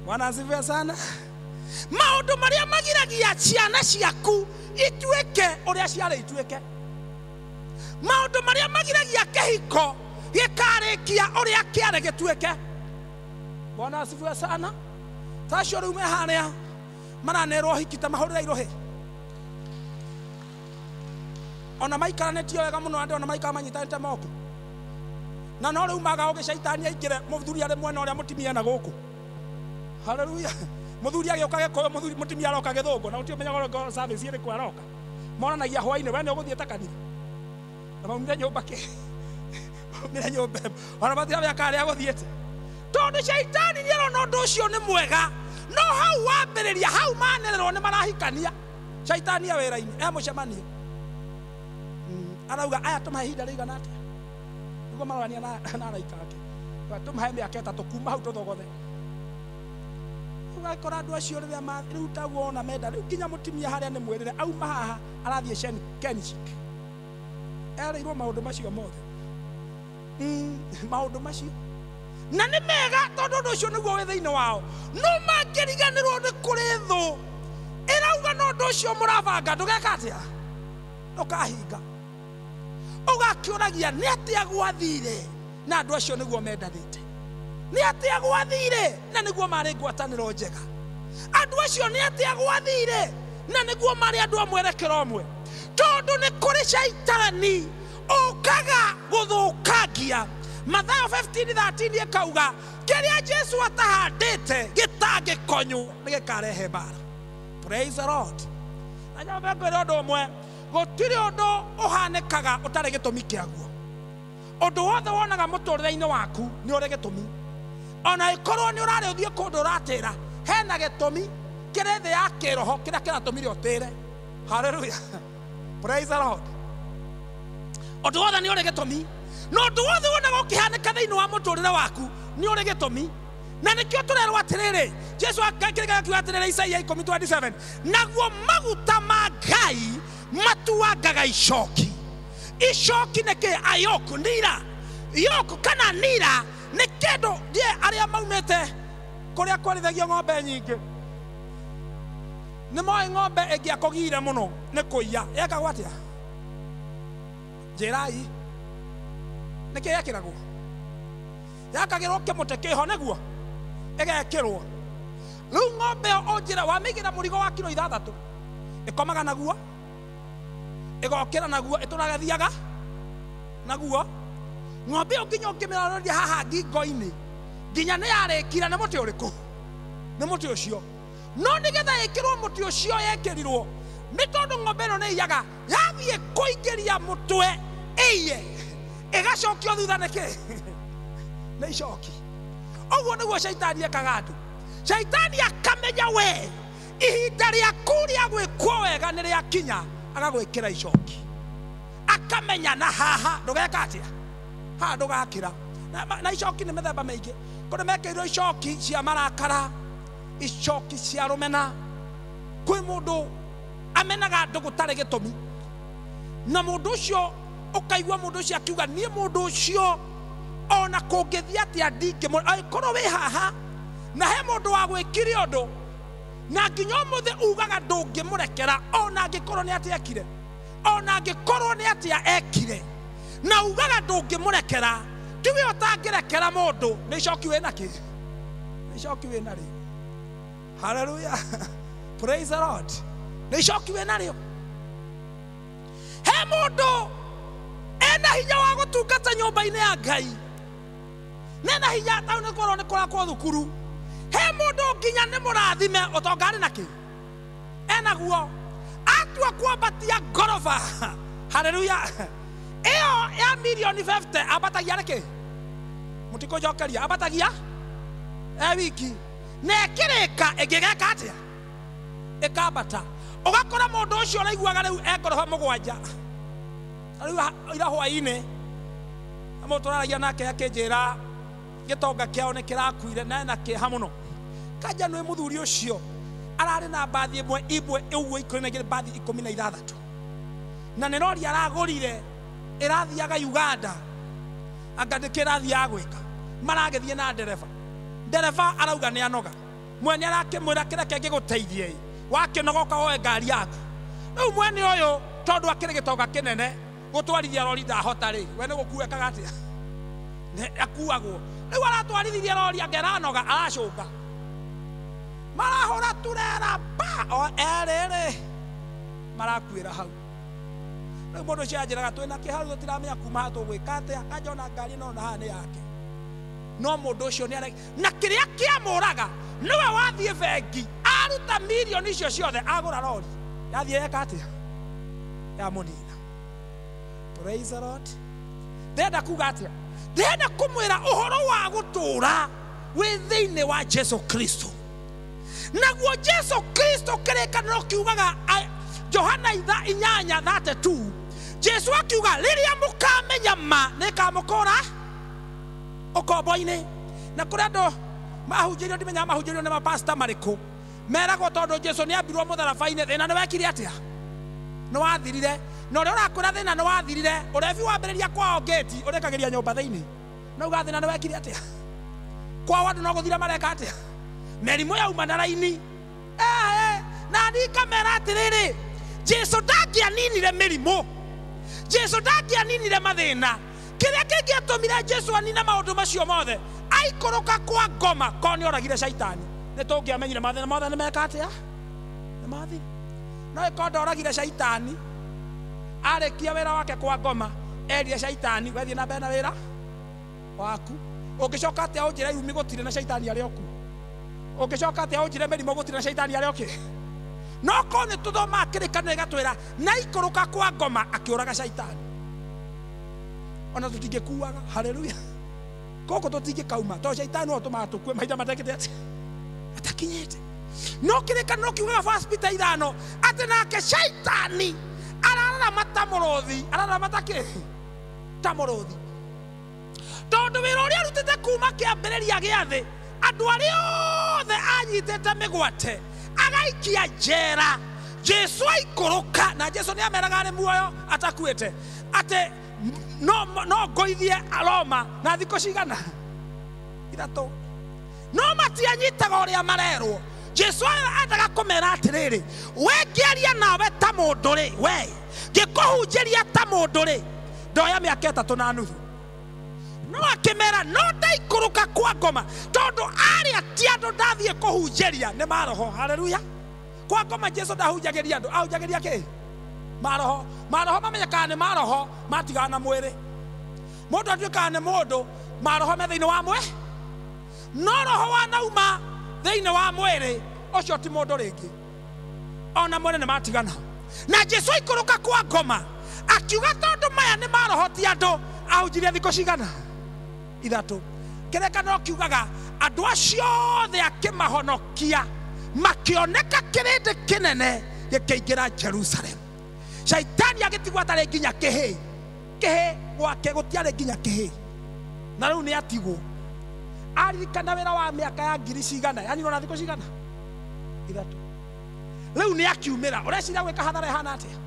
Bwana asifiwe sana. Maũndũ marĩa magiragia ciana ciaku ituĩke ũrĩa ciarĩ ituĩke. Maũndũ marĩa magiragia kĩhiko gĩkarĩkia ũrĩa kĩarĩ gĩtuĩke. Bwana asifiwe sana. Tacio rĩu me harĩa maranerwo hiki ta mahũrĩra irũhĩ. Ona maikaranĩtio wega mũno andũ ona maikara manyitanĩte moko. Na no rĩu maga ũgĩcaitani aingĩre mũthuri arĩ mwena ũrĩa mũtimia na gũkũ. Haleluya. Mũthuri agĩũka Gĩkũyũ, mũthuri mũtimia aroka Gĩthũngũ na gũtirĩ ũmenyaga ũrĩa service ĩrĩkũ aroka. Monanagia hwainĩ we nĩ ũgũthiĩ ta kanitha. Na maumire nyũmba kĩ? Maumire nyũmba. Ona matiramenya kana arĩa agũthiĩte. Tondũ caitani nĩarona ũndũ ũcio nĩ mwega. No hau wambĩrĩria hau manĩrĩrwo nĩ marahikania. Caitani e wĩra-inĩ, e mũcemanio. Arauga aya tũmahe ihinda rĩigana atĩa? Nĩguo marorania na araika ake. Tũmahe mĩaka 3 kuma hau tũthogothe. Ũgakora andũ acio rĩrĩa rĩu taguo ona menda rĩu nginya mũtimia harĩa nĩ mwĩrĩre auma haha arathiĩ Kenchik. Erĩirwo maũndũ macio mothe. Maũndũ macio. Na nĩ mega tondũ ũndũ ũcio nĩguo wĩ thĩinĩ wao. No mangĩriganĩrwo nĩ kũrĩ thũ ĩrauga no ũndũ ũcio mũrabanga ndũgeka atĩa? Ndũkahinga. Ũgakĩũragia nĩ atĩa gwathire na andũ acio nĩguo mendanĩte. Nĩ atĩa gwathire na nĩguo marĩ ngwatanĩro njega. Andũ acio nĩ atĩa gwathire na nĩguo marĩ andũ a mwerekero ũmwe. Tondũ nĩ kũrĩ caitani ũkaga gũthũkangia. Mathayo 15:13 ĩkauga kĩrĩa Jesu atahandĩte gĩtangĩkonywo nĩ gĩkarehe mbara. Praise the Lord. Na nyambe ngwĩre ũndũ ũmwe, gũtirĩ ũndũ ũhanĩkaga ũtarĩ gĩtũmi kĩaguo. Ũndũ wothe wonaga mũtũrĩre-inĩ waku nĩ ũrĩ gĩtũmi. Ona ĩkorwo nĩ ũrarĩ ũthiĩ kũndũ ũratĩra, hena gĩtũmi kĩrĩ thĩ ya kĩroho kĩrĩa kĩratũmire ũtĩre. Hallelujah. Praise the Lord. Ũndũ wothe nĩ ũrĩ gĩtũmi. No ũndũ wothe wonaga ũkĩhanĩka thĩinĩ wa mũtũrĩre waku nĩ ũrĩ gĩtũmi. Na nĩkĩo tũrerwo atĩrĩrĩ, Jesu akĩrĩka akiuga atĩrĩrĩ Isaia 10:27, naguo maguta ma Ngai matuangaga icoki. Icoki nĩ kĩ? Ayoku nira. Yoku kana nira nĩ kĩndũ ndiĩ arĩa maumĩte kũrĩa kwarĩthagio ng'ombe nyingĩ. Nĩ moĩ ng'ombe ĩngĩakũgire mũno nĩ kũiya. Yekagwo atĩa? Njĩrai. Nĩkĩ yekĩragwo? Yakagĩrwo kĩmũtĩ kĩho nĩguo ĩgekĩrwo. Rĩu ng'ombe ĩyo ũnjĩra wamĩigĩra mũrigo wa kiro 6 ĩkomaga naguo, ĩgokĩra naguo, ĩtũraga thiaga naguo. Ng'ombe ĩyo nginya ũngĩmĩroreria haha ngingo-inĩ nginya nĩ yarĩkira nĩ mũtĩ ũrĩkũ? Nĩ mũtĩ ũcio. No nĩgetha ĩkĩrwo mũtĩ ũcio yekĩrirwo nĩ tondũ ng'ombe ĩno nĩ iyaga, yathiĩ kũingĩria mũtwe ĩiye ĩgacokio thutha nĩkĩ? Nĩ icoki. Ũguo nĩguo caitani ekaga andũ. Caitani akamenya we ihinda rĩaku rĩa gwĩkwo wega nĩ rĩakinya, agagwĩkĩra icoki. Akamenya na haha ndũgeka atĩa? Haha ndũgakĩra. Na icoki nĩ mĩthemba mĩingĩ. Kũrĩ mekĩirwo icoki cia marakara, icoki cia rũmena. Kwĩ mũndũ amenaga andũ gũtarĩ gĩtũmi. Na mũndũ ũcio ũkaigua mũndũ ũcio akiuga niĩ mũndũ ũcio ona kũngĩthiĩ atĩa ndingĩmũ angĩkorwo wĩ haha na he mũndũ wa gwĩkire ũndũ na nginya ũmũthĩ ugaga ndũngĩmũrekera ona angĩkorwo nĩ atĩa ekire, ona angĩkorwo nĩ atĩa ekire na ugaga ndũngĩmũrekera, tiwe ũtangĩrekera mũndũ nĩ icoki wĩ nakĩ? Nĩ icoki wĩ narĩo. Hallelujah. Praise the Lord. Nĩ icoki wĩ narĩo. He mũndũ ena hinya wa gũtungata nyũmba-inĩ ya Ngai. Nena hinya tau nĩ kũrwo nĩ kũrakwo thukuru. He mũndũ nginya nĩ mũrathime ũtonga arĩ nakĩ? Enaguo. Atua kwambatia ngoroba. Hallelujah. Ĩyo ya milioni 50 ambatagia nĩkĩ? Mũtikũnjokeria. Ambatagia e wiki. Na ĩkĩrĩka ĩngĩgeka atĩa? Ĩkambata. Ũgakora mũndũ ũcio ũraiguaga rĩu e ngoroba 7. Rĩu ira hwaĩ-inĩ mũndũ tũraragia nake akĩnjĩra gĩtonga kĩao nĩ kĩrakuire na ena kĩeha mũno. Kanja nĩ mũthuri ũcio ararĩ na mbathi ĩmwe imwe ũguo 12 mbathi 16 na nĩ rori aragũrire ĩrathiaga Uganda anga nĩ kĩrathiaga gwĩka maragĩthiĩ na ndereba. Ndereba arauga nĩ anoga. Mwene arakĩmwĩra kĩreke ngĩgũteithie wakĩnogoka woe ngari yaku. Rĩu mwene ũyũ tondũ akĩrĩ gĩtonga kĩnene gũtwarithia rori ndahota rĩ, we nĩ gũkua ekaga atĩa? Akuagwo. Rĩu aratwarithirie rori angeranoga aracũnga. Marahũra turera pa o erĩ rĩ marakuĩra hau. Rĩu mũndũ ũcio anjĩraga twĩna kĩharu tũtiramenya kuma haha tũgwĩka atĩa, kanjona ngari ĩno na haha nĩ yake. No mũndũ ũcio nĩ aregi na kĩrĩa kĩamũraga nĩwe wathiĩ bengi aruta mirioni icio ciothe agũra rori yathiĩ yeka atĩa? Yamũnina. Praise the Lord. Ndĩrenda kuga atĩa? Ndĩrenda kũmwĩra ũhoro wa gũtũũra wĩ thĩinĩ wa Jesu Kristo. Naguo Jesu Kristo kĩrĩkanĩro kiugaga Johana 8:32 Jesu akiuga rĩrĩa mũkamenya ma nĩkamũkũra ũkombo-inĩ. Na kũrĩ andũ mahunjĩirio ndimenyaga mahunjĩirio nĩ mapasta marĩkũ meragwo tondũ Jesu nĩambirwo mũtharaba-inĩ thĩna nĩ wekire atĩa? Nĩ wathirire. Na ũrĩa ũrakwĩra thĩna nĩ wathirire, ũrebi wambĩrĩria kwao ngĩti ũrekagĩria nyũmba thĩinĩ na uga thĩna nĩ wekire atĩa? Kwao andũ no gũthira mareka atĩa? Mĩrimũ yauma na raini. Na niĩ ngamera atĩrĩrĩ, Jesu ndangĩaninire mĩrimũ, Jesu ndangĩaninire mathĩna. Kĩrĩa kĩngĩatũmire Jesu anine maũndũ macio mothe aikũrũka kwa ngoma korwo nĩ oragire caitani nĩ tũngĩamenyire mathĩna mothe nĩ meka atĩa? Nĩ mathira. No ĩkorwo ndoragire caitani arĩkia wĩra wake kwa ngoma erire caitani wethiĩ na mbere na wĩra waku. Ũngĩcoka atĩa ũnjĩre irumi gũtirĩ na caitani arĩ okuo? Ũngĩcoka atĩa ũnjĩre mĩrimũ gũtirĩ na caitani arĩ okĩ? No korwo nĩ tũthomaga kĩrĩkanĩro gĩgatwĩra na ikũrũka kwa ngoma akĩũraga caitani ona tũtingĩkuaga. Haleluya. Gũkũ tũtingĩkauma tondũ caitani no ũtũmaga tũkue mahinda matekĩte atĩa? Matakinyĩte. No kĩrĩkanĩro kiugaga First Peter 5 atĩ nake caitani arararama ta mũrũthi, arararama ta kĩ? Ta mũrũthi. Tondũ wĩra ũrĩa arutĩte kuma kĩambĩrĩria gĩa thĩ andũ arĩa othe anyitĩte mĩgwate agaikia njera. Jesu aikũrũka na Jesu nĩ ameraga arĩ muoyo atakuĩte atĩ no ngoithie Roma na thikũ cigana? 3. No matianyitaga ũrĩa marerwo. Jesu endaga kũmera atĩrĩrĩ, we ngĩaria nawe ta mũndũ rĩ, we ngĩkũhunjĩria ta mũndũ rĩ, ndoya mĩaka 3.5. No akĩmera no ndaikũrũka kwa ngoma tondũ arĩa ti andũ ndathiĩ kũhunjĩria nĩ maroho. Haleluya. Kwa ngoma Jesu ndahunjagĩria andũ, ahunjagĩria kĩ? Maroho. Maroho mamenyekaga nĩ maroho matigana na mwĩrĩ. Mũndũ atuĩkaga nĩ mũndũ maroho me thĩinĩ wa mwĩrĩ, no roho wanauma thĩinĩ wa mwĩrĩ ũcio ti mũndũ rĩngĩ, ona mwĩrĩ nĩ matigana. Na Jesu aikũrũka kwa ngoma akiuga tondũ maya nĩ maroho ti andũ, ahunjirie thikũ cigana? 3. Kĩrĩkanĩro kiugaga andũ acio othe akĩmahonokia makĩoneka kĩrĩndĩ kĩnene gĩkĩingĩra Jerusalem. Caitani agĩtigwo atarĩ nginya kĩhĩ, kĩhĩ gwake gũtiarĩ nginya kĩhĩ, na rĩu nĩ atigwo. Aririkana wĩra wa mĩaka ya ngiri cigana, yaninwo na thikũ cigana? 3. Rĩu nĩ akiumĩra. Ũreciria gwĩka hathara ĩhana atĩa?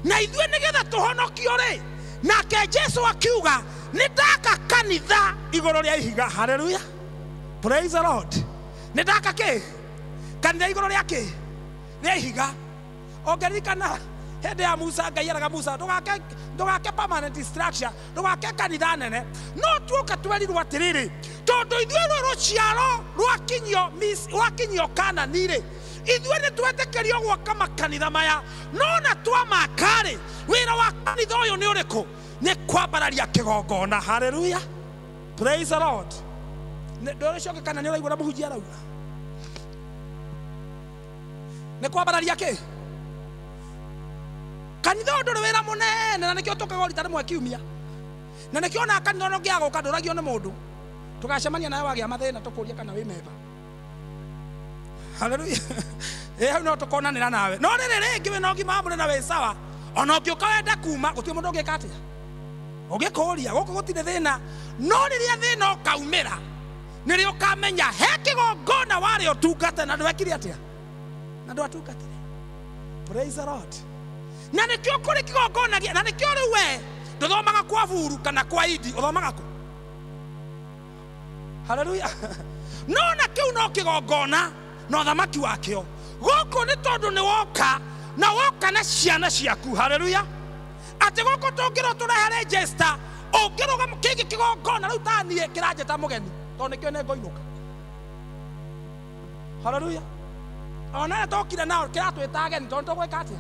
Na ithuĩ nĩgetha tũhonokio rĩ, nake Jesu akiuga nĩ ndaka kanitha igũrũ rĩa ihiga. Haleluya. Praise the Lord. Nĩ ndaka kĩ? Kanitha igũrũ rĩa kĩ? Rĩa ihiga. Ũngĩririkana hĩndĩ ya Musa, Ngai eraga Musa ndũgake permanent structure, ndũgake kanitha nene. No tuoka twerirwo atĩrĩrĩ, tondũ ithuĩ rũrũ rũciaro rwakinyio Kanani rĩ, ithuĩ nĩ twetĩkĩrio gwaka makanitha maya, no na twamaka rĩ, wĩra wa kanitha ũyũ nĩ ũrĩkũ? Nĩ kwambararia kĩgongona. Haleluya. Praise the Lord. Ndũrĩcoke kana nĩ ũraigua mũhunjia arauga nĩ kwambararia kĩ? Kanitha ũyũ ndũrĩ wĩra mũnene, na nĩkĩo tũkaga rita rĩmwe kiumia, na nĩkĩo ona kanitha ũrĩa ũngĩaga gũka ndũragio nĩ mũndũ, tũgacemania nawe wagĩa mathĩna tũkũrie kana wĩ memba. Haleluya. Hau no tũkonanĩra nawe. No rĩrĩ rĩngĩ wĩna ũgima wa mwĩrĩ na wĩ sawa, ona ũngĩũka wende kuma gũtirĩ mũndũ ũngĩka atĩa? Ũngĩkũria. Gũkũ gũtirĩ thĩna. No rĩrĩa thĩna ũkaumĩra nĩrĩo ũkamenya he kĩgongona warĩ ũtungate na ndwekire atĩa? Na ndwatungatire. Praise the Lord. Na nĩkĩo kũrĩ kĩgongona, na nĩkĩo rĩu we ndũthomaga kwa buru kana kwa idi, ũthomaga kũ? Haleluya. No na kĩu no kĩgongona na ũthamaki wakĩo. Gũkũ nĩ tondũ nĩ woka na woka na ciana ciaku. Haleluya. Atĩ gũkũ tũngĩrwo tũrehe register ũngĩrũgama kĩngĩ kĩgongona rĩu ta niĩ kĩranjĩta mũgeni tondũ nĩkĩo nĩ ngũinũka. Haleluya. Ona tokire nao kĩratwĩta ageni tondũ tũgwĩka atĩa?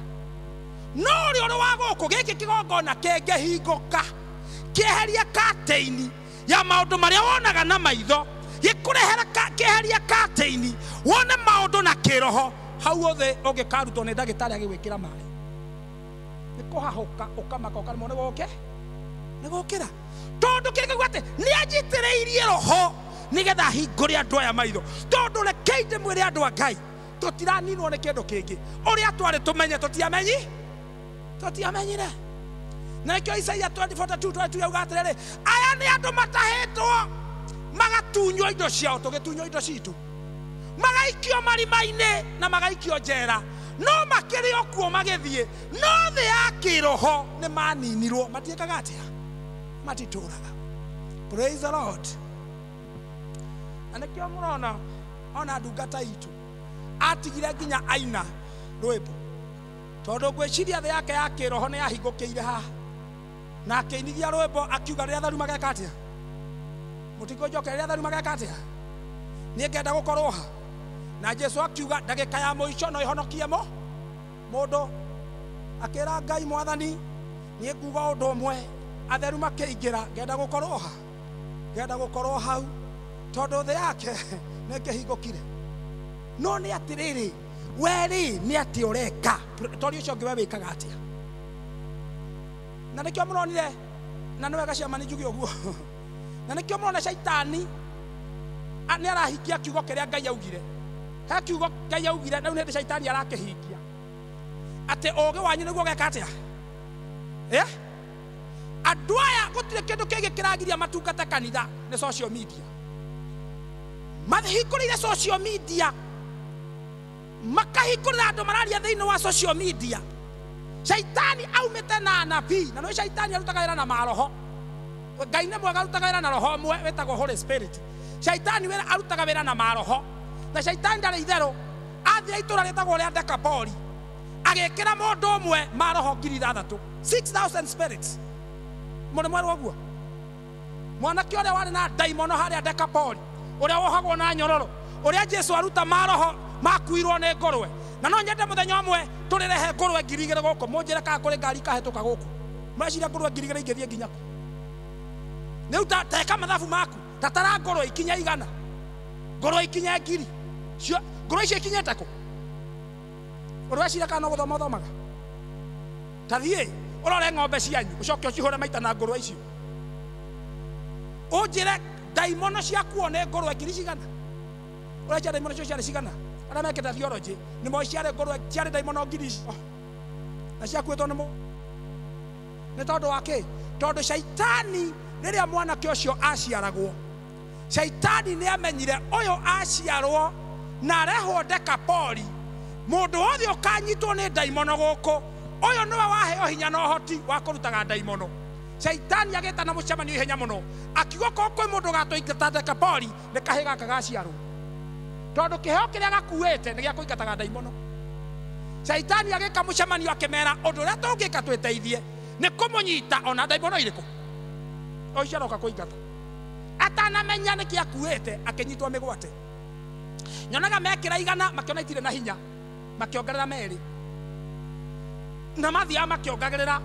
No ũrĩa ũrĩ wa gũkũ gĩkĩ kĩgongona kĩngĩhingũka kĩeherie katĩini ya maũndũ marĩa wonaga na maitho, gĩkũrehera kĩeherie katĩini wone maũndũ na kĩroho, hau othe ũngĩkarutwo nĩ ndagĩtarĩ agĩgwĩkĩra maĩ nĩ kũhahũka ũkamaka ũkaremwo nĩ gũke nĩ gũkĩra tondũ kĩrĩkĩguo atĩ nĩ anjitĩrĩirie roho nĩgetha hingũre andũ aya maitho. Tondũ rekei ndĩmwĩre andũ a Ngai, tũtiraninwo nĩ kĩndũ kĩngĩ. Ũrĩa twarĩ tũmenye tũtiamenyire. Na nĩkĩo Isaia 20:42 yauga atĩrĩrĩ, aya nĩ andũ matahĩtwo magatunywo indo ciao, tũgĩtunywo indo citũ, magaikio marima-inĩ na magaikio njera, no makĩrĩ o kuo magĩthiĩ, no thĩ ya kĩroho nĩ maninirwo. Matiĩkaga atĩa? Matitũraga. Praise the Lord. Na nĩkĩo mũrona ona ndungata itũ atigire nginya aina rwĩmbo, tondũ ngwĩciria thĩ yake ya kĩroho nĩ yahingũkĩire haha, na akĩinithia rwĩmbo akiuga rĩrĩa theru mageka atĩa? Mũtikũnjokeria rĩrĩa theru mageka atĩa? Niĩ ngenda gũkorwo ha. Na Jesu akiuga ndagĩka ya mũico no ĩhonokie mo mũndũ. Akĩra Ngai, Mwathani, niĩ nguga ũndũ ũmwe, atheru makĩingĩra, ngenda gũkorwo ha, ngenda gũkorwo hau, tondũ thĩ yake nĩ ĩkĩhingũkire. No nĩ atĩrĩrĩ, we rĩ nĩ atĩ ũreka tori ũcio ũngĩ we wĩkaga atĩa? Na nĩkĩo mũronire, na nĩ wega ciama nĩ njuge ũguo, na nĩkĩo mũrona caitani nĩ arahingia kiugo kĩrĩa Ngai augire. He kiugo Ngai augire, na rĩu nĩ hĩndĩ caitani arakĩhingia, atĩ ũũgĩ wanyu nĩguo ũgeka atĩa? Andũ aya gũtirĩ kĩndũ kĩngĩ kĩragiria matungate kanitha nĩ social media. Mahingũrĩire social media, makahingũrĩra andũ mararia thĩinĩ wa social media. Shaitani aumĩte na anabii, na no shaitani arutaga wĩra na maroho. Ngai nĩ mwega, arutaga wĩra na roho ũmwe wĩtagwo Holy Spirit. Shaitani wĩra arutaga wĩra na maroho, na shaitani ndarĩ itherũ. Athire itũra rĩtagwo rĩa Dekapoli, agĩkĩra mũndũ ũmwe maroho 6,000, 6,000 spirits. Mũrĩ mwerwo ũguo? Mwanake ũrĩa warĩ na ndaimono harĩa Dekapoli, ũrĩa wohagwo na nyororo, ũrĩa Jesu aruta maroho makuirwo nĩ ngũrwe. Na no nyende mũthenya ũmwe tũrĩrehe ngũrwe 2,000 gũkũ, mũnjĩre kana kũrĩ ngari ikahĩtũka gũkũ. Mũreciria ngũrwe 2,000 ingĩthiĩ nginya kũ? Rĩu teka mathabu maku, tatara ngũrwe ikinye 100, ngũrwe ikinye 1,000, ngũrwe icio ikinyĩte kũ? Ũreciria kana no gũthoma ũthomaga? Ta thiĩ ũrore ng'ombe cianyu, ũcoke ũcihũre maita na ngũrwe icio, ũnjĩre ndaimono ciakuo nĩ ngũrwe 1,000 cigana? Ũreciria ndaimono icio ciarĩ cigana? Arĩa mekĩte theology nĩ moĩ ciarĩ ngũrwe, ciarĩ ndaimono 1,000 icio, na ciakuĩtwo nĩ nĩ tondũ wa kĩ? Tondũ caitani rĩrĩa mwanake ũcio aciaragwo, caitani nĩ amenyire ũyũ aciarwo na arehwo Dekapoli, mũndũ wothe ũkanyitwo nĩ ndaimono gũkũ, ũyũ nĩwe waheo hinya na ũhoti wa kũrutaga ndaimono. Caitani agĩtana mũcemanio ihenya mũno, akiuga korwo kwĩ mũndũ ũgatũingata Dekapoli nĩ kahĩĩ gaka gaciarwo, tondũ kĩheo kĩrĩa gakuĩte nĩ gĩa kũingataga ndaimono. Caitani agĩka mũcemanio akĩmera ũndũ ũrĩa tũngĩka twĩteithie nĩ kũmũnyita ona ndaimono irĩkũ o icio aroka kũingata. Atanamenya nĩkĩ akuĩte, akĩnyitwo mĩgwate. Nyonaga mekĩra 100 makĩona itirĩ na hinya, makĩongerera 2, na mathiaga makĩongagĩrĩra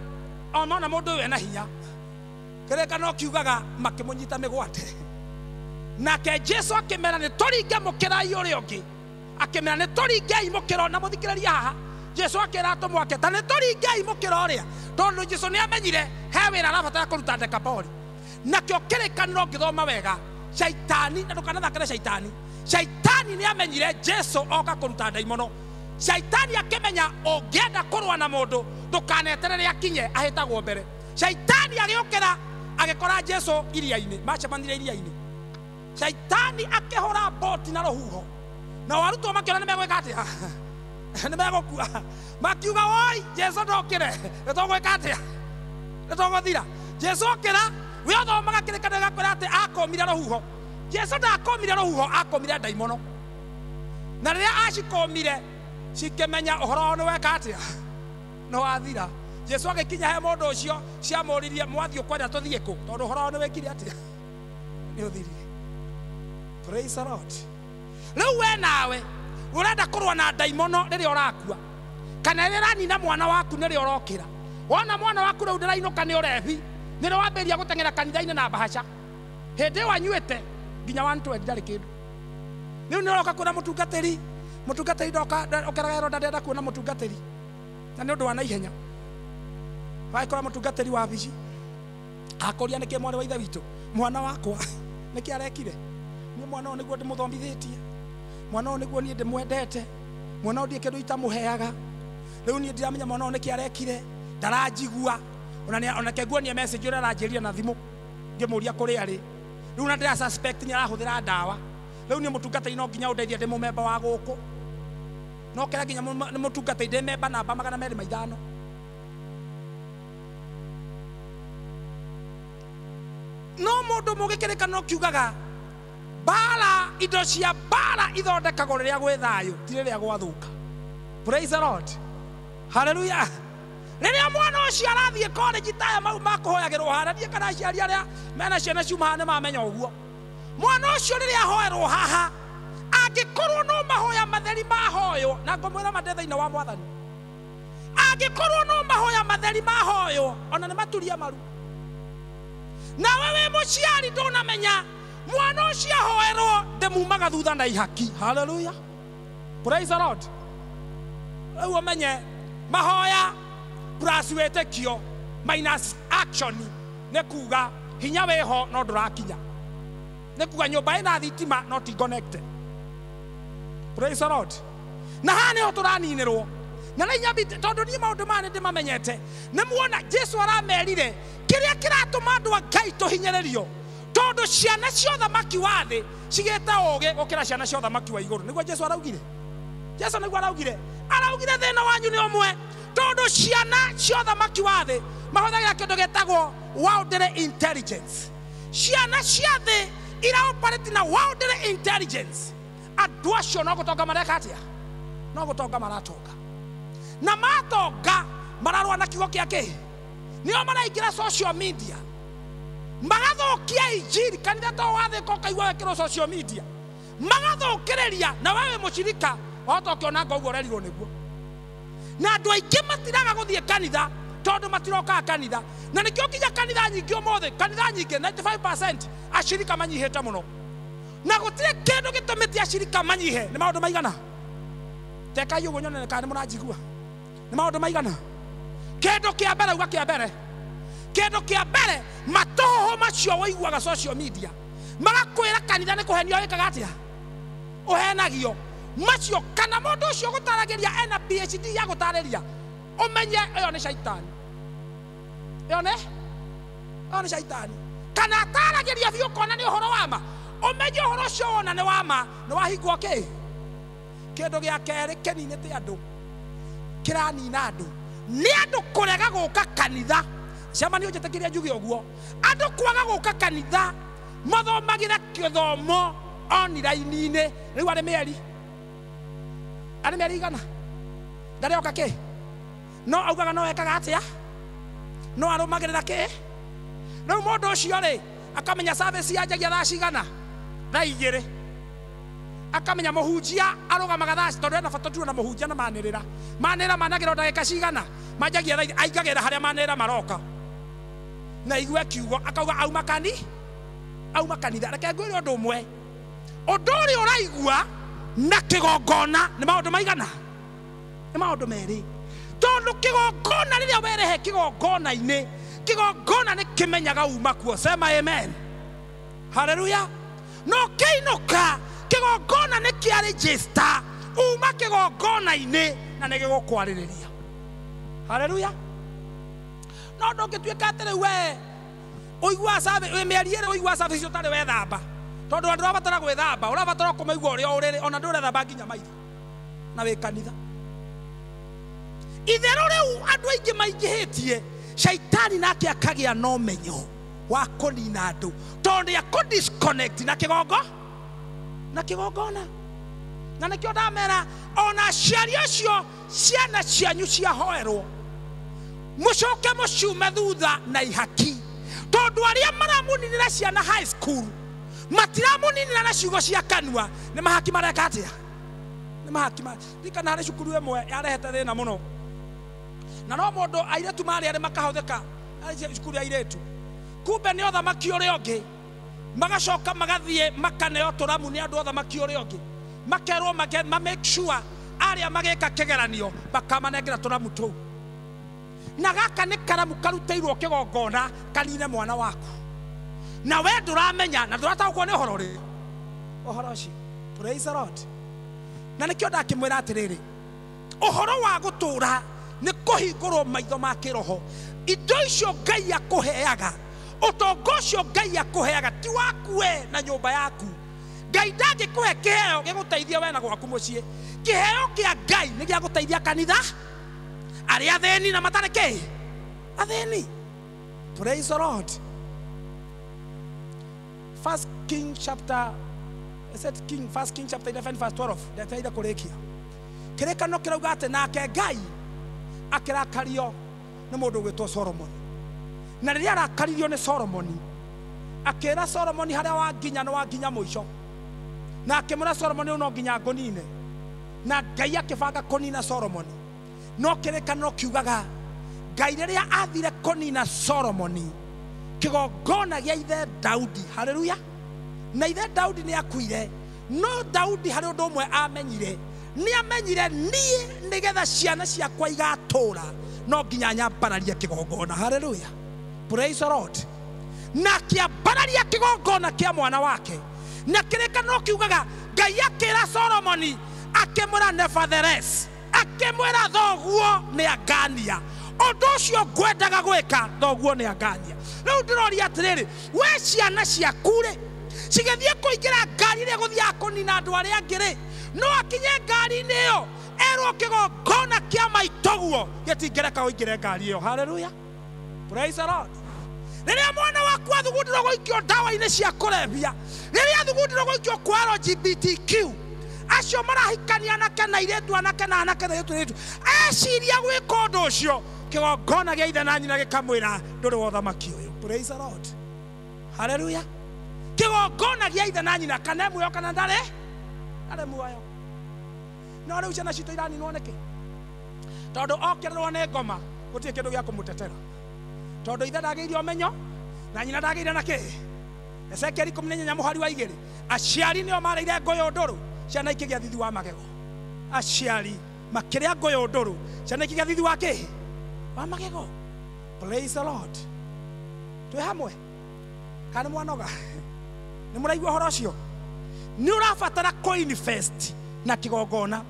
o mona mũndũ ũyũ ena hinya. Kĩrĩkano kiugaga makĩmũnyita mĩgwate. Nake Jesu akĩmera nĩ tũringe mũkĩrai ũrĩa ũngĩ, akĩmera nĩ tũringei mũkĩro. Na mũthikĩrĩria haha, Jesu akĩra atũmwo ake ta nĩ tũringei mũkĩro ũrĩa, tondũ Jesu nĩ amenyire he wĩra arabatara kũruta Dekapoli. Nakĩo kĩrĩkanĩro ũngĩthoma wega, caitani, na ndũkanathakĩre caitani, caitani nĩ amenyire Jesu oka kũruta ndaimono. Caitani akĩmenya ũngĩenda kũrũa na mũndũ ndũkaneterere akinye, ahĩtagwo mbere. Caitani agĩũkĩra agĩkora Jesu iria-inĩ, macemanire iria-inĩ. Caitani akĩhũra boti na rũhuho, na arutwo makĩona nĩ megwĩka atĩa? Nĩ megũkua. Makiuga woi, Jesu ndokĩre, nĩ tũgwĩka atĩa? Nĩ tũgũthira. Jesu okĩra, we ũthomaga kĩrĩkanĩro gĩakwĩra atĩ akũmire rũhuho. Jesu ndakomire rũhuho, akomire ndaimono. Na rĩrĩa acikomire cikĩmenya ũhoro nĩ weka atĩa, nĩ wathira. Jesu agĩkinya he mũndũ ũcio, ciamũririe mwathiĩ ũkwenda tũthiĩ kũ, tondũ ũhoro nĩ wĩkire atĩa, nĩ ũthirire. Praise the Lord. Rĩu we nawe ũrenda kũrũa na ndaimono rĩrĩa ũrakua, kana rĩrĩa ũranina mwana waku nĩrĩo ũrokĩra. Wona mwana waku rĩu ndĩrainũka nĩ ũrebi, nĩrĩo wambĩrĩria gũteng'era kanitha-inĩ na mbahaca. Hĩndĩ ĩyo anyuĩte nginya 120 ndarĩ kĩndũ. Rĩu nĩ ũroka kuona mũtungatĩri, mũtungatĩri ndoka ũkeraga ĩronda ndĩrenda kuona mũtungatĩri, na nĩ ũndũ wa naihenya. Wagĩkora mũtungatĩri wa wabici akũria nĩkĩ mwarĩ wa ithe witũ, mwana wakwa nĩkĩ arekire? Niĩ mwana ũyũ nĩguo ndĩmũthomithĩtie, mwana ũyũ nĩguo niĩ ndĩmwendete, mwana ũyũ ndirĩ kĩndũ itamũheaga. Rĩu niĩ ndiramenya mwana ũyũ nĩkĩ arekire, ndaranjigua. Ona kenguonie message ũrĩa aranjĩrire na thimũ ngĩmũria kũrĩa arĩ. Rĩu na ndĩra suspect nĩ arahũthĩra ndawa. Rĩu niĩ mũtungatĩri no nginya ũndeithie ndĩ mũmemba wa gũkũ. No kĩra nginya nĩ mũtungatĩri ndĩ memba namba 205. No mũndũ mũgĩkĩrĩkano kiugaga mbara, indo cia mbara ithondekagwo rĩrĩa gwĩ thayũ, ti rĩrĩa gwathũka. Praise the Lord. Hallelujah. Rĩrĩa mwana ũcio arathiĩ college taya mau makũhoyagĩrwo haha, ndiĩ kana aciari arĩa mena ciana ciuma haha nĩ mamenya ũguo. Mwana ũcio rĩrĩa ahoerwo haha, angĩkorwo no mahoya matheri mahoywo, na ngũmwĩra ma ndĩ thĩinĩ wa Mwathani, angĩkorwo no mahoya matheri mahoywo, ona nĩ maturia maru. Nawe wĩ mũciari ndũnamenya mwana ũcio ahoerwo ndĩmumaga thutha na ihaki. Hallelujah. Praise the Lord. Rĩu ũmenye mahoya plus wĩtĩkio minus action nĩ kuga hinya wĩho no ndũrakinya. Nĩ kuga nyũmba ĩna thitima no ti connected. Praise the Lord. Na haha nĩho tũraninĩrwo. Na rĩu nyambĩte tondũ niĩ maũndũ maya nĩndĩmamenyete. Nĩ muona Jesu aramerire kĩrĩa kĩratũma andũ a Ngai tũhinyĩrĩrio, tondũ ciana cia ũthamaki wa thĩ cigĩte ũũgĩ gũkĩra ciana cia ũthamaki wa igũrũ. Nĩguo Jesu araugire. Jesu nĩguo araugire. Araugire thĩna wanyu nĩ ũmwe, tondũ ciana cia ũthamaki wa thĩ mahũthagĩra kĩndũ gĩtagwo worldly intelligence. Ciana cia thĩ iraoperate na worldly intelligence. Andũ acio no gũtonga mareka atĩa? No gũtonga maratonga. Na matonga mararũa na kiugo kĩa kĩ? Nĩo maraingĩra social media magathũkia injiri. Kanitha to wathĩka ũkaigua wekĩrwo social media, magathũkĩrĩria, na wewe wĩ mũcirika wahota ũkĩona nga ũguo ũrerirwo nĩguo. Na andũ aingĩ matiraga gũthiĩ kanitha tondũ matirokaga kanitha. Na nĩkĩo nginya kanitha nyingĩ ũmũthĩ, kanitha nyingĩ 95% acirika manyihĩte mũno. Na gũtirĩ kĩndũ gĩtũmĩte acirika manyihe. Nĩ maũndũ maigana? Tekai ũguo nyone kana nĩ mũranjigua. Nĩ maũndũ maigana? Kĩndũ kĩa mbere, uga kĩa mbere. Kĩndũ kĩa mbere, matũhũhũ macio ũiguaga social media magakwĩra kanitha nĩ kũhenio wĩkaga atĩa? Ũhenagio. Macio kana mũndũ ũcio ũgũtaragĩria ena PhD ya gũtarĩria, ũmenye ĩyo nĩ caitani. Ĩyo nĩ caitani. Kana ataragĩria biũ ũkona nĩ ũhoro wa ma, ũmenye ũhoro ũcio wona nĩ wa ma, nĩ wahingwo kĩ? Kĩndũ gĩa kerĩ kĩninĩte andũ, kĩranina andũ, nĩ andũ kũrega gũka kanitha. Cemanio njĩtĩkĩrie njuge ũguo, andũ kwaga gũka kanitha mathomagĩra kĩthomo online-inĩ. Rĩu arĩ mĩeri, arĩ mĩeri igana ndarĩoka kĩ? No augaga no ekaga atĩa? No arũmagĩrĩra kĩ? Rĩu mũndũ ũcio rĩ akamenya service yanjagia thaa cigana? Thaa 2. Akamenya mũhunjia arũgamaga thaa, tondũ ena bata tuona mũhunjia na manĩrĩra. Manĩrĩra managĩrwo ndagĩka cigana? Manjagia thaa, aingagĩrĩra harĩa manĩrĩra maroka. Na igue kiugo akauga auma kani? Auma kanitha. Reke ngwĩre ũndũ ũmwe, ũndũ ũrĩa ũraigua na kĩgongona nĩ maũndũ maigana? Nĩ maũndũ merĩ. Tondũ kĩgongona rĩrĩa werehe kĩgongona-inĩ, kĩgongona nĩ kĩmenyaga uma kuo. Sema amen. Hallelujah. No kĩinũka kĩgongona nĩ kĩa register uma kĩgongona-inĩ na nĩ gĩgũkwarĩrĩria. Hallelujah. No ndũngĩtuĩka atĩ rĩu we ũiguaga service, wĩ mĩeri ĩrĩ ũiguaga service ũtarĩ wethamba, tondũ andũ ũrabatara gwĩthamba, ũrabatara kũmaigua ũrĩa ũrĩrĩ, ona ndũrethamba nginya maitho na wĩ kanitha. Itherũ rĩu andũ aingĩ maingĩhĩtie, caitani nake akagĩa na ũmenyo. Wa kũnina andũ tondũ nĩ akũ disconnect na kĩgongo na kĩgongona. Na nĩkĩo ndamera ona aciari acio ciana cianyu ciahoerwo mũcoke mũciume thutha na ihaki tondũ arĩa maramuninĩra ciana high school matiramuninĩra na ciugo cia kanua nĩ mahaki mareka atĩa nĩ mahaki ndikana harĩ cukuru ĩmwe yarehete thĩna mũno na no mũndũ airĩtu marĩ arĩ makahũthĩka cukuru ya airĩtu kumbe nĩ ũthamaki ũrĩa ũngĩ magacoka magathiĩ makaneo tũramu nĩ andũ ũthamaki ũrĩa ũngĩ makerwo ma make sure arĩa magĩka kĩgeranio makamanengera tũramu tũu na gaka nĩ karamu karutĩirwo kĩgongona kanine mwana waku na we ndũramenya na ndũrataũkwo nĩ ũhoro ũrĩ ũhoro ũcio. Praise the Lord. Na nĩkĩo ndakĩmwĩra atĩrĩrĩ ũhoro wa gũtũũra nĩ kũhingũrwo maitho ma kĩroho indo icio Ngai akũheaga ũtonga ũcio Ngai akũheaga ti waku we na nyũmba yaku. Ngai ndangĩkũhe kĩheo gĩgũteithia we na gwaku mũciĩ. Kĩheo kĩa Ngai nĩ gĩa gũteithia kanitha arĩa athĩni na matarĩ kĩ athĩni. Praise the Lord. First King chapter is it King First King chapter 11 verse 12 ndeteire kũrĩkia kĩrĩkano kĩrauga atĩ nake Ngai akĩrakario nĩ mũndũ ũgwĩtwo Solomon na rĩrĩa arakaririo nĩ Solomon akĩra Solomon harĩa wanginya nĩ wanginya mũico na akĩmwĩra Solomon ũyũ no nginya ngũnine na Ngai akĩbanga kũnina Solomon no kĩrĩkanĩro kiugaga Ngai rĩrĩa athire kũnina Solomon kĩgongona gĩa ithe Daudi. Haleluya. Na ithe Daudi nĩ akuire no Daudi harĩ ũndũ ũmwe amenyire nĩ amenyire niĩ nĩgetha ciana ciakwa igatũũra no nginya nyambararie kĩgongona. Haleluya. Praise the Lord. Na kĩambararia kĩgongona kĩa mwana wake na kĩrĩkanĩro kiugaga Ngai akĩra Solomoni akĩmwĩra nevertheless akĩmwĩra thoguo nĩ angania ũndũ ũcio ngwendaga gwĩka thoguo nĩ angania. Rĩu ndĩroria atĩrĩrĩ we ciana ciaku rĩ cigĩthiĩ kũingĩra ngari ĩrĩa gũthiaga kũnina andũ arĩa angĩ rĩ no akinye ngari-inĩ ĩyo erwo kĩgongona kĩa maitoguo gĩtingĩreka ũingĩre ngari ĩyo. Haleluya. Praise the Lord. Rĩrĩa mwana waku athugundĩrwo gũikio ndawa-inĩ cia kũrebia rĩrĩa athugundĩrwo gũikio kwa LGBTQ acio marahikania anake na airĩtu anake na anake na airĩtu eciria gwĩka ũndũ ũcio kĩgongona gĩa ithe na nyina gĩkamwĩra ndũrĩ wa ũthamaki ũyũ. Praise the Lord. Haleluya. Kĩgongona gĩa ithe na nyina kana muoyo kana ndarĩ muoyo. No rĩu ciana citũ iraninwo nĩkĩ? Tondũ okĩrĩrwo nĩ ngoma gũtirĩ kĩndũ gĩa kũmũtetera tondũ ithe ndagĩire ũmenyo na nyina ndagĩire na kĩ. Ezekieli 18 mũhari wa 2 aciari nĩo marĩire ngũyũ ndũrũ ciana ikĩgĩa thithi wa magego. Aciari makĩrĩa ngũyũ ndũrũ ciana ikĩgĩa thithi wa kĩ wa magego. Praise the Lord. Twĩ hamwe kana mwanoga nĩ mũraigua ũhoro ũcio? Nĩ ũrabatara kũ-invest na kĩgongona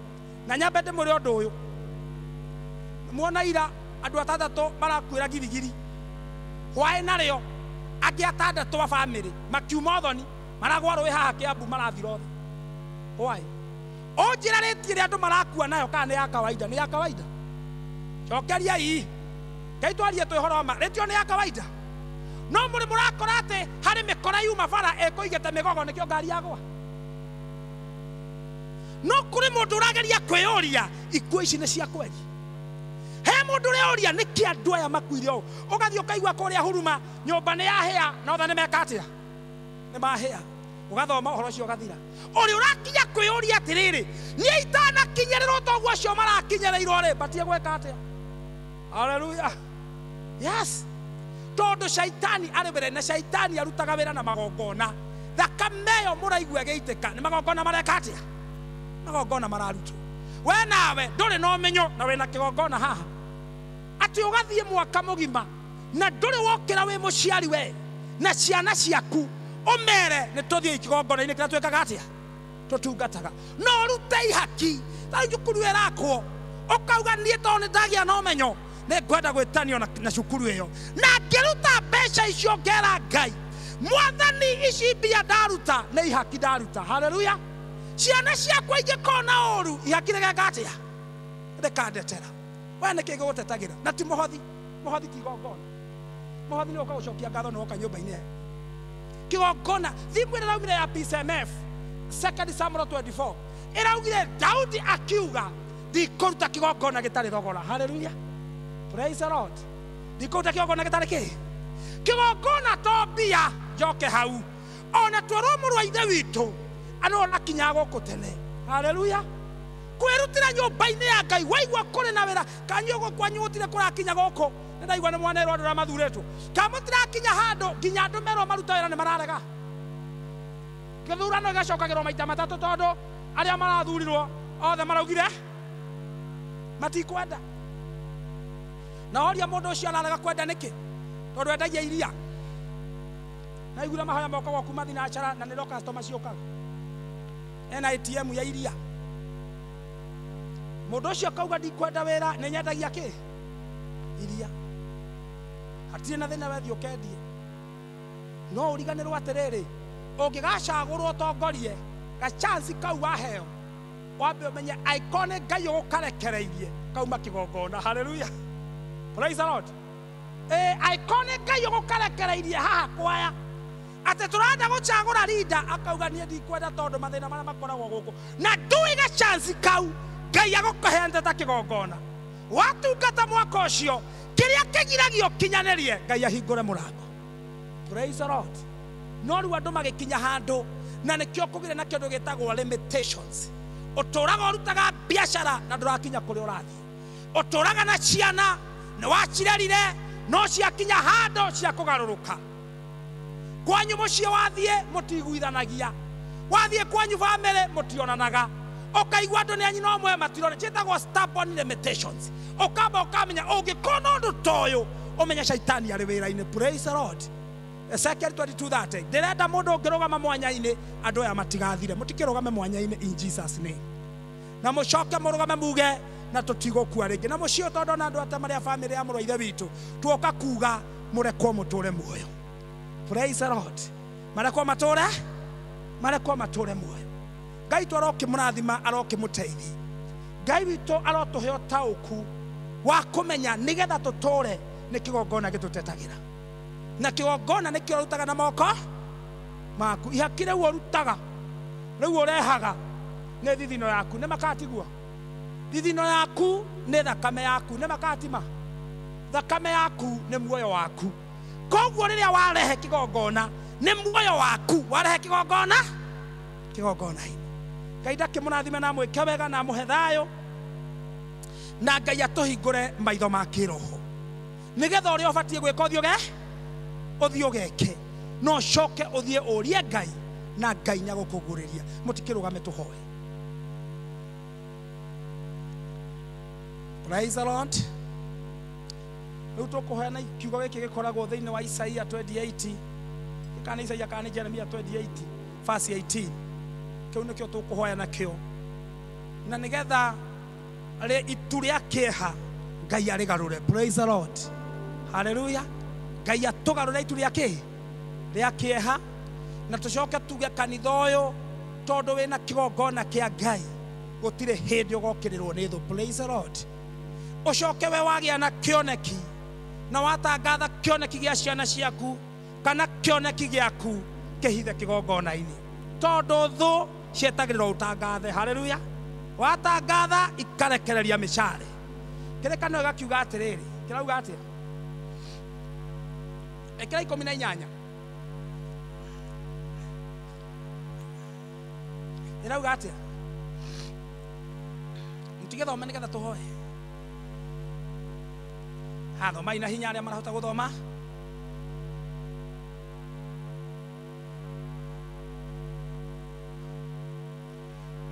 na nyambe ndĩmwĩre ũndũ ũyũ muona ira andũ atandatũ marakuĩra girigiri hwaĩ narĩo angĩ atandatũ a bamĩrĩ makiuma ũthoni maragwa rũĩ haha Kĩambu marathira othe hwaĩ. Ũnjĩra rĩti ĩrĩa andũ marakua nayo kana nĩ ya kawaida? Nĩ ya kawaida. Cokeria ii Ngai twarie twĩ ũhoro wa ma rĩtio nĩ ya kawaida. No mũrĩ mũrakora atĩ harĩ mĩkora yuma bara ĩkũigĩte mĩgogo nĩkĩo ngari yagwa. No kũrĩ mũndũ ũrageria kwĩyũria ikuũ ici nĩ cia kweri. He mũndũ ũrĩa ũria nĩkĩ andũ aya makuire ũũ ũgathiĩ ũkaigua kũrĩa Huruma nyũmba nĩ yahĩa na othe nĩ meka atĩa nĩ mahĩa ũgathoma ũhoro ũcio ũgathira. Ũrĩa ũrakinya kwĩyũria atĩrĩrĩ niĩ itanakinyĩrĩrwo toguo acio marakinyĩrĩirwo rĩ mbatie gwĩka atĩa? Haleluya. Yes. Tondũ shaitani arĩ mbere na shaitani arutaga wĩra na magongona thakame ĩyo mũraigua ĩgĩitĩka nĩ magongona mareka atĩa? Magongona mararutwo. We nawe ndũrĩ na ũmenyo na wĩna kĩgongona haha atĩ ũgathiĩ mwaka mũgima na ndũrĩ wokĩra wĩ mũciari we na ciana ciaku ũmere nĩ tũthiĩ kĩgongona-inĩ kĩrĩa twĩkaga atĩa tũtungataga no ũrute ihaki tarĩu cukuru ĩrakwo ũkauga niĩ tondũ nĩ ndagĩa na ũmenyo nĩ ngwenda gwĩtanio na cukuru ĩyo na ngĩruta mbeca icio ngera Ngai mwathani ici mbia ndaruta nĩ ihaki ndaruta. Haleluya. Ciana ciakwa ingĩkorwo na ũru ihaki rĩgeka atĩa rĩkandetera. We nĩkĩ gĩgũtetagĩra na ti mũhothi mũhothi ti igongona. Mũhothi nĩ ũka gũcokia ngatho nĩ woka nyũmba-inĩ. Kĩgongona thimu ĩrĩa ĩraugire ya PCMF 2 Samuel 24 ĩraugire Daudi akiuga ndikũruta kĩgongona gĩtarĩ thogora. Hallelujah. Praise the Lord. Ndikũruta kĩgongona gĩtarĩ kĩ? Kĩgongona to mbia njoke hau. Ona twerwo mũrũ wa ithe witũ andũ ona kinyaga gũkũ tene. Hallelujah. Kwĩrutĩra nyũmba-inĩ ya Ngai waigua kũrĩ na wĩra kanyu ũguo kwanyu gũtirĩ kũrakinya gũkũ nĩ ndaigua nĩ mwanerwo andũ arĩa mathurĩtwo ka mũtirakinya handũ nginya andũ merwo maruta wĩra nĩ mararega. Gĩthurano gĩgacokagĩrwo maita matatũ tondũ arĩa marathurirwo othe maraugire matikwenda. Na oria mũndũ ũcio ararega kwenda nĩkĩ? Tondũ endagia iria. Naiguire mahoya mokagwo kuma thinacara na nĩro customer ciũkaga. Ena ATM ya iria. Mũndũ ũcio akauga ndikwenda wĩra nĩ nyendagia kĩ? Iria. Hatirĩ na thĩna wethiĩ ũkendie. No ũriganĩrwo atĩrĩrĩ, ũngĩgacagũrwo ũtongorie ga chance kau waheo wambe ũmenye angĩkorwo nĩ Ngai ũgũkarekereirie kauma kĩgongona. Hallelujah. Praise the Lord. Angĩkorwo nĩ Ngai ũgũkarekereirie haha kwaya atĩ tũrenda gũcagũra leader akauga niĩ ndikwenda tondũ mathĩna marĩa makoragwo gũkũ na ndũĩ ga chance kau Ngai agũkũheanĩte ta kĩgongona. Watungata mwaka ũcio kĩrĩa kĩgiragio kinyanĩrie Ngai ahingũre mũrango. Praise the Lord. No rĩu andũ magĩkinya handũ na nĩkĩo kũgĩre na kĩndũ gĩtagwo limitations. Ũtũraga ũrutaga biacara na ndũrakinya kũrĩa ũrathiĩ. Ũtũraga na ciana nĩ wacirerire no ciakinya handũ cia kũgarũrũka. Kwanyu mũciĩ wathiĩ mũtiguithanagia. Wathiĩ kwanyu bamĩrĩ mũtionanaga. Ũkaigua andũ nĩ a nyina ũmwe matirona. Ciĩtagwo stubborn limitations. Ũkamba ũkamenya ũngĩkorwo na ũndũ ta ũyũ ũmenye caitani arĩ wĩra-inĩ. Praise the Lord. Ezekiel 22:30. Ndĩrenda mũndũ ũngĩrũgama mwanya-inĩ andũ aya matigathire. Mũtikĩrũgame mwanya-inĩ in Jesus name. Na mũcoke mũrũgame muge na tũtigũkua rĩngĩ. Na mũciĩ tondũ ona andũ ata marĩa bamĩrĩ ya mũrũ wa ithe witũ tuoka kuga mũrekwo mũtũre muoyo. Praise the Lord. Marekwo matũre? Marekwo matũre muoyo. Ngai witũ arokĩmũrathima arokĩmũteithia. Ngai witũ arotũhe ũtaũku wa kũmenya nĩgetha tũtũre nĩ kĩgongona gĩtũtetagĩra. Na kĩgongona nĩkĩo ũrutaga na moko maku. Ihaki rĩu ũrutaga rĩu ũrehaga nĩ thithino yaku. Nĩ makatigua thithino yaku nĩ thakame yaku. Nĩ makatima thakame yaku nĩ muoyo waku. Koguo rĩrĩa warehe kĩgongona nĩ muoyo waku. Warehe kĩgongona kĩgongona-inĩ. Ngai ndakĩmũrathime na amwĩke wega na amũhe thayũ na Ngai atũhingũre maitho ma kĩroho nĩgetha ũrĩa ũbatiĩ gwĩka ũthiĩ ũgeke no ũcoke ũthiĩ ũrie Ngai na Ngai nĩagũkũguũrĩria. Mũtikĩrũgame tũhoe. Praise the Lord. Rĩu tũkũhoya na kiugo gĩkĩ gĩkoragwo thĩinĩ wa Isaia 28 kana Isaia kana Jeremia 28 verse 18. Kĩu nĩkĩo tũkũhoya nakĩo na nĩgetha itu rĩa kĩeha Ngai arĩgarũre. Praise the Lord. Hallelujah. Ngai atũgarũre itu rĩa kĩ? Rĩa kĩeha na tũcoke tuge kanitha ũyũ tondũ wĩna kĩgongona kĩa Ngai gũtirĩ hĩndĩ ũgokĩrĩrwo nĩ thũ. Praise the Lord. Ũcoke we wagĩa na kĩoneki na watangatha kĩoneki gĩa ciana ciaku kana kĩoneki gĩaku kĩhithe kĩgongona-inĩ tondũ thũ cietagĩrĩrwo ũtangathe. Hallelujah. Watangatha ikarekereria mĩcare. Kĩrĩkanĩro gĩgakiuga atĩrĩrĩ, kĩrauga atĩa? Ĩkĩra 18. Ĩrauga atĩa? Mũtigĩthome nĩgetha tũhoe. Ha, thomai na hinya arĩa marahota gũthoma.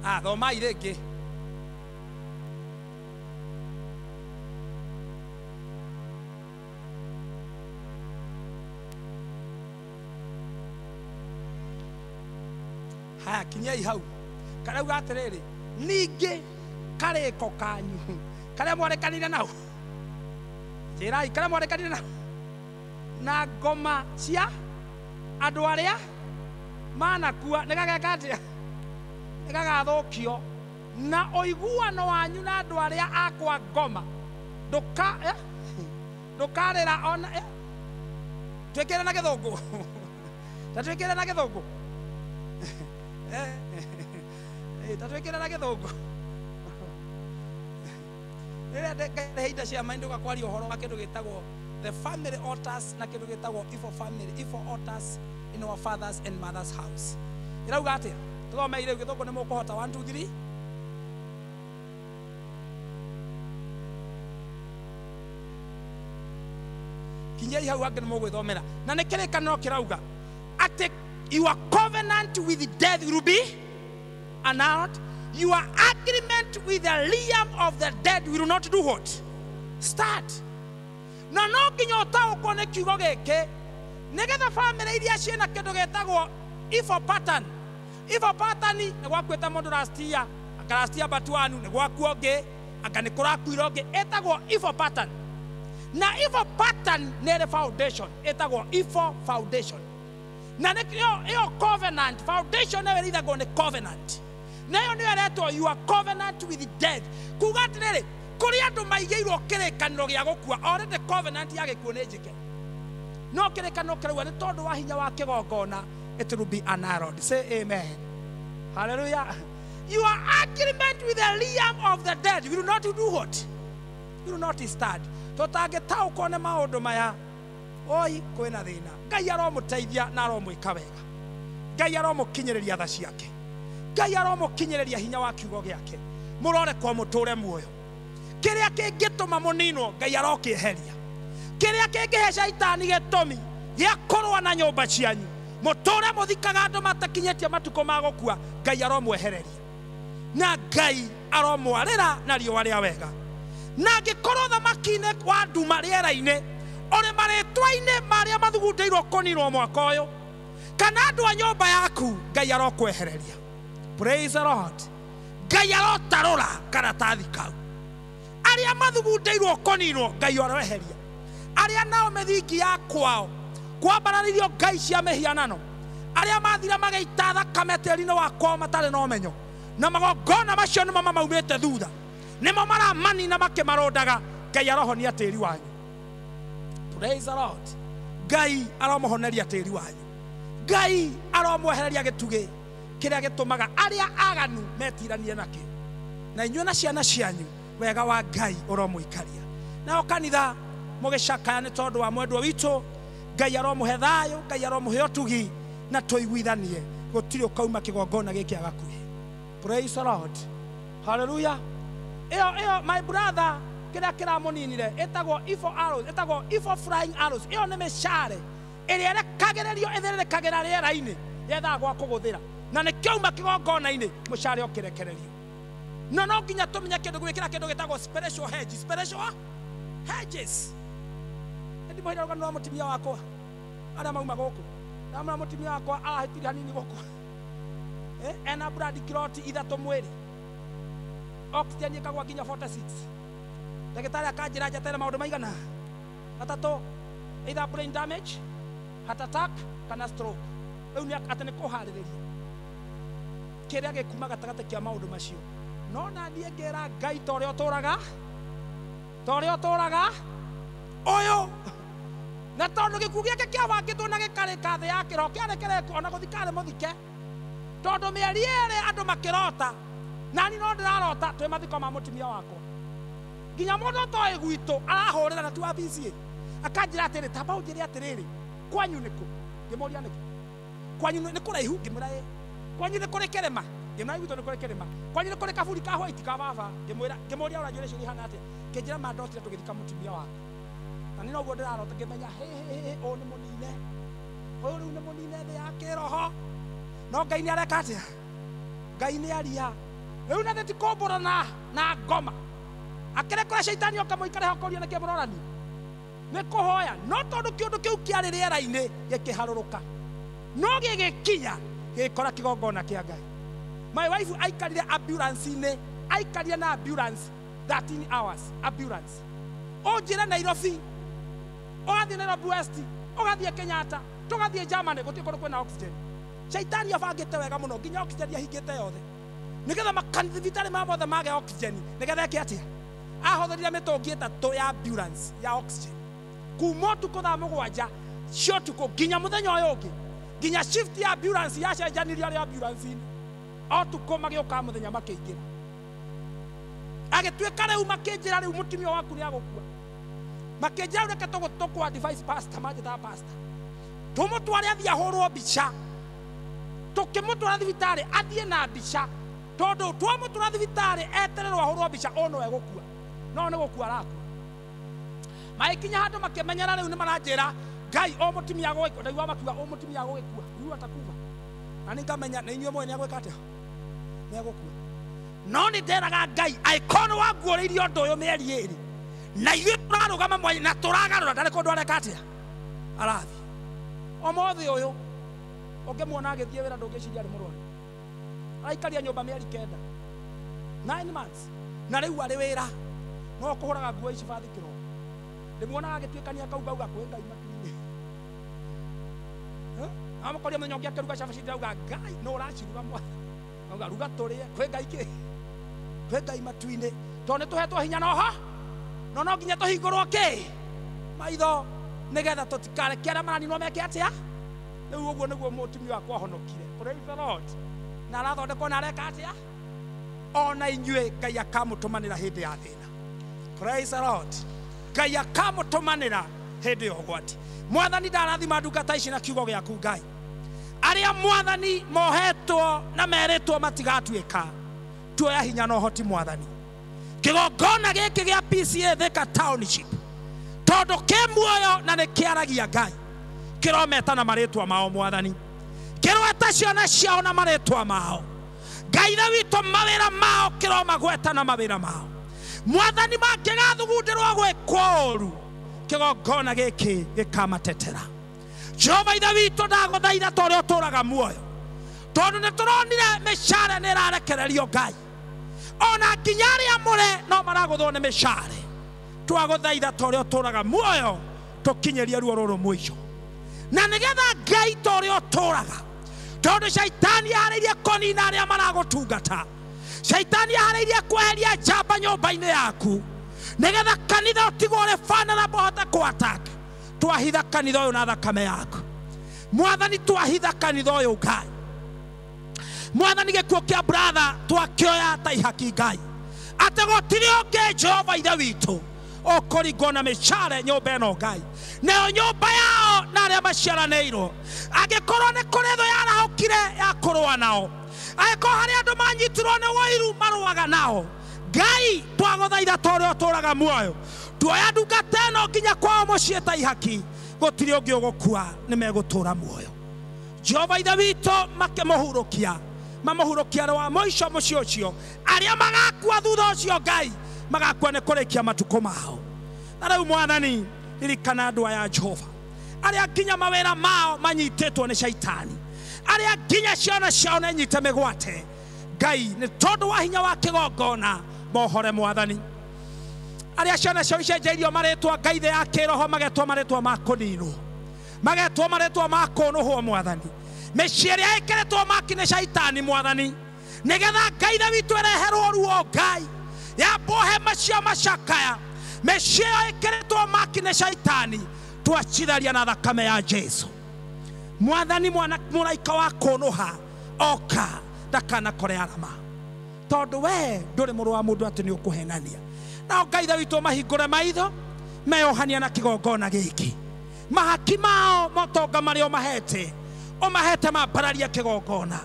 Ah, thomai rĩngĩ. Haya, kinyai hau. Karauga atĩrĩrĩ, ningĩ karĩko kanyu karĩa mwarekanire nao, njĩrai karĩa mwarekanire nao na ngoma cia andũ arĩa manakua nĩ gageka atĩa? Nĩ gagathũkio. Na ũiguano wanyu na andũ arĩa akwa ngoma ndũkarĩra ona Twĩkĩre na gĩthũngũ. Ta twĩkĩre na gĩthũngũ. Ta twĩkĩre na gĩthũngũ. Rĩrĩa ndeheita cia mind ũgakwaria ũhoro wa kĩndũ gĩtagwo the family altars na kĩndũ gĩtagwo evil family, evil altars in our fathers and mothers house. Ĩrauga atĩa? Tũthome rĩu gĩthũngũ nĩ mũkũhota 1 2 3. Kinyai hau angĩ nĩ mũgwĩthomera. Na nĩ kĩrĩkanĩro kĩrauga atĩ your covenant with death will be annulled. Your agreement with the realm of the dead will not do what? Start. Na no nginya ũtaũkwo nĩ kiugo gĩkĩ nĩgetha family iria ciĩna kĩndũ gĩtagwo evil pattern. Evil pattern nĩ gwakuĩte mũndũ last year, anga last year but one, nĩ gwakua ũngĩ, anga nĩ kũrakuire ũngĩ, ĩtagwo evil pattern. Na evil pattern nĩ ĩrĩ foundation, ĩtagwo evil foundation. Na ĩyo covenant, foundation ĩyo ĩrĩithagwo nĩ covenant. Nayo nĩyo ĩretwo your covenant with death. Kuga atĩrĩrĩ, kũrĩ andũ maigĩirwo kĩrĩkanĩro gĩa gũkua, already covenant ya gĩkuũ nĩ njĩke. No kĩrĩkanĩro kĩrauga nĩ tondũ wa hinya wa kĩgongona, it will be annulled. Say amen. Hallelujah. Your agreement with the realm of the dead will not do what? Will not stand. Tũtangĩtaũkwo nĩ maũndũ maya, oi kwĩna thĩna. Ngai aromũteithia na aromwĩka wega. Ngai aromũkinyĩrĩria tha ciake. Ngai aromũkinyĩrĩria hinya wa kiugo gĩake. Mũrore kwa mũtũre muoyo. Kĩrĩa kĩngĩtũma mũninwo, Ngai arokĩeheria. Kĩrĩa kĩngĩhe caitani gĩtũmi gĩa kũrũa na nyũmba cianyu, mũtũre mũthikaga andũ matakinyĩtie matukũ ma gũkua, Ngai aromwehereria. Na Ngai aromwarĩra na riũa rĩa wega. Na angĩkorwo thamaki-inĩ wa nduma rĩera-inĩ, ũrĩ marĩtwa-inĩ marĩa mathugundĩirwo kũninwo mwaka ũyũ, kana andũ a nyũmba yaku, Ngai arokwehereria. Praise the Lord. Ngai arotarũra karatathi kau. Arĩa mathugundĩirwo kũninwo, Ngai aroeheria. Arĩa nao mĩthingi ya kwao kwambararĩrio ngai cia mĩhianano, arĩa mathire magĩita thakame tĩri-inĩ wa kwao matarĩ na ũmenyo, na magongona macio nĩmo mamaumĩte thutha, nĩmo maramanina makĩmarũndaga, Ngai arohonia tĩri wanyu. Praise the Lord. Ngai aromũhoneria tĩri wanyu. Ngai aromwehereria gĩtugĩ kĩrĩa gĩtũmaga arĩa aganu metiranie nakĩo. Na inyuĩ na ciana cianyu, wega wa Ngai ũromũikaria. Nao kanitha mũgĩcakaya nĩ tondũ wa mwendwa witũ, Ngai aromũhe thayũ, Ngai aromũhe ũtugi, na tũiguithanie gũtirĩ ũkauma kĩgongona gĩkĩ agakuhe. Praise the Lord. Hallelujah. Ĩyo my brother kĩrĩa kĩramũninire ĩtagwo evil arrows, ĩtagwo evil flying arrows. Ĩyo nĩ mĩcare ĩrĩa ĩrekagĩrĩrio ĩthĩrĩrĩkagĩra rĩera-inĩ yethaga gwa kũgũthĩra, na nĩkĩauma kĩgongona-inĩ mũcare ũkĩrekererio. Na no nginya tũmenye kĩndũ gwĩkĩra kĩndũ gĩtagwo spiritual hedge, spiritual hedges. Ndimũhĩra rũgano rwa mũtumia wakwa arĩa mauma gũkũ. Ndamũra mũtumia wakwa arahĩtirie hanini gũkũ. Ena blood clot ithatũ mwĩrĩ. Oxygen ĩkagwa nginya 46. Ndagĩtarĩ akanjĩra njeterere maũndũ maigana matatũ, either brain damage, heart attack kana stroke. Rĩu nĩ atĩ nĩ kũharĩrĩria kĩrĩa gĩkuma gatagatĩ kĩa maũndũ macio. No na niĩ ngĩra Ngai ta ũrĩa ũtũraga, ta ũrĩa ũtũraga ũyũ, na tondũ gĩkuũ gĩake kĩabangĩtwo na gĩkarĩka thĩ ya kĩroho kĩarĩ kĩreku ona gũthikarĩ mũthike, tondũ mĩeri ĩrĩ andũ makĩrota, nani no ndĩrarota twĩ mathiko ma mũtumia wakwa. Nginya mũndũ ũtoĩ gwitũ arahũrĩra na tu wa PCA akanjĩra atĩrĩ, tamba ũnjĩre atĩrĩrĩ, kwanyu nĩkũ? Ngĩmũria nĩkũ? Kwanyu nĩ kũraihu? Ngĩmwĩra ĩ. Kwanyu nĩ kũrĩ kĩrĩma? Ngĩmwĩra gwitũ nĩ kũrĩ kĩrĩma. Kwanyu nĩ kũrĩ kaburi ka white ka baba? Ngĩmwĩra, ngĩmũria ũranjũria ciũria ihana atĩa? Kĩnjĩra ma ndotire tũgĩthika mũtumia wakwa. Na nĩ noguo ndĩrarota ngĩmenya hĩ hĩ hĩ, ũyũ nĩ mũnine, ũyũ rĩu nĩ mũnine thĩ ya kĩroho. No Ngai nĩ areka atĩa? Ngai nĩ aria. Rĩu na thĩ kũmbũrana na ngoma. Akĩrĩ kũrĩa caitani oka mũikare ho kũria nĩkĩ mũrorani? Nĩ kũhoya. No tondũ kĩũndũ kĩu kĩarĩ rĩera-inĩ gĩkĩharũrũka, no gĩgĩkinya gĩgĩkora kĩgongona kĩa Ngai. My wife aikarire ambulance-inĩ, aikarire na ambulance 13 hours ambulance. Ũnjĩre Nairobi, ũgathiĩ Nairobi West, ũgathiĩ Kenyatta, tũgathiĩ Germany, gũtirĩ kũndũ kwĩna oxygen. Shaitani abangĩte wega mũno nginya oxygen ahingĩte yothe, nĩgetha makanithibitarĩ ma mothe mage oxygen, nĩgetha eke atĩa? Ahũthĩrire mĩtũngi ĩtatũ ya ambulance ya oxygen kuma ũtukũ thaa 7 cia ũtukũ nginya mũthenya ũyũ ũngĩ nginya shift ya ambulance yacenjanirio arĩa ambulance-inĩ ũtukũ magĩũka mũthenya makĩingĩra agĩtuĩka rĩu makĩnjĩra rĩu mũtumia waku nĩ agũkua makĩnjĩra reke tũkũ advise pastor manjĩtaga pastor tũmũtware athiĩ ahũrwo mbica tũkĩmũtwara thibitarĩ athiĩ na mbica tondũ twamũtwara thibitarĩ etererwo ahũrwo mbica o no egũkua no nĩ gũkua arakua magĩkinya handũ makĩmenyera rĩu nĩ maranjĩra Ngai o mũtumia agũgĩkua ndaigua makiuga o mũtumia agũgĩkua rĩu atakuva na nĩ ngamenya nĩ inyuĩ mũĩ nĩ agwĩka atĩa nĩ agũkua no nĩ nderaga Ngai angĩkorwo nĩ wanguũrĩirie ũndũ ũyũ mĩeri ĩĩrĩ na ithuĩ tũrarũgama mwanya na tũragarũra ndarĩ kũndũ areka atĩa arathiĩ ũmũthĩ ũyũ ũngĩmuona agĩthiĩ wĩra ndũngĩciria arĩ mũrwaru araikaria nyũmba mĩeri 9 9 months na rĩu arĩ wĩra no kũhũraga nguo ici bathi kĩroko ndĩmuonaga agĩtuĩkania akauga kwĩ Ngai matu-inĩ amũkoria mũthenya ũngĩ akĩruga cabaci ndĩrauga Ngai no ũraciruga mwana auga ruga tũrĩe kwĩ Ngai kĩ kwĩ Ngai matu-inĩ tondũ nĩ tũhetwo hinya noho no no nginya tũhingũrwo kĩ maitho nĩgetha tũtikareke arĩa maraninwo meke atĩa rĩu ũguo nĩguo mũtumia wakwa ahonokire praise the Lord na arathondekwo na areka atĩa ona inyuĩ Ngai akamũtũmanĩra hĩndĩ ya thĩna praise the Lord Ngai akamũtũmanĩra hĩndĩ ya ũgwati mwathani ndarathima ndungata ici na kiugo gĩaku Ngai arĩa mwathani mohetwo na merĩtwo matigatuĩka tuoya hinya na ũhoti mwathani kĩgongona gĩkĩ gĩa PCA Thika Township tondũ kĩ muoyo na nĩ kĩaragia Ngai kĩrometa na marĩtwa mao mwathani kĩrweta ciana ciao na marĩtwa mao Ngai ithe witũ mawĩra mao kĩromagweta na mawĩra mao mwathani mangĩgathugundĩrwo gwĩkwo ũru kĩgongona gĩkĩ gĩkamatetera Jehova ithe witũ ndagũthaitha ta ũrĩa ũtũũraga muoyo tondũ nĩ tũronire mĩcaara nĩ ĩrarekererio Ngai ona nginya arĩa amũre no maragũthwo nĩ mĩcaara twagũthaitha ta ũrĩa ũtũũraga muoyo tũkinyĩrie ruo rũrũ mũico na nĩgetha Ngai ta ũrĩa ũtũũraga tondũ caitani aharĩirie kũnina arĩa maragũtungata caitani aharĩirie kweheria njamba nyũmba-inĩ yaku nĩgetha kanitha ũtigwo ũrĩ vulnerable ũhote kũ-attack twahitha kanitha ũyũ na thakame yaku mwathani twahitha kanitha ũyũ Ngai mwathani gĩkuũ kĩa brother twakĩoya ta ihaki Ngai atĩ gũtirĩ ũngĩ Jehova ithe witũ ũkũringwo na mĩcare nyũmba ĩno Ngai nayo nyũmba yao na arĩa maciaranĩirwo angĩkorwo nĩ kũrĩ thũ yarahũkire ya kũrũa nao angĩkorwo harĩ andũ manyitirwo nĩ wũiru marũaga nao Ngai twagũthaitha ta ũrĩa ũtũũraga muoyo tuoya ndungata ĩno nginya kwao mũciĩ ta ihaki gũtirĩ ũngĩ ũgũkua nĩ megũtũũra muoyo Jehova ithe witũ makĩmũhurũkia mamũhurũkia rwa mũico mũciĩ ũcio arĩa magakua thutha ũcio Ngai magakua nĩ kũrĩkia matukũ mao na rĩu mwathani ririkana andũ aya Jehova arĩa nginya mawĩra mao manyitĩtwo nĩ caitani arĩa nginya ciana ciao nĩ nyite mĩgwate Ngai nĩ tondũ wa hinya wa kĩgongona mohore mwathani arĩa ciana ciao icenjeirio marĩtwa Ngai thĩ ya kĩroho magetwo marĩtwa ma kũninwo magetwo marĩtwa ma kũnũhwo mwathani mĩciĩ ĩrĩa ĩkĩrĩtwo maki nĩ caitani mwathani nĩgetha Ngai ithe witũ ĩreherwo ruo Ngai yambwo hema cia macakaya mĩciĩ ĩyo ĩkĩrĩtwo maki nĩ caitani twacitharia na thakame ya Jesu mwathani mwana mũraika wa kũnũha oka ndakanakore arama tondũ we ndũrĩ mũrũ wa mũndũ atĩ nĩ ũkũhenania nao Ngai ithe witũ mahingũre maitho meyohania na kĩgongona gĩkĩ mahaki mao motonga marĩa ũmahete ũmahete mambararie kĩgongona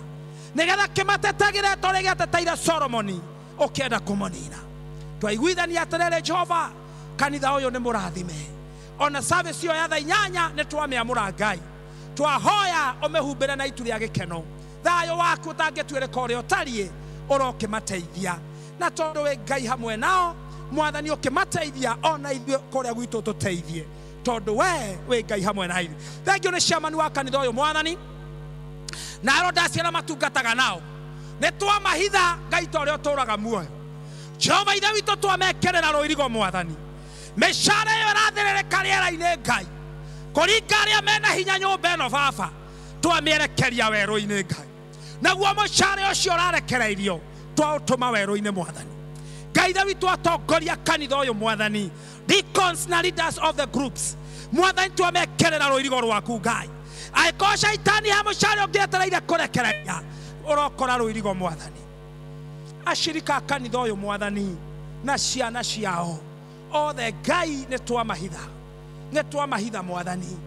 nĩgetha kĩmatetagĩre ta ũrĩa gĩateteire Solomoni ũkĩenda kũmũnina twaiguithania atĩrĩrĩ Jehova kanitha ũyũ nĩ mũrathime ona service ĩyo ya thaa 8 nĩ twamĩamũra Ngai twahoya ũmĩhumbĩre na itu rĩa gĩkeno thayũ waku ũtangĩtuĩrĩka ũrĩa ũtariĩ ũrokĩmateithia na tondũ wĩ Ngai hamwe nao mwathani ũkĩmateithia ona ithuĩ kũrĩa gwitũ tũteithie tondũ we wĩ Ngai hamwe na ithuĩ thengio nĩ ciamani wa kanitha ũyũ mwathani na aronda ciana matungataga nao nĩ twamahitha Ngai ta ũrĩa ũtũũraga muoyo Jehova ithe witũ twamekerera rũirigo mwathani mĩcara ĩyo ĩrathĩrĩrĩka rĩera-inĩ Ngai kũringa arĩa mena hinya nyũmba ĩno baba twamĩerekeria werũ-inĩ Ngai naguo mũcara ũcio ũrarekereirio twaũtũma werũ-inĩ mwathani Ngai ithe witũ atongoria kanitha ũyũ mwathani, deacons na leaders of the groups mwathani, twamekerera rũirigo rwaku Ngai. Angĩkorwo caitani he mũcare ũngĩetereire kũrekereria, ũrokora rũirigo mwathani. Ashirika a kanitha ũyũ mwathani na ciana ciao othe Ngai nĩ twamahitha, nĩ twamahitha mwathani.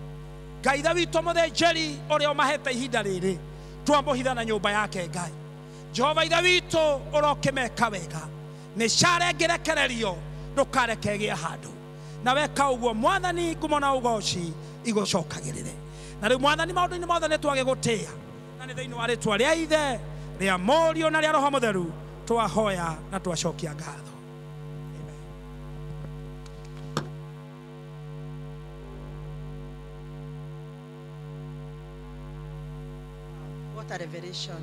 Ngai ithe witũ mũthĩnjĩri ũrĩa ũmahete ihinda rĩrĩ, twamũhitha na nyũmba yake Ngai. Jehova ithe witũ ũrokĩmeka wega, nĩ care ĩngĩrekererio ndũkareke ĩgĩe handũ, na weka ũguo mwathani ngumo na ũgoci igũcokagĩrĩre. Na rĩu mwathani maũndũ-inĩ mothe nĩ twagĩgũtĩĩa, na nĩ thĩinĩ wa rĩtwa rĩa Ithe, rĩa Mũriũ na rĩa Roho Mũtheru twahoya na twacokia ngatho. What a revelation.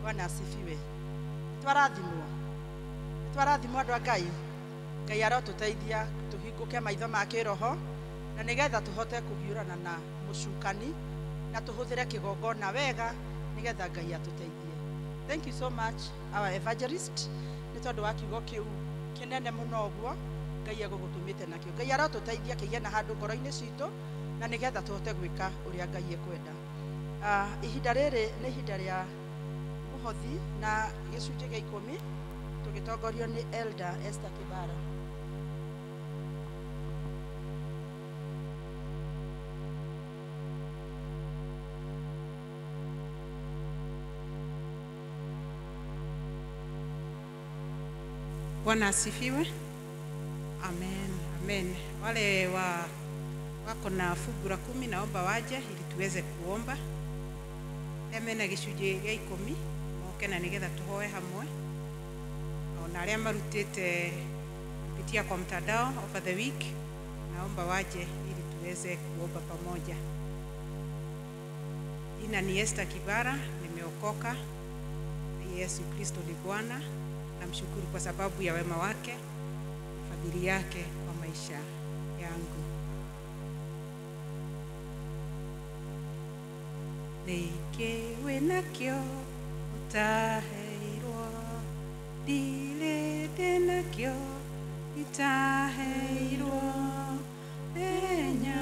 Bwana asifiwe. Twarathimwo. Twarathimwo andũ a Ngai. Ngai arotũteithia tũhingũke maitho ma kĩroho na nĩgetha tũhote kũhiũrana na mũcukani na tũhũthĩre kĩgongona wega nĩgetha Ngai atũteithie. Thank you so much our evangelist nĩ tondũ wa kiugo kĩu kĩnene mũno ũguo Ngai egũgũtũmĩte nakĩo. Ngai arotũteithia kĩgĩe na handũ ngoro-inĩ citũ na nĩgetha tũhote gwĩka ũrĩa Ngai ekwenda. Ihinda rĩrĩ nĩ ihinda rĩa mũhothi na gĩcunjĩ gĩa 10 tũgĩtongorio nĩ Elder Esther Kibara. Bwana asifiwe. Amen, amen. Wale wako na fungu la 10 naomba waje ili tuweze kuomba. Mena gĩcunjĩ gĩa 10 moke na nĩgetha tũhoe hamwe. Ona arĩa marutĩte kupitia kwa mtandao over the week naomba waje ili tuweze kuomba pamoja. Jina ni Esther Kibara, nimeokoka. Yesu Kristo ni Bwana. Namshukuru kwa sababu ya wema wake, fadhili yake kwa maisha yangu. Nĩkĩ nakĩo ũtaheirwo, ndirĩ ndĩ nakĩo itaheirwo, menya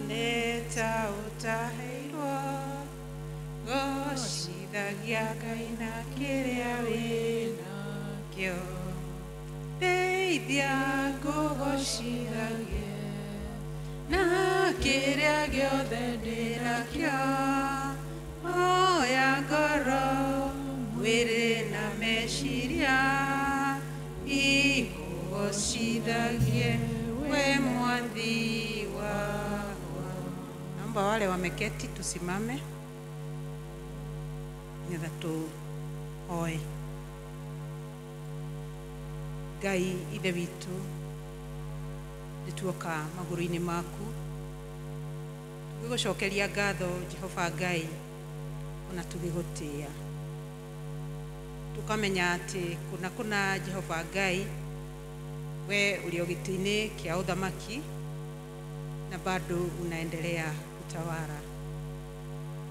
nĩ ta ũtaheirwo, gocithagia Ngai na kĩrĩa wĩnakĩo, ndeithia ngũgocithagie na kĩrĩa gĩothe ndĩnakĩo, oya ngoro mwĩrĩ na meciria ikugocithagie we mwathi wakwa. Naomba wale wameketi tusimame nĩgetha tũhoe. Ngai ithe witũ, nĩtuoka magũrũ-inĩ maku tũgĩgũcokeria ngatho Jehova Ngai, ona tũgĩgũtĩĩa, tũkamenya atĩ kũna kũna Jehova Ngai we ũrĩ o gĩtĩ-inĩ kĩa ũthamaki na bado unaendelea kutawala.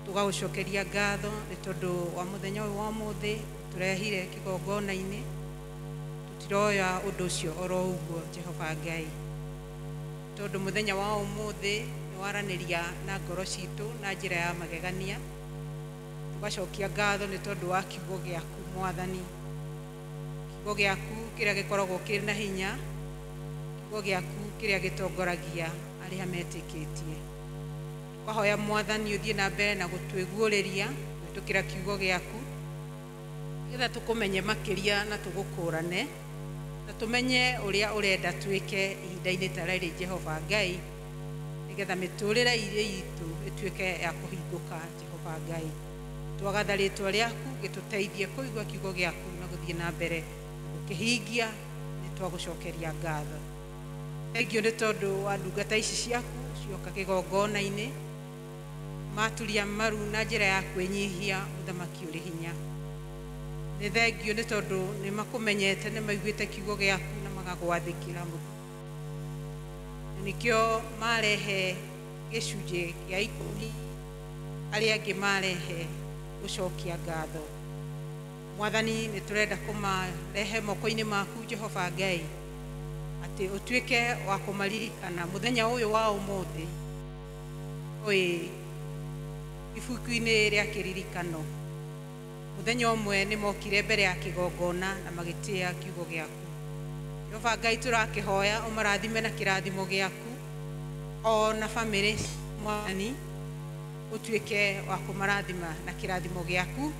Tũgagũcokeria ngatho nĩ tondũ wa mũthenya ũyũ wa ũmũthĩ tũrehire kĩgongona-inĩ, tũtiroya ũndũ ũcio oro ũguo Jehova Ngai, tondũ mũthenya wa ũmũthĩ nĩ waranĩria na ngoro citũ na njĩra ya magegania. Tũgacokia ngatho nĩ tondũ wa kiugo gĩaku mwathani, kiugo gĩaku kĩrĩa gĩkoragwo kĩrĩ na hinya, kiugo gĩaku kĩrĩa gĩtongoragia arĩa metĩkĩtie. Tũkahoya mwathani ũthiĩ na mbere na gũtwĩguũrĩria kũhĩtũkĩra kiugo gĩaku nĩgetha tũkũmenye makĩria na tũgũkũrane na tũmenye ũrĩa ũrenda twĩke ihinda-inĩ ta rĩrĩ Jehova Ngai, nĩgetha mĩtũrĩre itũ ĩtuĩke ya kũhingũka Jehova Ngai. Twagatha rĩtwa rĩaku gĩtũteithie kũigua kiugo gĩaku na gũthiĩ na mbere gũkĩhingia, nĩ twagũcokeria ngatho. Thengiũ nĩ tondũ wa ndungata ici ciaku cioka kĩgongona-inĩ, maturia maru na njĩra ya kwĩnyihia mũthamaki ũrĩ hinya. Nĩ thengiũ nĩ tondũ nĩ makũmenyete, nĩ maiguĩte kiugo gĩaku na magagwathĩkĩra mũno. Nĩkĩo marehe gĩcunjĩ gĩa 10, arĩa angĩ marehe gũcokia ngatho. Mwathani nĩ tũrenda kũmarehe moko-inĩ maku Jehova Ngai, atĩ ũtuĩke wa kũmaririkana mũthenya ũyũ wa ũmũthĩ wĩ ibuku-inĩ rĩa kĩririkano. Mũthenya ũmwe nĩ mokire mbere ya kĩgongona na magĩtĩa kiugo gĩaku. Jehova Ngai tũrakĩhoya ũmarathime na kĩrathimo gĩaku o na bamĩrĩ Mwathani, ũtuĩke wa kũmarathima na kĩrathimo gĩaku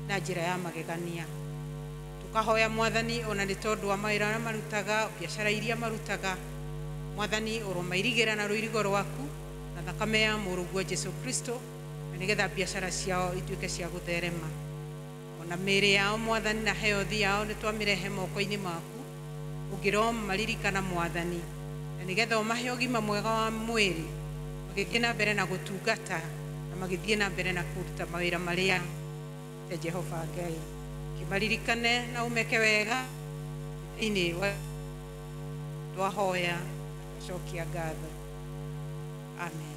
na njĩra ya magegania. Tukahoya Mwathani ona nĩ tondũ wa mawĩra marĩa marutaga, biacara iria marutaga, Mwathani ũromairigĩra na rũirigo rwaku na thakame ya mũrũguo Jesu Kristo, na nĩgetha biacara ciao ituĩke cia gũtherema. Ona mĩĩrĩ yao Mwathani na health yao nĩ twamĩrehe moko-inĩ maku, ũngĩromaririkana Mwathani, na nĩgetha ũmahe ũgima mwega wa mwĩrĩ, magĩthiĩ na mbere na gũtungata na magĩthiĩ na mbere na kũruta mawĩra marĩa te Jehova Ngai. Kĩmaririkane na ũmeke wega thĩinĩ wa twahoya twacokia ngatho. Amen.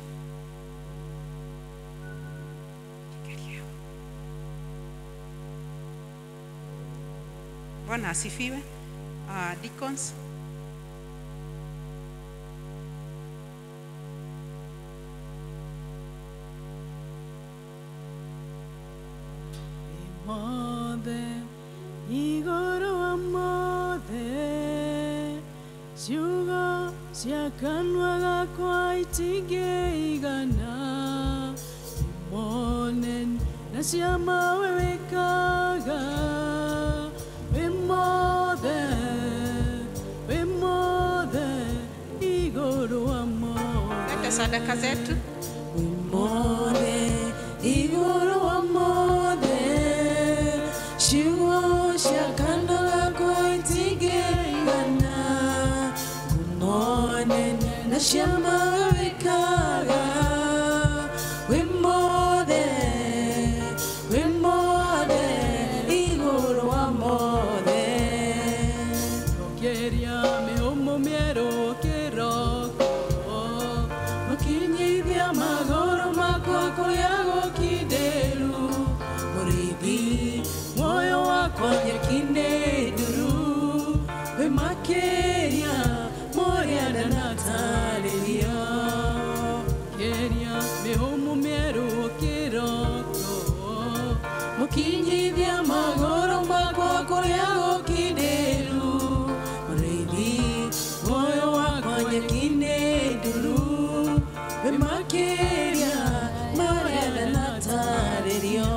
Bwana asifiwe. Deacons. Mothe igoro wa mothe ciugo cia kanua gakwa itingĩigana monene na ciama we wĩkaga wĩ mothe igũrũ wa mothe. Leta sadaka zetu. Wĩ mothe igũrũ wa mothe ciugo cia kanua gakwa itingĩigana monene na ciama we wĩkaga wĩ mothe igũrũ wa mothe. Ngeria mĩhũmũ mĩerũ kĩroko makinyithia magũrũ makwa kũrĩa gũkindĩru mũrĩithi muoyo wakwa nyeki-inĩ nduru wĩ makĩria mũrĩa ndanatarĩria. Ngeria mĩhũmũ mĩerũ kĩroko mũkinyithia magũrũ makwa kũrĩa gũkindĩru mũrĩithi muoyo wakwa nyeki-inĩ nduru wĩ makĩria marĩa ndanatarĩrio.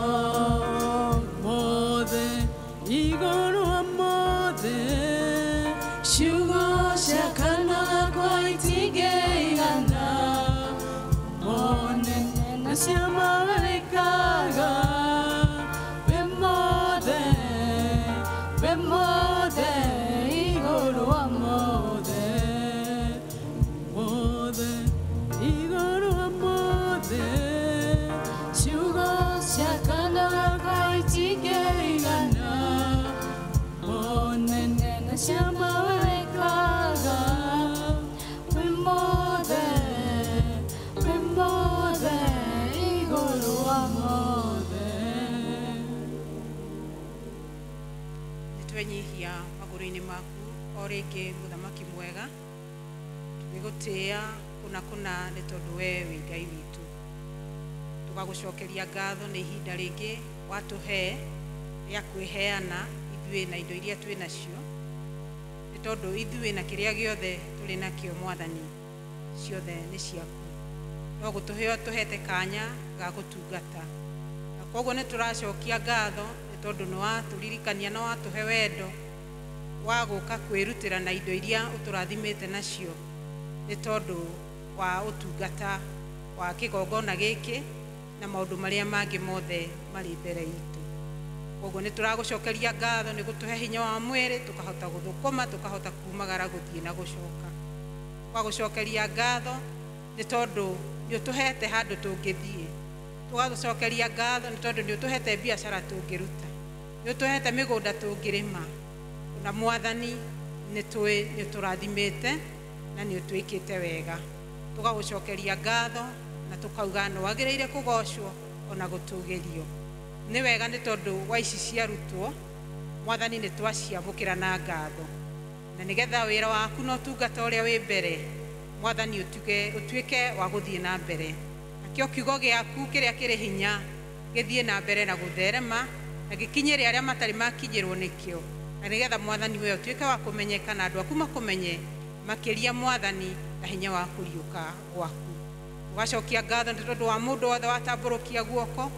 Mothe igũrũ wa mothe ciugo cia kanua gakwa itingĩigana monene na ciama we wĩkaga wĩ mothe igũrũ wa mothe mothe igũrũ wa mothe ciugo cia kanua gakwa itingĩigana monene na ciama we wĩkaga wĩ mothe igũrũ wa mothe. Nĩtwenyihia magũrũ-inĩ maku o rĩngĩ mũthamaki mwega, tũgĩgũtĩĩa kũna kũna nĩ tondũ we wĩ Ngai witũ. Tũgagũcokeria ngatho nĩ ihinda rĩngĩ watũhe rĩa kwĩheana ithuĩ na indo iria twĩ nacio, nĩ tondũ ithuĩ na kĩrĩa gĩothe tũrĩ nakĩo Mwathani ciothe nĩ ciaku. No gũtũhe ũtũhete kanya ga gũtungata, na koguo nĩ tũracokia ngatho nĩ tondũ nĩ watũririkania na watũhe wendo wa gũka kwĩrutĩra na indo iria ũtũrathimĩte nacio nĩ tondũ wa ũtungata wa kĩgongona gĩkĩ na maũndũ marĩa mangĩ mothe marĩ mbere itũ. Koguo nĩ tũragũcokeria ngatho nĩ gũtũhe hinya wa mwĩrĩ tũkahota gũthũkũma tũkahota kumagara gũthiĩ na gũcoka. Tũgagũcokeria ngatho nĩ tondũ nĩ ũtũhete handũ tũngĩthiĩ. Tũgagũcokeria ngatho nĩ tondũ nĩ ũtũhete biacara tũngĩruta, nĩ ũtũhete mĩgũnda tũngĩrĩma. Na Mwathani nĩ tũĩ nĩ ũtũrathimĩte na nĩ ũtwĩkĩte wega. Tũgagũcokeria ngatho na tũkauga nĩ wagĩrĩire kũgocwo ona gũtũgĩrio. Nĩ wega nĩ tondũ wa ici ciarutwo Mwathani nĩ twaciamũkĩra na ngatho, na nĩgetha wĩra waku na ũtungata ũrĩa wĩ mbere Mwathani ũtuĩke wa gũthiĩ na mbere, nakĩo kiugo gĩaku kĩrĩa kĩrĩ hinya gĩthiĩ na mbere na gũtherema na gĩkinyĩre arĩa matarĩ makinyĩrwo nĩkĩo, na nĩgetha Mwathani we ũtuĩke wa kũmenyeka na andũ aku makũmenye makĩria Mwathani na hinya wa kũriũka gwaku. Ũgacokia ngatho nĩ tondũ wa mũndũ wothe watambũrũkia guoko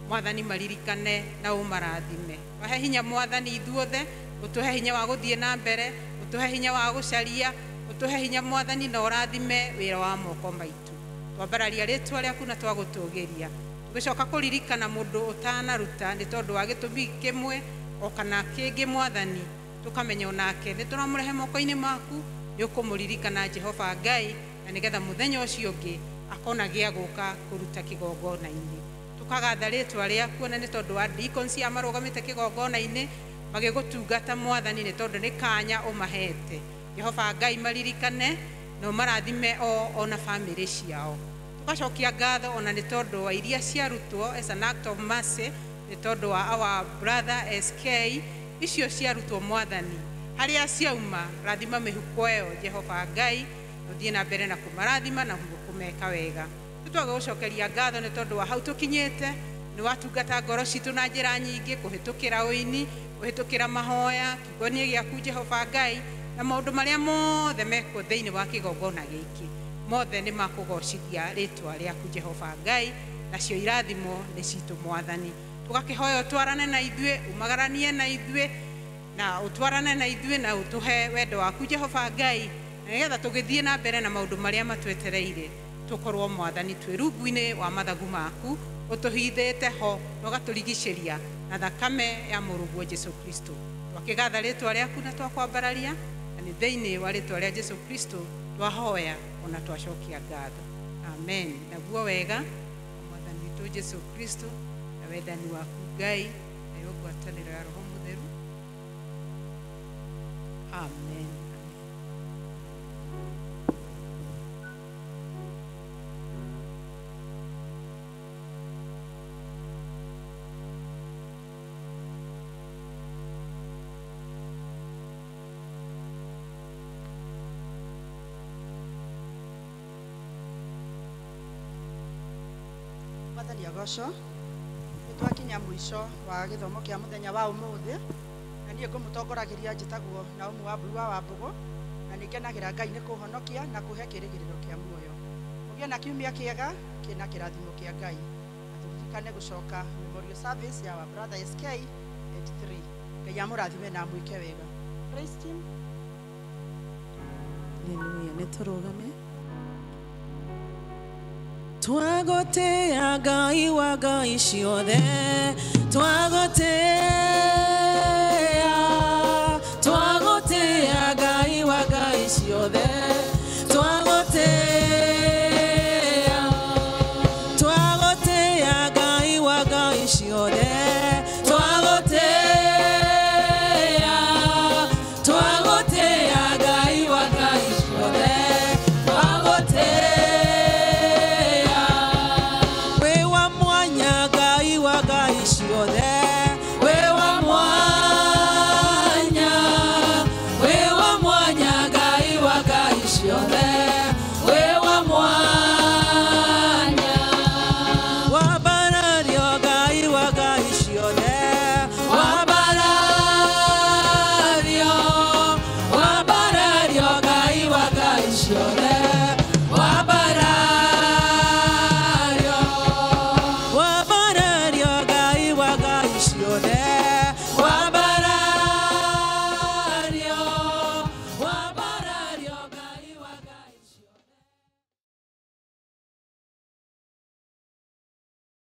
Mwathani maririkane na ũmarathime. Wahe hinya Mwathani ithuothe, ũtũhe hinya wa gũthiĩ na mbere, ũtũhe hinya wa gũcaria, ũtũhe hinya Mwathani na ũrathime wĩra wa moko maitũ. Twambararia rĩtwa rĩaku na twagũtũgĩria. Tũgĩcoka kũririkana mũndũ ũtanaruta nĩ tondũ wa gĩtũmi kĩmwe o kana kĩngĩ Mwathani, tũkamenya onake nĩ tũramũrehe moko-inĩ maku, nĩ ũkũmũririkana Jehova Ngai, na nĩgetha mũthenya ũcio ũngĩ akona gĩa gũka kũruta kĩgongona-inĩ. Tũkagatha rĩtwa rĩaku ona nĩ tondũ wa deacons aya marũgamĩte kĩgongona-inĩ magĩgũtungata Mwathani nĩ tondũ nĩ kanya ũmahete. Jehova Ngai maririkane na ũmarathime o ona bamĩrĩ ciao. Tũgacokia ngatho ona nĩ tondũ wa iria ciarutwo as an act of mercy nĩ tondũ wa our brother SK, icio ciarutwo Mwathani harĩa ciauma rathima mĩhuko ĩyo Jehova Ngai, ũthiĩ na mbere na kũmarathima na kũmeka wega. Tũtwage gũcokeria ngatho nĩ tondũ wa hau tũkinyĩte, nĩ watungata ngoro citũ na njĩra nyingĩ kũhĩtũkĩra ũini, kũhĩtũkĩra mahoya, kiugo-inĩ gĩaku Jehova Ngai, na maũndũ marĩa mothe mekwo thĩinĩ wa kĩgongona gĩkĩ mothe nĩ makũgocithia rĩtwa rĩaku Jehova Ngai, nacio irathimo nĩ citũ Mwathani. Tũgakĩhoya ũtwarane na ithuĩ, umagaranie na ithuĩ, na ũtwarane na ithuĩ na ũtũhe wendo waku Jehova Ngai, na nĩgetha tũgĩthiĩ na mbere na maũndũ marĩa matwetereire tũkorwo Mwathani twĩ rungu-inĩ wa mathagu maku, ũtũhithĩte ho na ũgatũrigicĩria na thakame ya mũrũguo Jesu Kristo. Twakĩgatha rĩtwa rĩaku na twakwambararia, na nĩ thĩinĩ wa rĩtwa rĩa Jesu Kristo twahoya ona twacokia ngatho. Amen. Naguo wega Mwathani witũ Jesu Kristo na wendani waku Ngai nayo ngwatanĩro ya Roho Mũtheru. Amen. Mwathani agocwo. Nĩ twakinya mũico wa gĩthomo kĩa mũthenya wa ũmũthĩ, na niĩ ngũmũtongoragia njĩtagwo Naumu wa Mburu wa Wambũgũ, na nĩ ngenagĩra Ngai nĩ kũhonokia na kũhe kĩĩrĩgĩrĩro kĩa muoyo. Mũgĩe na kiumia kĩega kĩna kĩrathimo kĩa Ngai, na tũririkane gũcoka memorial service ya our brother SK at 3. Ngai amũrathime na amwĩke wega. Praise team. Haleluya, nĩ tũrũgame. Twagotea Ngai wa ngai ciothe, twagotea